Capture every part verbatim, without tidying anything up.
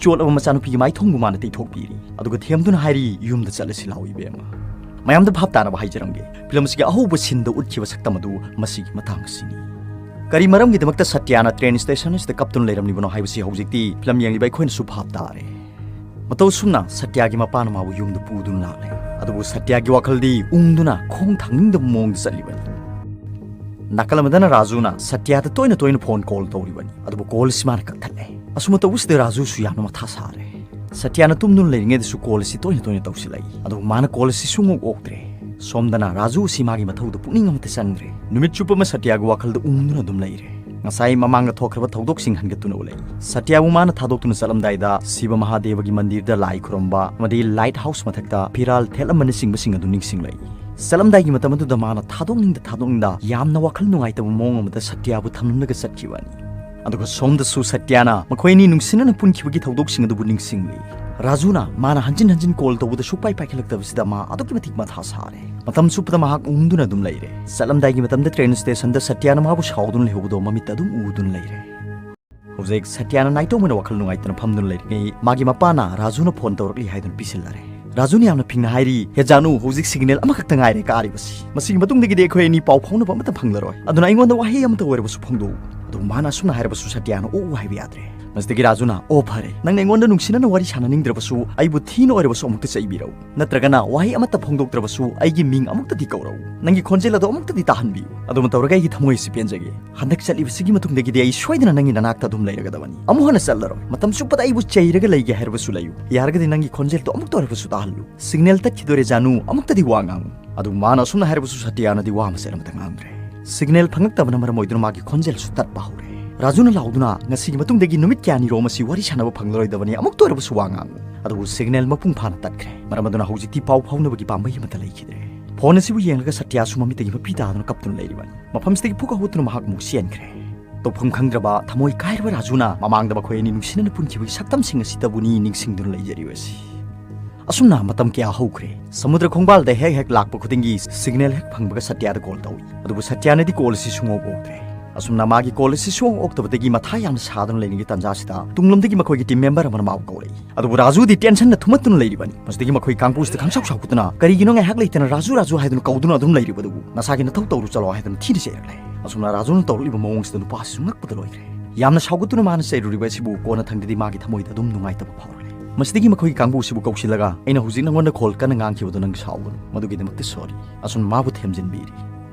ꯆꯣꯠꯂꯕ ꯃꯆꯥꯅꯨꯄꯤꯒꯤ ꯃꯥꯏꯊꯣꯡꯕꯨ ꯃꯥꯅ ꯇꯩꯊꯣꯛꯄꯤꯔꯤ꯫ ꯑꯗꯨꯒ ꯊꯦꯝꯗꯨꯅ ꯍꯥꯏꯔꯤ, "ꯌꯨꯝꯗ ꯆꯠꯂꯁꯤ ꯂꯥꯛꯑꯣ ꯏꯕꯦꯝꯃ"꯫ ꯃꯌꯥꯝꯗ ꯚꯥꯞ ꯇꯥꯅꯕ ꯍꯥꯏꯖꯔꯝꯒꯦ, ꯐꯤꯂꯝ ꯑꯁꯤꯒꯤ ꯑꯍꯧꯕ ꯁꯤꯟꯗ ꯎꯠꯈꯤꯕ ꯁꯛꯇꯝ ꯑꯗꯨ ꯃꯁꯤꯒꯤ ꯃꯇꯥꯡ ꯑꯁꯤꯅꯤ꯫ ꯀꯔꯤ ꯃꯔꯝꯒꯤꯗꯃꯛꯇ ꯁꯇ꯭ꯌꯥꯅ ꯇ꯭ꯔꯦꯟ ꯁ꯭ꯇꯦꯁꯟ ꯑꯁꯤꯗ ꯀꯞꯇꯨꯅ ꯂꯩꯔꯝꯂꯤꯕꯅꯣ ꯍꯥꯏꯕꯁꯤ ꯍꯧꯖꯤꯛꯇꯤ ꯐꯤꯂꯝ ꯌꯦꯡꯂꯤꯕ ꯑꯩꯈꯣꯏꯅꯁꯨ ꯚꯥꯞ ꯇꯥꯔꯦ꯫ ꯃꯇꯧ ꯑꯁꯨꯝꯅ ꯁꯇ꯭ꯌꯥꯒꯤ ꯃꯄꯥꯅ ꯃꯥꯕꯨ ꯌꯨꯝꯗ ꯄꯨꯗꯨꯅ ꯂꯥꯛꯂꯦ꯫ ꯑꯗꯨꯕꯨ ꯁꯇ꯭ꯌꯥꯒꯤ ꯋꯥꯈꯜꯗꯤ ꯎꯪꯗꯨꯅ ꯈꯣꯡ ꯊꯥꯡꯅꯤꯡꯗꯕ ꯃꯑꯣꯡꯗ ꯆꯠꯂꯤꯕꯅꯤ꯫ ꯅꯥꯀꯜ ꯑꯃꯗꯅ ꯔꯥꯖꯨꯅ ꯁꯇ꯭ꯌꯥꯗ ꯇꯣꯏꯅ ꯇꯣꯏꯅ ꯐꯣꯟ ꯀꯣꯜ ꯇꯧꯔꯤꯕꯅꯤ꯫ ꯑꯗꯨꯕꯨ ꯀꯣꯜ ꯑꯁꯤ ꯃꯥꯅ ꯀꯛꯊꯠꯂꯦ꯫ ꯑꯁꯨꯝꯅ ꯇꯧꯕꯁꯤꯗ ꯔꯥꯖꯨꯁꯨ ꯌꯥꯝꯅ ꯃꯊꯥ ꯁꯥꯔꯦ꯫ ꯁꯇ꯭ꯌꯥꯅ ꯇꯨꯝꯗꯨꯅ ꯂꯩꯔꯤꯉꯩꯗꯁꯨ ꯀꯣꯜ ꯑꯁꯤ ꯇꯣꯏꯅ ꯇꯣꯏꯅ ꯇꯧꯁꯤꯜꯂꯛꯏ꯫ ꯑꯗꯨꯕꯨ ꯃꯥꯅ ꯀꯣꯜ ꯑꯁꯤ ꯁꯨꯡꯑꯣꯛ ꯑꯣꯛꯇ꯭ꯔꯦ꯫ ꯁꯣꯝꯗꯅ ꯔꯥꯖꯨ ꯑꯁꯤ ꯃꯥꯒꯤ ꯃꯊꯧꯗ ꯄꯨꯛꯅꯤꯡ ꯑꯃꯠꯇ ꯆꯪꯗ꯭ꯔꯦ꯫ ꯅꯨꯃꯤꯠ ꯆꯨꯞꯄ ꯑꯃ ꯁꯇ꯭ꯌꯥꯒꯤ ꯋꯥꯈꯜꯗ ꯎꯪꯗꯨꯅ ꯑꯗꯨꯝ ꯂꯩꯔꯦ꯫ ꯉꯁꯥꯏ ꯃꯃꯥꯡꯗ ꯊꯣꯛꯈ꯭ꯔꯕ ꯊꯧꯗꯣꯛꯁꯤꯡ ꯍꯟꯒꯠꯇꯨꯅ ꯎꯠꯂꯛꯏ꯫ ꯁꯇ꯭ꯌꯥꯕꯨ ꯃꯥꯅ ꯊꯥꯗꯣꯛꯇꯨꯅ ꯆꯠꯂꯝꯗꯥꯏꯗ ꯁꯤꯕ ꯃꯍꯥꯗꯦꯕꯒꯤ ꯃꯟꯗꯤꯔꯗ ꯂꯥꯏ ꯈꯨꯔꯨꯝꯕ ꯑꯃꯗꯤ ꯂꯥꯏꯠ ꯍꯥꯎꯁ ꯃꯊꯛꯇ ꯐꯤꯔꯥꯜ ꯊꯦꯠꯂꯝꯕꯅꯆꯤꯡꯕꯁꯤꯡ ꯑꯗꯨ ꯅꯤꯡꯁꯤꯡꯂꯛꯏ꯫ ꯆꯠꯂꯝꯗꯥꯏꯒꯤ ꯃꯇꯝ ꯑꯗꯨꯗ ꯃꯥꯅ ꯊꯥꯗꯣꯛꯅꯤꯡꯗ ꯊꯥꯗꯣꯛꯅꯤꯡꯗ ꯌꯥꯝꯅ ꯋꯥꯈꯜ ꯅꯨꯡꯉꯥꯏꯇꯕ ꯃꯑꯣꯡ ꯑꯃꯗ ꯁꯇ꯭ꯌꯥꯕꯨ ꯊꯝꯂꯝꯂꯒ ꯆꯠꯈꯤꯕꯅꯤ꯫ ꯑꯗꯨꯒ ꯁꯣꯝꯗꯁꯨ ꯁꯇ꯭ꯌꯥꯅ ꯃꯈꯣꯏ ꯑꯅꯤ ꯅꯨꯡꯁꯤꯅꯅ ꯄꯨꯟꯈꯤꯕꯒꯤ ꯊꯧꯗꯣꯛꯁꯤꯡ ꯑꯗꯨꯕꯨ ꯅꯤꯡꯁꯤꯡꯂꯤ꯫ ꯔꯥꯖꯨꯅ ꯃꯥꯅ ꯍꯟꯖꯤꯟ ꯍꯟꯖꯤꯟ ꯀꯣꯜ ꯇꯧꯕꯗ ꯁꯨꯛꯄꯥꯏ ꯄꯥꯏꯈꯠꯂꯛꯇꯕꯁꯤꯗ ꯃꯥ ꯑꯗꯨꯛꯀꯤ ꯃꯇꯤꯛ ꯃꯊꯥ ꯁꯥꯔꯦ꯫ ꯃꯇꯝ ꯆꯨꯞꯄꯗ ꯃꯍꯥꯛ ꯎꯪꯗꯨꯅ ꯑꯗꯨꯝ ꯂꯩꯔꯦ꯫ ꯆꯠꯂꯝꯗꯥꯏꯒꯤ ꯃꯇꯝꯗ ꯇ꯭ꯔꯦꯟ ꯁ꯭ꯇꯦꯁꯟꯗ ꯁꯇ꯭ꯌꯥꯅ ꯃꯥꯕꯨ ꯁꯥꯎꯗꯨꯅ ꯂꯩꯍꯧꯕꯗꯣ ꯃꯃꯤꯠꯇ ꯑꯗꯨꯝ ꯎꯗꯨꯅ ꯂꯩꯔꯦ꯫ ꯍꯧꯖꯤꯛ ꯁꯇ꯭ꯌꯥꯅ ꯅꯥꯏꯇꯣꯝ ꯑꯣꯏꯅ ꯋꯥꯈꯜ ꯅꯨꯡꯉꯥꯏꯇꯅ ꯐꯝꯗꯨꯅ ꯂꯩꯔꯤꯉꯩ ꯃꯥꯒꯤ ꯃꯄꯥꯅ ꯔꯥꯖꯨꯅ ꯐꯣꯟ ꯇꯧꯔꯛꯂꯤ ꯍꯥꯏꯗꯨꯅ ꯄꯤꯁꯤꯜꯂꯔꯦ꯫ ꯔꯥꯖꯨꯅ ꯌꯥꯝꯅ ꯐꯤꯡꯅ ꯍꯥꯏꯔꯤ, "ꯍꯦ ꯖꯥꯅꯨ, ꯍꯧꯖꯤꯛ ꯁꯤꯒꯅꯦꯜ ꯑꯃꯈꯛꯇ ꯉꯥꯏꯔꯦ ꯀꯥꯔꯤꯕꯁꯤ꯫ ꯃꯁꯤꯒꯤ ꯃꯇꯨꯡꯗꯒꯤꯗꯤ ꯑꯩꯈꯣꯏ ꯑꯅꯤ ꯄꯥꯎ ꯐꯥꯎꯅꯕ ꯑꯃꯠꯇ ꯐꯪꯂꯔꯣꯏ꯫ ꯑꯗꯨꯅ ꯑꯩꯉꯣꯟꯗ ꯋꯥꯍꯩ ꯑꯃꯇ ꯑꯣꯏꯔꯕꯁꯨ ꯐꯣꯡꯗꯣꯛꯎ"꯫ ꯑꯗꯨꯕꯨ ꯃꯥꯅ ꯑꯁꯨꯝꯅ ꯍꯥꯏꯔꯕꯁꯨ ꯁꯇ꯭ꯌꯥꯅ ꯑꯣꯛꯎ ꯍꯥꯏꯕ ꯌꯥꯗ꯭ꯔꯦ꯫ ꯃꯁꯤꯗꯒꯤ ꯔꯥꯖꯨꯅ, "ꯑꯣ ꯐꯔꯦ, ꯅꯪꯅ ꯑꯩꯉꯣꯟꯗ ꯅꯨꯡꯁꯤꯅꯅ ꯋꯥꯔꯤ ꯁꯥꯟꯅꯅꯤꯡꯗ꯭ꯔꯕꯁꯨ ꯑꯩꯕꯨ ꯊꯤꯅ ꯑꯣꯏꯔꯕꯁꯨ ꯑꯃꯨꯛꯇ ꯆꯩꯕꯤꯔꯛꯎ꯫ ꯅꯠꯇ꯭ꯔꯒꯅ ꯋꯥꯍꯩ ꯑꯃꯠꯇ ꯐꯣꯡꯗꯣꯛꯇ꯭ꯔꯕꯁꯨ ꯑꯩꯒꯤ ꯃꯤꯡ ꯑꯃꯨꯛꯇꯗꯤ ꯀꯧꯔꯛꯎ꯫ ꯅꯪꯒꯤ ꯈꯣꯟꯖꯦꯜ ꯑꯗꯨ ꯑꯃꯨꯛꯇꯗꯤ ꯇꯥꯍꯟꯕꯤꯌꯨ꯫ ꯑꯗꯨꯃ ꯇꯧꯔꯒ ꯑꯩꯒꯤ ꯊꯃꯣꯏ ꯑꯁꯤ ꯄꯦꯟꯖꯒꯦ꯫ ꯍꯟꯗꯛ ꯆꯠꯂꯤꯕꯁꯤꯒꯤ ꯃꯇꯨꯡꯗꯒꯤꯗꯤ ꯑꯩ ꯁꯣꯏꯗꯅ ꯅꯪꯒꯤ ꯅꯅꯥꯛꯇ ꯑꯗꯨꯝ ꯂꯩꯔꯒꯗꯕꯅꯤ꯫ ꯑꯃꯨꯛ ꯍꯟꯅ ꯆꯠꯂꯔꯣꯏ꯫ ꯃꯇꯝ ꯆꯨꯞꯄꯗ ꯑꯩꯕꯨ ꯆꯩꯔꯒ ꯂꯩꯒꯦ ꯍꯥꯏꯔꯕꯁꯨ ꯂꯩꯌꯨ꯫ ꯌꯥꯔꯒꯗꯤ ꯅꯪꯒꯤ ꯈꯣꯟꯖꯦꯜꯗꯣ ꯑꯃꯨꯛꯇ ꯑꯣꯏꯔꯕꯁꯨ ꯇꯥꯍꯜꯂꯨ꯫ ꯁꯤꯒꯅꯦꯜ ꯇꯠꯈꯤꯗꯣꯔꯦ ꯖꯥꯅꯨ, ꯑꯃꯨꯛꯇꯗꯤ ꯋꯥ ꯉꯥꯡꯉꯨ"꯫ ꯑꯗꯨꯕꯨ ꯃꯥꯅ ꯑꯁꯨꯝꯅ ꯍꯥꯏꯔꯕꯁꯨ ꯁꯇ꯭ꯌꯥꯅꯗꯤ ꯋꯥ ꯑꯃ ꯆꯦꯠ ꯑꯃꯠꯇ ꯉꯥꯡꯗ꯭ꯔꯦ꯫ ꯁꯤꯒꯅꯦꯜ ꯐꯪꯂꯛꯇꯕꯅ ꯃꯔꯝ ꯑꯣꯏꯗꯨꯅ ꯃꯥꯒꯤ ꯈꯣꯟꯖꯦꯜꯁꯨ ꯇꯠꯄ ꯍꯧꯔꯦ꯫ ꯔꯥꯖꯨꯅ ꯂꯥꯎꯗꯨꯅ, "ꯉꯁꯤꯒꯤ ꯃꯇꯨꯡꯗꯒꯤ ꯅꯨꯃꯤꯠ ꯀꯌꯥꯅꯤꯔꯣ ꯃꯁꯤ ꯋꯥꯔꯤ ꯁꯥꯟꯅꯕ ꯐꯪꯂꯔꯣꯏꯗꯕꯅꯤ, ꯑꯃꯨꯛꯇ ꯑꯣꯏꯔꯕꯁꯨ ꯋꯥ ꯉꯥꯡꯉꯨ"꯫ ꯑꯗꯨꯕꯨ ꯁꯤꯒꯅꯦꯜ ꯃꯄꯨꯡ ꯐꯥꯅ ꯇꯠꯈ꯭ꯔꯦ꯫ ꯃꯔꯝ ꯑꯗꯨꯅ ꯍꯧꯖꯤꯛꯇꯤ ꯄꯥꯎ ꯐꯥꯎꯅꯕꯒꯤ ꯄꯥꯝꯕꯩ ꯑꯃꯠꯇ ꯂꯩꯈꯤꯗ꯭ꯔꯦ꯫ ꯐꯣꯟ ꯑꯁꯤꯕꯨ ꯌꯦꯡꯂꯒ ꯁꯇ꯭ꯌꯥꯁꯨ ꯃꯃꯤꯠꯇꯒꯤ ꯃꯄꯤ ꯇꯥꯗꯨꯅ ꯀꯞꯇꯨꯅ ꯂꯩꯔꯤꯕꯅꯤ꯫ ꯃꯐꯝꯁꯤꯗꯒꯤ ꯐꯨꯒ ꯍꯧꯒꯠꯇꯨꯅ ꯃꯍꯥꯛ ꯑꯃꯨꯛ ꯆꯦꯟꯈ꯭ꯔꯦ꯫ ꯇꯧꯐꯝ ꯈꯪꯗ꯭ꯔꯕ, ꯊꯃꯣꯏ ꯀꯥꯏꯔꯕ ꯔꯥꯖꯨꯅ ꯃꯃꯥꯡꯗ ꯃꯈꯣꯏ ꯑꯅꯤ ꯅꯨꯡꯁꯤꯅꯅ ꯄꯨꯟꯈꯤꯕꯒꯤ ꯁꯛꯇꯝꯁꯤꯡ ꯑꯁꯤꯗꯕꯨꯅꯤ ꯅꯤꯡꯁꯤꯡꯗꯨꯅ ꯂꯩꯖꯔꯤꯕꯁꯤ꯫ ꯑꯁꯨꯝꯅ ꯃꯇꯝ ꯀꯌꯥ ꯍꯧꯈ꯭ꯔꯦ꯫ ꯁꯃꯨꯗ꯭ꯔ ꯈꯣꯡꯕꯥꯜꯗ ꯍꯦꯛ ꯍꯦꯛ ꯂꯥꯛꯄ ꯈꯨꯗꯤꯡꯒꯤ ꯁꯤꯒꯅꯦꯜ ꯍꯦꯛ ꯐꯪꯕꯒ ꯁꯇ꯭ꯌꯥꯗ ꯀꯣꯜ ꯇꯧꯏ꯫ ꯑꯗꯨꯕꯨ ꯁꯇ꯭ꯌꯥꯅꯗꯤ ꯀꯣꯜ ꯑꯁꯤ ꯁꯨꯡꯑꯣꯛ ꯑꯣꯛꯇ꯭ꯔꯦ꯫ ꯑꯁꯨꯝꯅ ꯃꯥꯒꯤ ꯀꯣꯜ ꯑꯁꯤ ꯁꯨꯡꯑꯣꯛ ꯑꯣꯛꯇꯕꯗꯒꯤ ꯃꯊꯥ ꯌꯥꯝꯅ ꯁꯥꯗꯨꯅ ꯂꯩꯔꯤꯉꯩ ꯇꯥꯟꯖꯥꯁꯤꯗ ꯇꯨꯡꯂꯣꯝꯗꯒꯤ ꯃꯈꯣꯏꯒꯤ ꯇꯤꯝ ꯃꯦꯝꯕꯔ ꯑꯃꯅ ꯃꯥꯕꯨ ꯀꯧꯔꯛꯏ꯫ ꯑꯗꯨꯕꯨ ꯔꯥꯖꯨꯗꯤ ꯇꯦꯟꯁꯟꯅ ꯊꯨꯝꯃꯠꯇꯨꯅ ꯂꯩꯔꯤꯕꯅꯤ꯫ ꯃꯁꯤꯗꯒꯤ ꯃꯈꯣꯏ ꯀꯥꯡꯕꯨꯁꯤꯗ ꯈꯪꯁꯥꯎ ꯁꯥꯎꯒꯠꯇꯨꯅ, "ꯀꯔꯤꯒꯤꯅꯣ ꯉꯥꯏꯍꯥꯛ ꯂꯩꯇꯅ ꯔꯥꯖꯨ, ꯔꯥꯖꯨ ꯍꯥꯏꯗꯨꯅ ꯀꯧꯗꯨꯅ ꯑꯗꯨꯝ ꯂꯩꯔꯤꯕꯗꯨꯕꯨ? ꯅꯁꯥꯒꯤ ꯅꯊꯧ ꯇꯧꯔꯨ ꯆꯠꯂꯣ" ꯍꯥꯏꯗꯨꯅ ꯊꯤꯅ ꯆꯩꯔꯛꯂꯦ꯫ ꯑꯁꯨꯝꯅ ꯔꯥꯖꯨꯅ ꯇꯧꯔꯛꯂꯤꯕ ꯃꯑꯣꯡꯁꯤꯗ ꯅꯨꯄꯥꯁꯤꯁꯨ ꯉꯛꯄꯗ ꯂꯣꯏꯈ꯭ꯔꯦ꯫ ꯌꯥꯝꯅ ꯁꯥꯎꯒꯠꯇꯨꯅ ꯃꯥꯅ ꯆꯩꯔꯨꯔꯤꯕ ꯑꯁꯤꯕꯨ ꯀꯣꯟꯅꯊꯪꯗꯗꯤ ꯃꯥꯒꯤ ꯊꯃꯣꯏꯗ ꯑꯗꯨꯝ ꯅꯨꯡꯉꯥꯏꯇꯕ ꯐꯥꯎꯔꯛꯂꯦ꯫ ꯃꯁꯤꯗꯒꯤ ꯃꯈꯣꯏꯒꯤ ꯀꯥꯡꯕꯨꯁꯤꯕꯨ ꯀꯧꯁꯤꯜꯂꯒ, "ꯑꯩꯅ ꯍꯧꯖꯤꯛ ꯅꯉꯣꯟꯗ ꯀꯣꯜ ꯀꯟꯅ ꯉꯥꯡꯈꯤꯕꯗꯨ ꯅꯪ ꯁꯥꯎꯒꯅꯨ, ꯃꯗꯨꯒꯤꯗꯃꯛꯇ ꯁꯣꯔꯤ"꯫ ꯑꯁꯨꯝꯅ ꯃꯥꯕꯨ ꯊꯦꯝꯖꯤꯟꯕꯤꯔꯤ꯫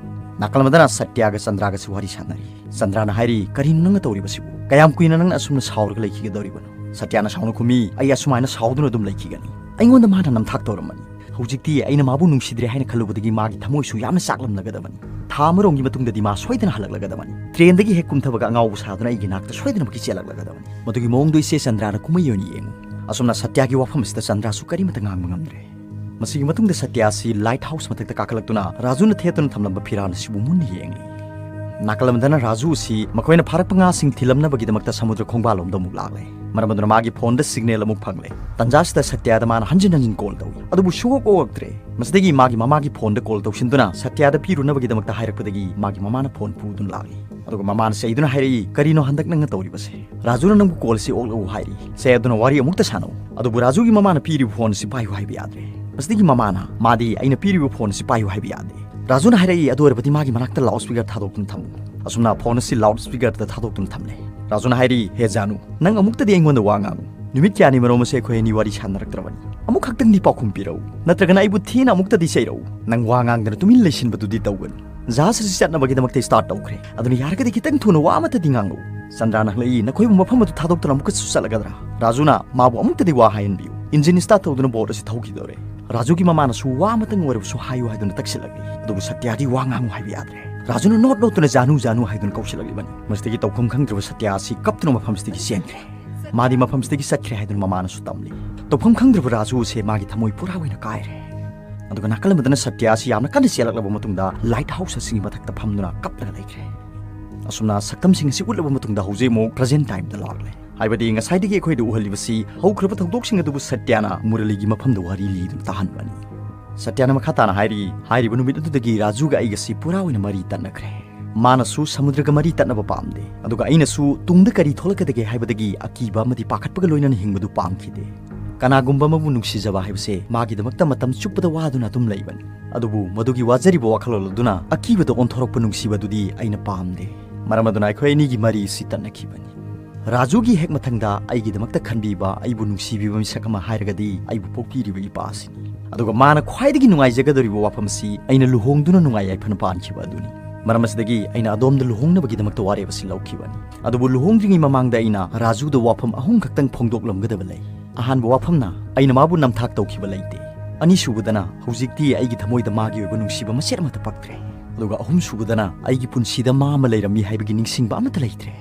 ꯅꯥꯀꯜ ꯑꯃꯗꯅ ꯁꯇ꯭ꯌꯒ ꯆꯟꯗ꯭ꯔꯒꯁꯨ ꯋꯥꯔꯤ ꯁꯥꯟꯅꯔꯤ꯫ ꯆꯟꯗ꯭ꯔꯅ ꯍꯥꯏꯔꯤ, "ꯀꯔꯤꯅꯣ ꯅꯪꯅ ꯇꯧꯔꯤꯕꯁꯤꯕꯨ? ꯀꯌꯥꯝ ꯀꯨꯏꯅ ꯅꯪꯅ ꯑꯁꯨꯝꯅ ꯁꯥꯎꯔꯒ ꯂꯩꯈꯤꯒꯗꯧꯔꯤꯕꯅꯣ?" ꯁꯇ꯭ꯌꯅ ꯁꯥꯎꯅ ꯈꯨꯝꯃꯤ, "ꯑꯩ ꯑꯁꯨꯃꯥꯏꯅ ꯁꯥꯎꯗꯨꯅ ꯑꯗꯨꯝ ꯂꯩꯈꯤꯒꯅꯤ? ꯑꯩꯉꯣꯟꯗ ꯃꯥꯅ ꯅꯝꯊꯥꯛ ꯇꯧꯔꯝꯕꯅꯤ꯫ ꯍꯧꯖꯤꯛꯇꯤ ꯑꯩꯅ ꯃꯥꯕꯨ ꯅꯨꯡꯁꯤꯗ꯭ꯔꯦ ꯍꯥꯏꯅ ꯈꯜꯂꯨꯕꯗꯒꯤ ꯃꯥꯒꯤ ꯊꯃꯣꯏꯁꯨ ꯌꯥꯝꯅ ꯆꯥꯛꯂꯝꯂꯒꯗꯕꯅꯤ꯫ ꯊꯥ ꯑꯃꯔꯣꯝꯒꯤ ꯃꯇꯨꯡꯗꯗꯤ ꯃꯥ ꯁꯣꯏꯗꯅ ꯍꯜꯂꯛꯂꯒꯗꯕꯅꯤ꯫ ꯇ꯭ꯔꯦꯟꯗꯒꯤ ꯍꯦꯛ ꯀꯨꯝꯊꯕꯒ ꯑꯉꯥꯎꯕ ꯁꯥꯗꯨꯅ ꯑꯩꯒꯤ ꯅꯥꯛꯇ ꯁꯣꯏꯗꯅꯃꯛꯀꯤ ꯆꯦꯜꯂꯛꯂꯒꯗꯕꯅꯤ꯫ ꯃꯗꯨꯒꯤ ꯃꯑꯣꯡꯗꯣ ꯏꯆꯦ ꯆꯟꯗ꯭ꯔꯅ ꯀꯨꯝꯍꯩ ꯑꯣꯏꯅ ꯌꯦꯡꯉꯨ"꯫ ꯑꯁꯨꯝꯅ ꯁꯇ꯭ꯌꯒꯤ ꯋꯥꯐꯝ ꯑꯁꯤꯗ ꯆꯟꯗ꯭ꯔꯁꯨ ꯀꯔꯤꯃꯇ ꯉꯥꯡꯕ ꯉꯝꯗ꯭ꯔꯦ꯫ ꯃꯁꯤꯒꯤ ꯃꯇꯨꯡꯗ ꯁꯇ꯭ꯌ ꯑꯁꯤ ꯂꯥꯏꯠ ꯍꯥꯎꯁ ꯃꯊꯛꯇ ꯀꯥꯈꯠꯂꯛꯇꯨꯅ ꯔꯥꯖꯨꯅ ꯊꯦꯠꯇꯨꯅ ꯊꯝꯂꯝꯕ ꯐꯤꯔꯥꯜ ꯑꯁꯤꯕꯨ ꯃꯨꯟꯅ ꯌꯦꯡꯂꯤ꯫ ꯅꯥꯀꯜ ꯑꯃꯗꯅ ꯔꯥꯖꯨ ꯑꯁꯤ ꯃꯈꯣꯏꯅ ꯐꯥꯔꯛꯄ ꯉꯥꯁꯤꯡ ꯊꯤꯜꯂꯝꯅꯕꯒꯤꯗꯃꯛꯇ ꯁꯃꯨꯗ꯭ꯔ ꯈꯣꯡꯕꯥꯜꯂꯣꯝꯗ ꯑꯃꯨꯛ ꯂꯥꯛꯂꯦ꯫ ꯃꯔꯝ ꯑꯗꯨꯅ ꯃꯥꯒꯤ ꯐꯣꯟꯗ ꯁꯤꯒꯅꯦꯜ ꯑꯃꯨꯛ ꯐꯪꯂꯦ꯫ ꯇꯟꯖꯥꯁꯤꯗ ꯁꯇ꯭ꯌꯗ ꯃꯥꯅ ꯍꯟꯖꯤꯟ ꯍꯟꯖꯤꯟ ꯀꯣꯜ ꯇꯧꯏ, ꯑꯗꯨꯕꯨ ꯁꯨꯡꯑꯣꯛ ꯑꯣꯛꯂꯛꯇ꯭ꯔꯦ꯫ ꯃꯁꯤꯗꯒꯤ ꯃꯥꯒꯤ ꯃꯃꯥꯒꯤ ꯐꯣꯟꯗ ꯀꯣꯜ ꯇꯧꯁꯤꯟꯗꯨꯅ ꯁꯇ꯭ꯌꯗ ꯄꯤꯔꯨꯅꯕꯒꯤꯗꯃꯛꯇ ꯍꯥꯏꯔꯛꯄꯗꯒꯤ ꯃꯥꯒꯤ ꯃꯃꯥꯅ ꯐꯣꯟ ꯄꯨꯗꯨꯅ ꯂꯥꯛꯂꯤ꯫ ꯑꯗꯨꯒ ꯃꯃꯥꯅ ꯆꯩꯗꯨꯅ ꯍꯥꯏꯔꯛꯏ, "ꯀꯔꯤꯅꯣ ꯍꯟꯗꯛ ꯅꯪꯅ ꯇꯧꯔꯤꯕꯁꯦ? ꯔꯥꯖꯨꯅ ꯅꯪꯕꯨ ꯀꯣꯜ ꯑꯁꯤ ꯑꯣꯛꯂꯛꯎ ꯍꯥꯏꯔꯤ, ꯆꯩ ꯑꯗꯨꯅ ꯋꯥꯔꯤ ꯑꯃꯨꯛꯇ ꯁꯥꯟꯅꯧ"꯫ ꯑꯗꯨꯕꯨ ꯔꯥꯖꯨꯒꯤ ꯃꯃꯥꯅ ꯄꯤꯔꯤꯕ ꯐꯣꯟ ꯑꯁꯤ ꯄꯥꯏꯌꯨ ꯍꯥꯏꯕ ꯌꯥꯗ꯭ꯔꯦ꯫ ꯃꯁꯤꯗꯒꯤ ꯃꯃꯥꯅ, "ꯃꯥꯗꯤ ꯑꯩꯅ ꯄꯤꯔꯤꯕ ꯐꯣꯟ ꯑꯁꯤ ꯄꯥꯏꯌꯨ ꯍꯥꯏꯕ ꯌꯥꯗꯦ"꯫ ꯔꯥꯖꯨꯅ ꯍꯥꯏꯔꯛꯏ, "ꯑꯗꯨ ꯑꯣꯏꯔꯕꯗꯤ ꯃꯥꯒꯤ ꯃꯅꯥꯛꯇ ꯂꯥꯎꯠ ꯁ꯭ꯄꯤꯀꯔ ꯊꯥꯗꯣꯛꯇꯨꯅ ꯊꯝꯃꯨ"꯫ ꯑꯁꯨꯝꯅ ꯐꯣꯟ ꯑꯁꯤ ꯂꯥꯎꯠ ꯁ꯭ꯄꯤꯀꯔꯗ ꯊꯥꯗꯣꯛꯇꯨꯅ ꯊꯝꯂꯦ꯫ ꯔꯥꯖꯨꯅ ꯍꯥꯏꯔꯤ, "ꯍꯦ ꯖꯥꯅꯨ, ꯅꯪ ꯑꯃꯨꯛꯇꯗꯤ ꯑꯩꯉꯣꯟꯗ ꯋꯥ ꯉꯥꯡꯉꯨ꯫ ꯅꯨꯃꯤꯠ ꯀꯌꯥꯅꯤ ꯃꯔꯣꯝ ꯑꯁꯤ ꯑꯩꯈꯣꯏ ꯑꯅꯤ ꯋꯥꯔꯤ ꯁꯥꯟꯅꯔꯛꯇ꯭ꯔꯕꯅꯤ꯫ ꯑꯃꯨꯛ ꯈꯛꯇꯪꯗꯤ ꯄꯥꯎꯈꯨꯝ ꯄꯤꯔꯛꯎ꯫ ꯅꯠꯇ꯭ꯔꯒꯅ ꯑꯩꯕꯨ ꯊꯤꯅ ꯑꯃꯨꯛꯇꯗꯤ ꯆꯩꯔꯛꯎ꯫ ꯅꯪ ꯋꯥ ꯉꯥꯡꯗꯅ ꯇꯨꯃꯤꯟ ꯂꯩꯁꯤꯟꯕꯗꯨꯗꯤ ꯇꯧꯒꯅꯨ꯫ ꯖꯍꯥꯖ ꯑꯁꯤ ꯆꯠꯅꯕꯒꯤꯗꯃꯛꯇ ꯁ꯭ꯇꯥꯔꯠ ꯇꯧꯈ꯭ꯔꯦ꯫ ꯑꯗꯨꯅ ꯌꯥꯔꯒꯗꯤ ꯈꯤꯇꯪ ꯊꯨꯅ ꯋꯥ ꯑꯃꯠꯇꯗꯤ ꯉꯥꯡꯂꯛꯎ"꯫ ꯆꯟꯗ꯭ꯔꯅ ꯍꯪꯂꯛꯏ, "ꯅꯈꯣꯏꯕꯨ ꯃꯐꯝ ꯑꯗꯨ ꯊꯥꯗꯣꯛꯇꯨꯅ ꯑꯃꯨꯛꯀꯁꯨ ꯆꯠꯂꯒꯗ꯭ꯔꯥ?" ꯔꯥꯖꯨꯅ ꯃꯥꯕꯨ ꯑꯃꯨꯛꯇꯗꯤ ꯋꯥ ꯍꯥꯏꯍꯟꯕꯤꯌꯨ꯫ ꯏꯟꯖꯤꯟ ꯁ꯭ꯇꯥꯔꯠ ꯇꯧꯗꯨꯅ ꯕꯣꯠ ꯑꯁꯤ ꯊꯧꯈꯤꯗꯧꯔꯦ꯫ ꯔꯥꯖꯨꯒꯤ ꯃꯃꯥꯅꯁꯨ ꯋꯥ ꯑꯃꯇꯪ ꯑꯣꯏꯔꯕꯁꯨ ꯍꯥꯏꯌꯨ ꯍꯥꯏꯗꯨꯅ ꯇꯛꯁꯤꯜꯂꯛꯂꯤ꯫ ꯑꯗꯨꯕꯨ ꯁꯇ꯭ꯌꯗꯤ ꯋꯥ ꯉꯥꯡꯉꯨ ꯍꯥꯏꯕ ꯌꯥꯗ꯭ꯔꯦ꯫ ꯔꯥꯖꯨꯅ ꯅꯣꯠ ꯅꯣꯠꯇꯨꯅ "ꯖꯥꯅꯨ, ꯖꯥꯅꯨ" ꯍꯥꯏꯗꯨꯅ ꯀꯧꯁꯤꯜꯂꯛꯂꯤꯕꯅꯤ꯫ ꯃꯁꯤꯗꯒꯤ ꯇꯧꯐꯝ ꯈꯪꯗ꯭ꯔꯕ ꯁꯇ꯭ꯌ ꯑꯁꯤ ꯀꯞꯇꯨꯅ ꯃꯐꯝꯁꯤꯗꯒꯤ ꯆꯦꯟꯈ꯭ꯔꯦ꯫ ꯃꯥꯗꯤ ꯃꯐꯝꯁꯤꯗꯒꯤ ꯆꯠꯈ꯭ꯔꯦ ꯍꯥꯏꯗꯨꯅ ꯃꯃꯥꯅꯁꯨ ꯇꯝꯂꯤ꯫ ꯇꯧꯐꯝ ꯈꯪꯗ꯭ꯔꯕ ꯔꯥꯖꯨ ꯑꯁꯦ ꯃꯥꯒꯤ ꯊꯃꯣꯏ ꯄꯨꯔꯥ ꯑꯣꯏꯅ ꯀꯥꯏꯔꯦ꯫ ꯑꯗꯨꯒ ꯅꯥꯀꯜ ꯑꯃꯗꯅ ꯁꯇ꯭ꯌ ꯑꯁꯤ ꯌꯥꯝꯅ ꯀꯟꯅ ꯆꯦꯜꯂꯛꯂꯕ ꯃꯇꯨꯡꯗ ꯂꯥꯏꯠ ꯍꯥꯎꯁ ꯑꯁꯤꯒꯤ ꯃꯊꯛꯇ ꯐꯝꯗꯨꯅ ꯀꯞꯂꯒ ꯂꯩꯈ꯭ꯔꯦ꯫ ꯑꯁꯨꯝꯅ ꯁꯛꯇꯝꯁꯤꯡ ꯑꯁꯤ ꯎꯠꯂꯕ ꯃꯇꯨꯡꯗ ꯍꯧꯖꯤꯛ ꯑꯃꯨꯛ ꯄ꯭ꯔꯖꯦꯟ ꯇꯥꯏꯝꯗ ꯂꯥꯛꯂꯦ꯫ ꯍꯥꯏꯕꯗꯤ ꯉꯁꯥꯏꯗꯒꯤ ꯑꯩꯈꯣꯏꯗ ꯎꯍꯜꯂꯤꯕꯁꯤ ꯍꯧꯈ꯭ꯔꯕ ꯊꯧꯗꯣꯛꯁꯤꯡ ꯑꯗꯨꯕꯨ ꯁꯇ꯭ꯌꯅ ꯃꯨꯔꯂꯤꯒꯤ ꯃꯐꯝꯗ ꯋꯥꯔꯤ ꯂꯤꯗꯨꯅ ꯇꯥꯍꯟꯕꯅꯤ꯫ ꯁꯇ꯭ꯌꯅ ꯃꯈꯥ ꯇꯥꯅ ꯍꯥꯏꯔꯤ, "ꯍꯥꯏꯔꯤꯕ ꯅꯨꯃꯤꯠ ꯑꯗꯨꯗꯒꯤ ꯔꯥꯖꯨꯒ ꯑꯩꯒꯁꯤ ꯄꯨꯔꯥ ꯑꯣꯏꯅ ꯃꯔꯤ ꯇꯠꯅꯈ꯭ꯔꯦ"꯫ ꯃꯥꯅꯁꯨ ꯁꯃꯨꯗ꯭ꯔꯒ ꯃꯔꯤ ꯇꯠꯅꯕ ꯄꯥꯝꯗꯦ, ꯑꯗꯨꯒ ꯑꯩꯅꯁꯨ ꯇꯨꯡꯗ ꯀꯔꯤ ꯊꯣꯛꯂꯛꯀꯗꯒꯦ ꯍꯥꯏꯕꯗꯒꯤ ꯑꯀꯤꯕ ꯑꯃꯗꯤ ꯄꯥꯈꯠꯄꯒ ꯂꯣꯏꯅꯅ ꯍꯤꯡꯕꯗꯨ ꯄꯥꯝꯈꯤꯗꯦ꯫ ꯀꯅꯥꯒꯨꯝꯕ ꯑꯃꯕꯨ ꯅꯨꯡꯁꯤꯖꯕ ꯍꯥꯏꯕꯁꯦ ꯃꯥꯒꯤꯗꯃꯛꯇ ꯃꯇꯝ ꯆꯨꯞꯄꯗ ꯋꯥꯗꯨꯅ ꯑꯗꯨꯝ ꯂꯩꯕꯅꯤ꯫ ꯑꯗꯨꯕꯨ ꯃꯗꯨꯒꯤ ꯋꯥꯖꯔꯤꯕ ꯋꯥꯈꯜꯂꯣꯟ ꯑꯗꯨꯅ ꯑꯀꯤꯕꯗ ꯑꯣꯟꯊꯣꯔꯛꯄ ꯅꯨꯡꯁꯤꯕ ꯑꯗꯨꯗꯤ ꯑꯩꯅ ꯄꯥꯝꯗꯦ꯫ ꯃꯔꯝ ꯑꯗꯨꯅ ꯑꯩꯈꯣꯏ ꯑꯅꯤꯒꯤ ꯃꯔꯤ ꯑꯁꯤ ꯇꯠꯅꯈꯤꯕꯅꯤ꯫ ꯔꯥꯖꯨꯒꯤ ꯍꯦꯛ ꯃꯊꯪꯗ ꯑꯩꯒꯤꯗꯃꯛꯇ ꯈꯟꯕꯤꯕ, ꯑꯩꯕꯨ ꯅꯨꯡꯁꯤꯕꯤꯕ ꯃꯤꯁꯛ ꯑꯃ ꯍꯥꯏꯔꯒꯗꯤ ꯑꯩꯕꯨ ꯄꯣꯛꯄꯤꯔꯤꯕ ꯏꯄꯥꯁꯤꯅꯤ꯫ ꯑꯗꯨꯒ ꯃꯥꯅ ꯈ꯭ꯋꯥꯏꯗꯒꯤ ꯅꯨꯡꯉꯥꯏꯖꯒꯗꯧꯔꯤꯕ ꯋꯥꯐꯝꯁꯤ ꯑꯩꯅ ꯂꯨꯍꯣꯡꯗꯨꯅ ꯅꯨꯡꯉꯥꯏ ꯌꯥꯏꯐꯅ ꯄꯥꯟꯈꯤꯕ ꯑꯗꯨꯅꯤ꯫ ꯃꯔꯝ ꯑꯁꯤꯗꯒꯤ ꯑꯩꯅ ꯑꯗꯣꯝꯗ ꯂꯨꯍꯣꯡꯅꯕꯒꯤꯗꯃꯛꯇ ꯋꯥꯔꯦꯞ ꯑꯁꯤ ꯂꯧꯈꯤꯕꯅꯤ꯫ ꯑꯗꯨꯕꯨ ꯂꯨꯍꯣꯡꯗ꯭ꯔꯤꯉꯩ ꯃꯃꯥꯡꯗ ꯑꯩꯅ ꯔꯥꯖꯨꯗ ꯋꯥꯐꯝ ꯑꯍꯨꯝ ꯈꯛꯇꯪ ꯐꯣꯡꯗꯣꯛꯂꯝꯒꯗꯕ ꯂꯩ꯫ ꯑꯍꯥꯟꯕ ꯋꯥꯐꯝꯅ, ꯑꯩꯅ ꯃꯥꯕꯨ ꯅꯝꯊꯥꯛ ꯇꯧꯈꯤꯕ ꯂꯩꯇꯦ꯫ ꯑꯅꯤꯁꯨꯕꯗꯅ, ꯍꯧꯖꯤꯛꯇꯤ ꯑꯩꯒꯤ ꯊꯃꯣꯏꯗ ꯃꯥꯒꯤ ꯑꯣꯏꯕ ꯅꯨꯡꯁꯤꯕ ꯃꯆꯦꯠ ꯑꯃꯠꯇ ꯄꯛꯇ꯭ꯔꯦ꯫ ꯑꯗꯨꯒ ꯑꯍꯨꯝꯁꯨꯕꯗꯅ, ꯑꯩꯒꯤ ꯄꯨꯟꯁꯤꯗ ꯃꯥ ꯑꯃ ꯂꯩꯔꯝꯃꯤ ꯍꯥꯏꯕꯒꯤ ꯅꯤꯡꯁꯤꯡꯕ ꯑꯃꯠꯇ ꯂꯩꯇ꯭ꯔꯦ꯫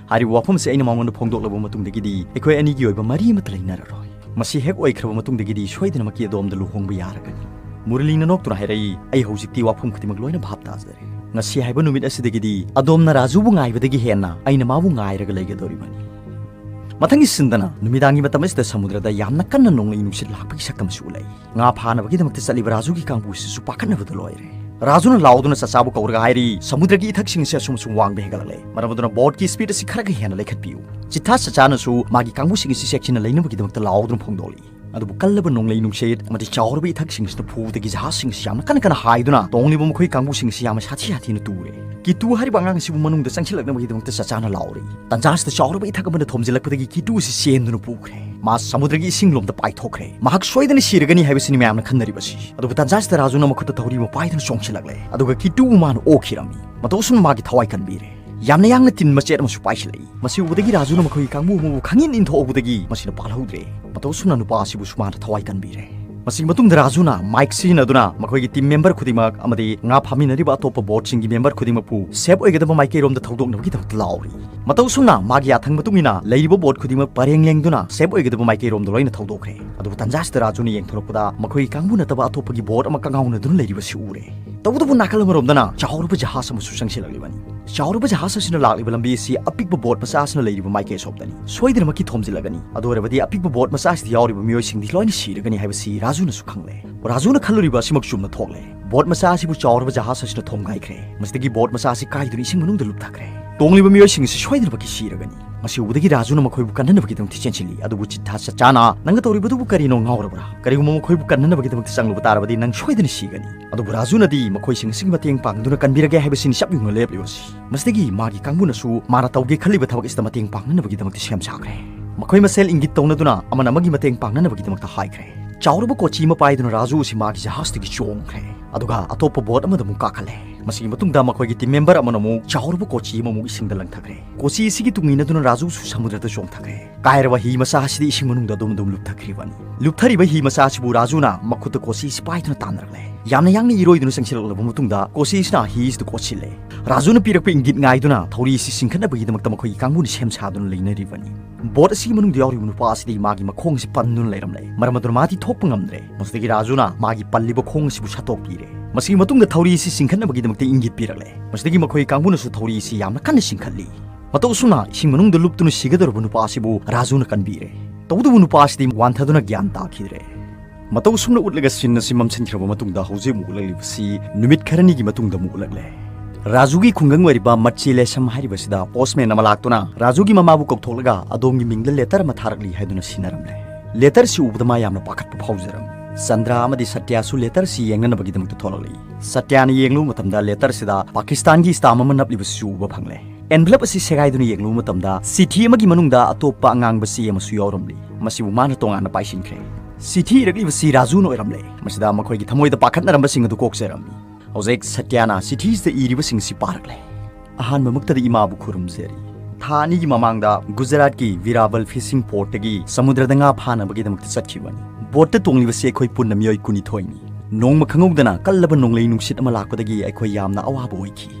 ꯍꯥꯏꯔꯤꯕ ꯋꯥꯐꯝꯁꯦ ꯑꯩꯅ ꯃꯉꯣꯟꯗ ꯐꯣꯡꯗꯣꯛꯂꯕ ꯃꯇꯨꯡꯗꯒꯤꯗꯤ ꯑꯩꯈꯣꯏ ꯑꯅꯤꯒꯤ ꯑꯣꯏꯕ ꯃꯔꯤ ꯑꯃꯠꯇ ꯂꯩꯅꯔꯔꯣꯏ꯫ ꯃꯁꯤ ꯍꯦꯛ ꯑꯣꯏꯈ꯭ꯔꯕ ꯃꯇꯨꯡꯗꯒꯤꯗꯤ ꯁꯣꯏꯗꯅꯃꯛꯀꯤ ꯑꯗꯣꯝꯗ ꯂꯨꯍꯣꯡꯕ ꯌꯥꯔꯒꯅꯤ꯫ ꯃꯨꯔꯂꯤꯅ ꯅꯣꯛꯇꯨꯅ ꯍꯥꯏꯔꯛꯏ, "ꯑꯩ ꯍꯧꯖꯤꯛꯇꯤ ꯋꯥꯐꯝ ꯈꯨꯗꯤꯡꯃꯛ ꯂꯣꯏꯅ ꯚꯥꯞ ꯇꯥꯖꯔꯦ꯫ ꯉꯁꯤ ꯍꯥꯏꯕ ꯅꯨꯃꯤꯠ ꯑꯁꯤꯗꯒꯤꯗꯤ ꯑꯗꯣꯝꯅ ꯔꯥꯖꯨꯕꯨ ꯉꯥꯏꯕꯗꯒꯤ ꯍꯦꯟꯅ ꯑꯩꯅ ꯃꯥꯕꯨ ꯉꯥꯏꯔꯒ ꯂꯩꯒꯗꯧꯔꯤꯕꯅꯤ"꯫ ꯃꯊꯪꯒꯤ ꯁꯤꯟꯗꯅ, ꯅꯨꯃꯤꯗꯥꯡꯒꯤ ꯃꯇꯝ ꯑꯁꯤꯗ ꯁꯃꯨꯗ꯭ꯔꯗ ꯌꯥꯝꯅ ꯀꯟꯅ ꯅꯣꯡꯂꯩ ꯅꯨꯡꯁꯤꯠ ꯂꯥꯛꯄꯒꯤ ꯁꯛꯇꯝꯁꯨ ꯎꯠꯂꯛꯏ꯫ ꯉꯥ ꯐꯥꯅꯕꯒꯤꯗꯃꯛꯇ ꯆꯠꯂꯤꯕ ꯔꯥꯖꯨꯒꯤ ꯀꯥꯡꯕꯨꯁꯤꯁꯨ ꯄꯥꯈꯠꯅꯕꯗ ꯂꯣꯏꯔꯦ꯫ ꯔꯥꯖꯨꯅ ꯂꯥꯎꯗꯨꯅ ꯆꯆꯥꯕꯨ ꯀꯧꯔꯒ ꯍꯥꯏꯔꯤ, "ꯁꯃꯨꯗ꯭ꯔꯒꯤ ꯏꯊꯛꯁꯤꯡ ꯑꯁꯤ ꯑꯁꯨꯝ ꯑꯁꯨꯝ ꯋꯥꯡꯕ ꯍꯦꯟꯒꯠꯂꯛꯂꯦ꯫ ꯃꯔꯝ ꯑꯗꯨꯅ ꯕꯣꯠꯀꯤ ꯁ꯭ꯄꯤꯗ ꯑꯁꯤ ꯈꯔꯒ ꯍꯦꯟꯅ ꯂꯩꯈꯠꯄꯤꯌꯨ"꯫ ꯆꯤꯊꯥ ꯆꯆꯥꯅꯁꯨ ꯃꯥꯒꯤ ꯀꯥꯡꯕꯨꯁꯤꯡ ꯑꯁꯤ ꯆꯦꯛꯁꯤꯟꯅ ꯂꯩꯅꯕꯒꯤꯗꯃꯛꯇ ꯂꯥꯎꯗꯨꯅ ꯐꯣꯡꯗꯣꯛꯂꯤ꯫ ꯑꯗꯨꯕꯨ ꯀꯜꯂꯕ ꯅꯣꯡꯂꯩ ꯅꯨꯡꯁꯤꯠ ꯑꯃꯗꯤ ꯆꯥꯎꯔꯕ ꯏꯊꯛꯁꯤꯡꯁꯤꯅ ꯐꯨꯕꯗꯒꯤ ꯖꯍꯥꯖꯁꯤꯡ ꯑꯁꯤ ꯌꯥꯝꯅ ꯀꯟꯅ ꯀꯟꯅ ꯍꯥꯏꯗꯨꯅ ꯇꯣꯡꯂꯤꯕ ꯃꯈꯣꯏ ꯀꯥꯡꯕꯨꯁꯤꯡ ꯑꯁꯤ ꯌꯥꯝꯅ ꯁꯥꯊꯤ ꯁꯥꯊꯤꯅ ꯇꯨꯔꯦ꯫ ꯀꯤꯇꯨ ꯍꯥꯏꯔꯤꯕ ꯑꯉꯥꯡ ꯑꯁꯤꯕꯨ ꯃꯅꯨꯡꯗ ꯆꯪꯁꯤꯜꯂꯛꯅꯕꯒꯤꯗꯃꯛꯇ ꯆꯆꯥꯅ ꯂꯥꯎꯔꯤ꯫ ꯇꯟꯖꯥ ꯑꯁꯤꯗ ꯆꯥꯎꯔꯕ ꯏꯊꯛ ꯑꯃꯗ ꯊꯣꯝꯖꯤꯜꯂꯛꯄꯗꯒꯤ ꯀꯤꯇꯨ ꯑꯁꯤ ꯆꯦꯟꯗꯨꯅ ꯄꯨꯈ꯭ꯔꯦ꯫ ꯃꯥ ꯁꯃꯨꯗ꯭ꯔꯒꯤ ꯏꯁꯤꯡ ꯂꯣꯝꯗ ꯄꯥꯏꯊꯣꯛꯈ꯭ꯔꯦ꯫ ꯃꯍꯥꯛ ꯁꯣꯏꯗꯅ ꯁꯤꯔꯒꯅꯤ ꯍꯥꯏꯕꯁꯤꯅꯤ ꯃꯌꯥꯝꯅ ꯈꯟꯅꯔꯤꯕꯁꯤ꯫ ꯑꯗꯨꯕꯨ ꯇꯟꯖꯥ ꯑꯁꯤꯗ ꯔꯥꯖꯨꯅ ꯃꯈꯨꯠꯇ ꯊꯧꯔꯤ ꯑꯃ ꯄꯥꯏꯗꯨꯅ ꯆꯣꯡꯁꯤꯜꯂꯛꯂꯦ꯫ ꯑꯗꯨꯒ ꯀꯤꯇꯨꯕꯨ ꯃꯥꯅ ꯑꯣꯛꯈꯤꯔꯝꯃꯤ꯫ ꯃꯇꯧ ꯑꯁꯨꯝꯅ ꯃꯥꯒꯤ ꯊꯋꯥꯏ ꯀꯟꯕꯤꯔꯦ꯫ ꯌꯥꯝꯅ ꯌꯥꯡꯅ ꯇꯤꯟ ꯃꯆꯦꯠ ꯑꯃꯁꯨ ꯄꯥꯏꯁꯤꯜꯂꯛꯏ꯫ ꯃꯁꯤ ꯎꯕꯗꯒꯤ ꯔꯥꯖꯨꯅ ꯃꯈꯣꯏꯒꯤ ꯀꯥꯡꯕꯨ ꯑꯃꯕꯨ ꯈꯪꯏꯟ ꯏꯟꯊꯣꯛꯍꯧꯕꯗꯒꯤ ꯃꯁꯤꯅ ꯄꯥꯜꯍꯧꯗ꯭ꯔꯦ꯫ ꯃꯇꯧ ꯑꯁꯨꯝꯅ ꯅꯨꯄꯥ ꯑꯁꯤꯕꯨꯁꯨ ꯃꯥꯅ ꯊꯋꯥꯏ ꯀꯟꯕꯤꯔꯦ꯫ ꯃꯁꯤꯒꯤ ꯃꯇꯨꯡꯗ ꯔꯥꯖꯨꯅ ꯃꯥꯏꯛ ꯁꯤꯖꯤꯟꯅꯗꯨꯅ ꯃꯈꯣꯏꯒꯤ ꯇꯤꯝ ꯃꯦꯝꯕꯔ ꯈꯨꯗꯤꯡꯃꯛ ꯑꯃꯗꯤ ꯉꯥ ꯐꯥꯃꯤꯟꯅꯔꯤꯕ ꯑꯇꯣꯞꯄ ꯕꯣꯠꯁꯤꯡꯒꯤ ꯃꯦꯝꯕꯔ ꯈꯨꯗꯤꯡꯃꯛꯄꯨ ꯁꯦꯐ ꯑꯣꯏꯒꯗꯕ ꯃꯥꯏꯀꯩꯔꯣꯝꯗ ꯊꯧꯗꯣꯛꯅꯕꯒꯤꯗꯃꯛꯇ ꯂꯥꯎꯔꯤ꯫ ꯃꯇꯧ ꯑꯁꯨꯝꯅ ꯃꯥꯒꯤ ꯌꯥꯊꯪ ꯃꯇꯨꯡ ꯏꯟꯅ ꯂꯩꯔꯤꯕ ꯕꯣꯠ ꯈꯨꯗꯤꯡꯃꯛ ꯄꯔꯦꯡ ꯂꯦꯡꯗꯨꯅ ꯁꯦꯐ ꯑꯣꯏꯒꯗꯕ ꯃꯥꯏꯀꯩꯔꯣꯝꯗ ꯂꯣꯏꯅ ꯊꯧꯗꯣꯛꯈ꯭ꯔꯦ꯫ ꯑꯗꯨꯕꯨ ꯇꯟꯖꯥ ꯑꯁꯤꯗ ꯔꯥꯖꯨꯅ ꯌꯦꯡꯊꯣꯔꯛꯄꯗ ꯃꯈꯣꯏꯒꯤ ꯀꯥꯡꯕꯨ ꯅꯠꯇꯕ ꯑꯇꯣꯞꯄꯒꯤ ꯕꯣꯠ ꯑꯃ ꯀꯪꯉꯥꯎꯅꯗꯨꯅ ꯂꯩꯔꯤꯕꯁꯤ ꯎꯔꯦ꯫ ꯇꯧꯕꯇꯕꯨ ꯅꯥꯀꯜ ꯑꯃꯔꯣꯝꯗꯅ ꯆꯥꯎꯔꯕ ꯖꯍꯥꯖ ꯑꯃꯁꯨ ꯆꯪꯁꯤꯜꯂꯛꯂꯤꯕꯅꯤ꯫ ꯆꯥꯎꯔꯕ ꯖꯍꯥꯖ ꯑꯁꯤꯅ ꯂꯥꯛꯂꯤꯕ ꯂꯝꯕꯤ ꯑꯁꯤ ꯑꯄꯤꯛꯄ ꯕꯣꯠ ꯃꯆꯥ ꯑꯁꯤꯅ ꯂꯩꯔꯤꯕ ꯃꯥꯏꯀꯩ ꯑꯁꯣꯝꯗꯅꯤ꯫ ꯁꯣꯏꯗꯅꯃꯛꯀꯤ ꯊꯣꯝꯖꯤꯜꯂꯒꯅꯤ꯫ ꯑꯗꯨ ꯑꯣꯏꯔꯕꯗꯤ ꯑꯄꯤꯛꯄ ꯕꯣꯠ ꯃꯆꯥ ꯑꯁꯤꯗ ꯌꯥꯎꯔꯤꯕ ꯃꯤꯑꯣꯏꯁꯤꯡꯗꯤ ꯂꯣꯏꯅ ꯁꯤꯔꯒꯅꯤ ꯍꯥꯏꯕꯁꯤ ꯔꯥꯖꯨꯅꯁꯨ ꯈꯪꯂꯦ꯫ ꯔꯥꯖꯨꯅ ꯈꯜꯂꯨꯔꯤꯕ ꯑꯁꯤꯃꯛ ꯆꯨꯝꯅ ꯊꯣꯛꯂꯦ꯫ ꯕꯣꯠ ꯃꯆꯥ ꯑꯁꯤꯕꯨ ꯆꯥꯎꯔꯕ ꯖꯍꯥꯖ ꯑꯁꯤꯅ ꯊꯣꯝꯒꯥꯏꯈ꯭ꯔꯦ꯫ ꯃꯁꯤꯗꯒꯤ ꯕꯣꯠ ꯃꯆꯥ ꯑꯁꯤ ꯀꯥꯏꯗꯨꯅ ꯏꯁꯤꯡ ꯃꯅꯨꯡꯗ ꯂꯨꯞꯊꯈ꯭ꯔꯦ꯫ ꯇꯣꯡꯂꯤꯕ ꯃꯤꯑꯣꯏꯁꯤꯡ ꯑꯁꯤ ꯁꯣꯏꯗꯅꯃꯛꯀꯤ ꯁꯤꯔꯒꯅꯤ꯫ ꯃꯁꯤ ꯎꯕꯗꯒꯤ ꯔꯥꯖꯨꯅ ꯃꯈꯣꯏꯕꯨ ꯀꯟꯅꯅꯕꯒꯤꯗꯃꯛꯇ ꯆꯦꯟꯁꯤꯜꯂꯤ꯫ ꯑꯗꯨꯕꯨ ꯆꯤꯠꯊꯥ ꯆꯆꯥꯅ, "ꯅꯪꯅ ꯇꯧꯔꯤꯕꯗꯨꯕꯨ ꯀꯔꯤꯅꯣ, ꯉꯥꯎꯔꯕ꯭ꯔꯥ? ꯀꯔꯤꯒꯨꯝꯕ ꯃꯈꯣꯏꯕꯨ ꯀꯟꯅꯅꯕꯒꯤꯗꯃꯛꯇ ꯆꯪꯂꯨꯕ ꯇꯥꯔꯕꯗꯤ ꯅꯪ ꯁꯣꯏꯗꯅ ꯁꯤꯒꯅꯤ꯫" ꯑꯗꯨꯕꯨ ꯔꯥꯖꯨꯅꯗꯤ ꯃꯈꯣꯏꯁꯤꯡ ꯑꯁꯤꯒꯤ ꯃꯇꯦꯡ ꯄꯥꯡꯗꯨꯅ ꯀꯟꯕꯤꯔꯒꯦ ꯍꯥꯏꯕꯁꯤꯅꯤ ꯆꯞ ꯌꯨꯡꯅ ꯂꯦꯞꯂꯤꯕꯁꯤ꯫ ꯃꯁꯤꯗꯒꯤ ꯃꯥꯒꯤ ꯀꯥꯡꯕꯨꯅꯁꯨ ꯃꯥꯅ ꯇꯧꯒꯦ ꯈꯜꯂꯤꯕ ꯊꯕꯛ ꯑꯁꯤꯗ ꯃꯇꯦꯡ ꯄꯥꯡꯅꯅꯕꯒꯤꯗꯃꯛꯇ ꯁꯦꯝ ꯁꯥꯈ꯭ꯔꯦ꯫ ꯃꯈꯣꯏ ꯃꯁꯦꯜ ꯏꯪꯒꯤꯠ ꯇꯧꯅꯗꯨꯅ ꯑꯃꯅ ꯑꯃꯒꯤ ꯃꯇꯦꯡ ꯄꯥꯡꯅꯅꯕꯒꯤꯗꯃꯛꯇ ꯍꯥꯏꯈ꯭ꯔꯦ꯫ ꯆꯥꯎꯔꯕ ꯀꯣꯆꯤ ꯑꯃ ꯄꯥꯏꯗꯨꯅ ꯔꯥꯖꯨ ꯑꯁꯤ ꯃꯥꯒꯤ ꯖꯍꯥꯖꯇꯒꯤ ꯆꯣꯡꯈ꯭ꯔꯦ꯫ ꯑꯗꯨꯒ ꯑꯇꯣꯞꯄ ꯕꯣꯠ ꯑꯃꯗ ꯑꯃꯨꯛ ꯀꯥꯈꯠꯂꯦ꯫ ꯃꯁꯤꯒꯤ ꯃꯇꯨꯡꯗ ꯃꯈꯣꯏꯒꯤ ꯇꯤꯝ ꯃꯦꯝꯕꯔ ꯑꯃꯅ ꯑꯃꯨꯛ ꯆꯥꯎꯔꯕ ꯀꯣꯆꯤ ꯑꯃꯃꯨꯛ ꯏꯁꯤꯡꯗ ꯂꯪꯊꯈ꯭ꯔꯦ꯫ ꯀꯣꯆꯤ ꯑꯁꯤꯒꯤ ꯇꯨꯡ ꯏꯟꯅꯗꯨꯅ ꯔꯥꯖꯨꯁꯨ ꯁꯃꯨꯗ꯭ꯔꯗ ꯆꯣꯡꯊꯈ꯭ꯔꯦ꯫ ꯀꯥꯏꯔꯕ ꯍꯤ ꯃꯆꯥ ꯑꯁꯤꯗꯤ ꯏꯁꯤꯡ ꯃꯅꯨꯡꯗ ꯑꯗꯨꯝ ꯑꯗꯨꯝ ꯂꯨꯞꯊꯈ꯭ꯔꯤꯕꯅꯤ꯫ ꯂꯨꯞꯊꯔꯤꯕ ꯍꯤ ꯃꯆꯥ ꯑꯁꯤꯕꯨ ꯔꯥꯖꯨꯅ ꯃꯈꯨꯠꯇ ꯀꯣꯆꯤ ꯑꯁꯤ ꯄꯥꯏꯗꯨꯅ ꯇꯥꯟꯅꯔꯛꯂꯦ꯫ ꯌꯥꯝꯅ ꯌꯥꯡꯅ ꯏꯔꯣꯏꯗꯨꯅ ꯆꯪꯁꯤꯜꯂꯛꯂꯕ ꯃꯇꯨꯡꯗ ꯀꯣꯆꯤ ꯑꯁꯤꯅ ꯍꯤ ꯑꯁꯤꯗ ꯀꯣꯠꯁꯤꯜꯂꯦ꯫ ꯔꯥꯖꯨꯅ ꯄꯤꯔꯛꯄ ꯏꯪꯒꯤꯠ ꯉꯥꯏꯗꯨꯅ ꯊꯧꯔꯤ ꯑꯁꯤ ꯆꯤꯡꯈꯠꯅꯕꯒꯤꯗꯃꯛꯇ ꯃꯈꯣꯏꯒꯤ ꯀꯥꯡꯕꯨꯅ ꯁꯦꯝ ꯁꯥꯗꯨꯅ ꯂꯩꯅꯔꯤꯕꯅꯤ꯫ ꯕꯣꯠ ꯑꯁꯤꯒꯤ ꯃꯅꯨꯡꯗ ꯌꯥꯎꯔꯤꯕ ꯅꯨꯄꯥ ꯑꯁꯤꯗꯤ ꯃꯥꯒꯤ ꯃꯈꯣꯡ ꯑꯁꯤ ꯄꯟꯗꯨꯅ ꯂꯩꯔꯝꯂꯦ꯫ ꯃꯔꯝ ꯑꯗꯨꯅ ꯃꯥꯗꯤ ꯊꯣꯛꯄ ꯉꯝꯗ꯭ꯔꯦ꯫ ꯃꯁꯤꯗꯒꯤ ꯔꯥꯖꯨꯅ ꯃꯥꯒꯤ ꯄꯜꯂꯤꯕ ꯈꯣꯡ ꯑꯁꯤꯕꯨ ꯁꯠꯇꯣꯛꯄꯤꯔꯦ꯫ ꯃꯁꯤꯒꯤ ꯃꯇꯨꯡꯗ ꯊꯧꯔꯤ ꯑꯁꯤ ꯆꯤꯡꯈꯠꯅꯕꯒꯤꯗꯃꯛꯇ ꯏꯪꯒꯤꯠ ꯄꯤꯔꯛꯂꯦ꯫ ꯃꯁꯤꯗꯒꯤ ꯃꯈꯣꯏ ꯀꯥꯡꯕꯨꯅꯁꯨ ꯊꯧꯔꯤ ꯑꯁꯤ ꯌꯥꯝꯅ ꯀꯟꯅ ꯆꯤꯡꯈꯠꯂꯤ꯫ ꯃꯇꯧ ꯑꯁꯨꯝꯅ ꯏꯁꯤꯡ ꯃꯅꯨꯡꯗ ꯂꯨꯞꯇꯨꯅ ꯁꯤꯒꯗꯧꯔꯕ ꯅꯨꯄꯥ ꯑꯁꯤꯕꯨ ꯔꯥꯖꯨꯅ ꯀꯟꯕꯤꯔꯦ꯫ ꯇꯧꯕꯇꯕꯨ ꯅꯨꯄꯥ ꯑꯁꯤꯗꯤ ꯋꯥꯟꯊꯗꯨꯅ ꯒ꯭ꯌꯥꯟ ꯇꯥꯈꯤꯗ꯭ꯔꯦ꯫ ꯃꯇꯧ ꯑꯁꯨꯝꯅ ꯎꯠꯂꯒ ꯁꯤꯟ ꯑꯁꯤ ꯃꯝꯁꯤꯟꯈ꯭ꯔꯕ ꯃꯇꯨꯡꯗ ꯍꯧꯖꯤꯛ ꯑꯃꯨꯛ ꯎꯠꯂꯛꯂꯤꯕꯁꯤ ꯅꯨꯃꯤꯠ ꯈꯔꯅꯤꯒꯤ ꯃꯇꯨꯡꯗ ꯑꯃꯨꯛ ꯎꯠꯂꯛꯂꯦ꯫ ꯔꯥꯖꯨꯒꯤ ꯈꯨꯡꯒꯪ ꯑꯣꯏꯔꯤꯕ ꯃꯠꯆꯦ ꯂꯦꯁꯝ ꯍꯥꯏꯔꯤꯕꯁꯤꯗ ꯄꯣꯁꯃꯦꯟ ꯑꯃ ꯂꯥꯛꯇꯨꯅ ꯔꯥꯖꯨꯒꯤ ꯃꯃꯥꯕꯨ ꯀꯧꯊꯣꯛꯂꯒ "ꯑꯗꯣꯝꯒꯤ ꯃꯤꯡꯗ ꯂꯦꯇꯔ ꯑꯃ ꯊꯥꯔꯛꯂꯤ" ꯍꯥꯏꯗꯨꯅ ꯁꯤꯟꯅꯔꯝꯂꯦ꯫ ꯂꯦꯇꯔꯁꯤ ꯎꯕꯗ ꯃꯥ ꯌꯥꯝꯅ ꯄꯥꯈꯠꯄ ꯐꯥꯎꯖꯔꯝꯃꯤ꯫ ꯆꯟꯗ꯭ꯔ ꯑꯃꯗꯤ ꯁꯇ꯭ꯌꯥꯁꯨ ꯂꯦꯇꯔꯁꯤ ꯌꯦꯡꯅꯅꯕꯒꯤꯗꯃꯛꯇ ꯊꯣꯛꯂꯛꯂꯤ꯫ ꯁꯇ꯭ꯌꯥꯅ ꯌꯦꯡꯂꯨꯕ ꯃꯇꯝꯗ ꯂꯦꯇꯔꯁꯤꯗ ꯄꯥꯀꯤꯁꯇꯥꯟꯒꯤ ꯁ꯭ꯇꯥꯝ ꯑꯃ ꯅꯞꯂꯤꯕꯁꯤꯁꯨ ꯎꯕ ꯐꯪꯂꯦ꯫ ꯑꯦꯟꯚꯂꯞ ꯑꯁꯤ ꯁꯦꯒꯥꯏꯗꯨꯅ ꯌꯦꯡꯂꯨꯕ ꯃꯇꯝꯗ ꯆꯤꯊꯤ ꯑꯃꯒꯤ ꯃꯅꯨꯡꯗ ꯑꯇꯣꯞꯄ ꯑꯉꯥꯡꯕ ꯆꯦ ꯑꯃꯁꯨ ꯌꯥꯎꯔꯝꯂꯤ꯫ ꯃꯁꯤꯕꯨ ꯃꯥꯅ ꯇꯣꯉꯥꯟꯅ ꯄꯥꯏꯁꯤꯟꯈ꯭ꯔꯦ꯫ ꯆꯤꯊꯤ ꯏꯔꯛꯂꯤꯕꯁꯤ ꯔꯥꯖꯨꯅ ꯑꯣꯏꯔꯝꯂꯦ꯫ ꯃꯁꯤꯗ ꯃꯈꯣꯏꯒꯤ ꯊꯃꯣꯏꯗ ꯄꯥꯈꯠꯅꯔꯝꯕꯁꯤꯡ ꯑꯗꯨ ꯀꯣꯛꯆꯔꯝꯃꯤ꯫ ꯍꯧꯖꯤꯛ ꯁꯇ꯭ꯌꯥꯅ ꯆꯤꯊꯤꯁꯤꯗ ꯏꯔꯤꯕꯁꯤꯡ ꯑꯁꯤ ꯄꯥꯔꯛꯂꯦ꯫ "ꯑꯍꯥꯟꯕꯃꯛꯇꯗ ꯏꯃꯥꯕꯨ ꯈꯨꯔꯨꯝꯖꯔꯤ꯫ ꯊꯥ ꯑꯅꯤꯒꯤ ꯃꯃꯥꯡꯗ ꯒꯨꯖꯔꯥꯠꯀꯤ ꯚꯤꯔꯥꯕꯜ ꯐꯤꯁꯤꯡ ꯄꯣꯔꯠꯇꯒꯤ ꯁꯃꯨꯗ꯭ꯔꯗ ꯉꯥ ꯐꯥꯅꯕꯒꯤꯗꯃꯛꯇ ꯆꯠꯈꯤꯕꯅꯤ꯫ ꯕꯣꯠꯇ ꯇꯣꯡꯂꯤꯕꯁꯤ ꯑꯩꯈꯣꯏ ꯄꯨꯟꯅ ꯃꯤꯑꯣꯏ ꯀꯨꯟꯅꯤꯊꯣꯏꯅꯤ꯫ ꯅꯣꯡꯃ ꯈꯪꯍꯧꯗꯅ ꯀꯜꯂꯕ ꯅꯣꯡꯂꯩ ꯅꯨꯡꯁꯤꯠ ꯑꯃ ꯂꯥꯛꯄꯗꯒꯤ ꯑꯩꯈꯣꯏ ꯌꯥꯝꯅ ꯑꯋꯥꯕ ꯑꯣꯏꯈꯤ꯫"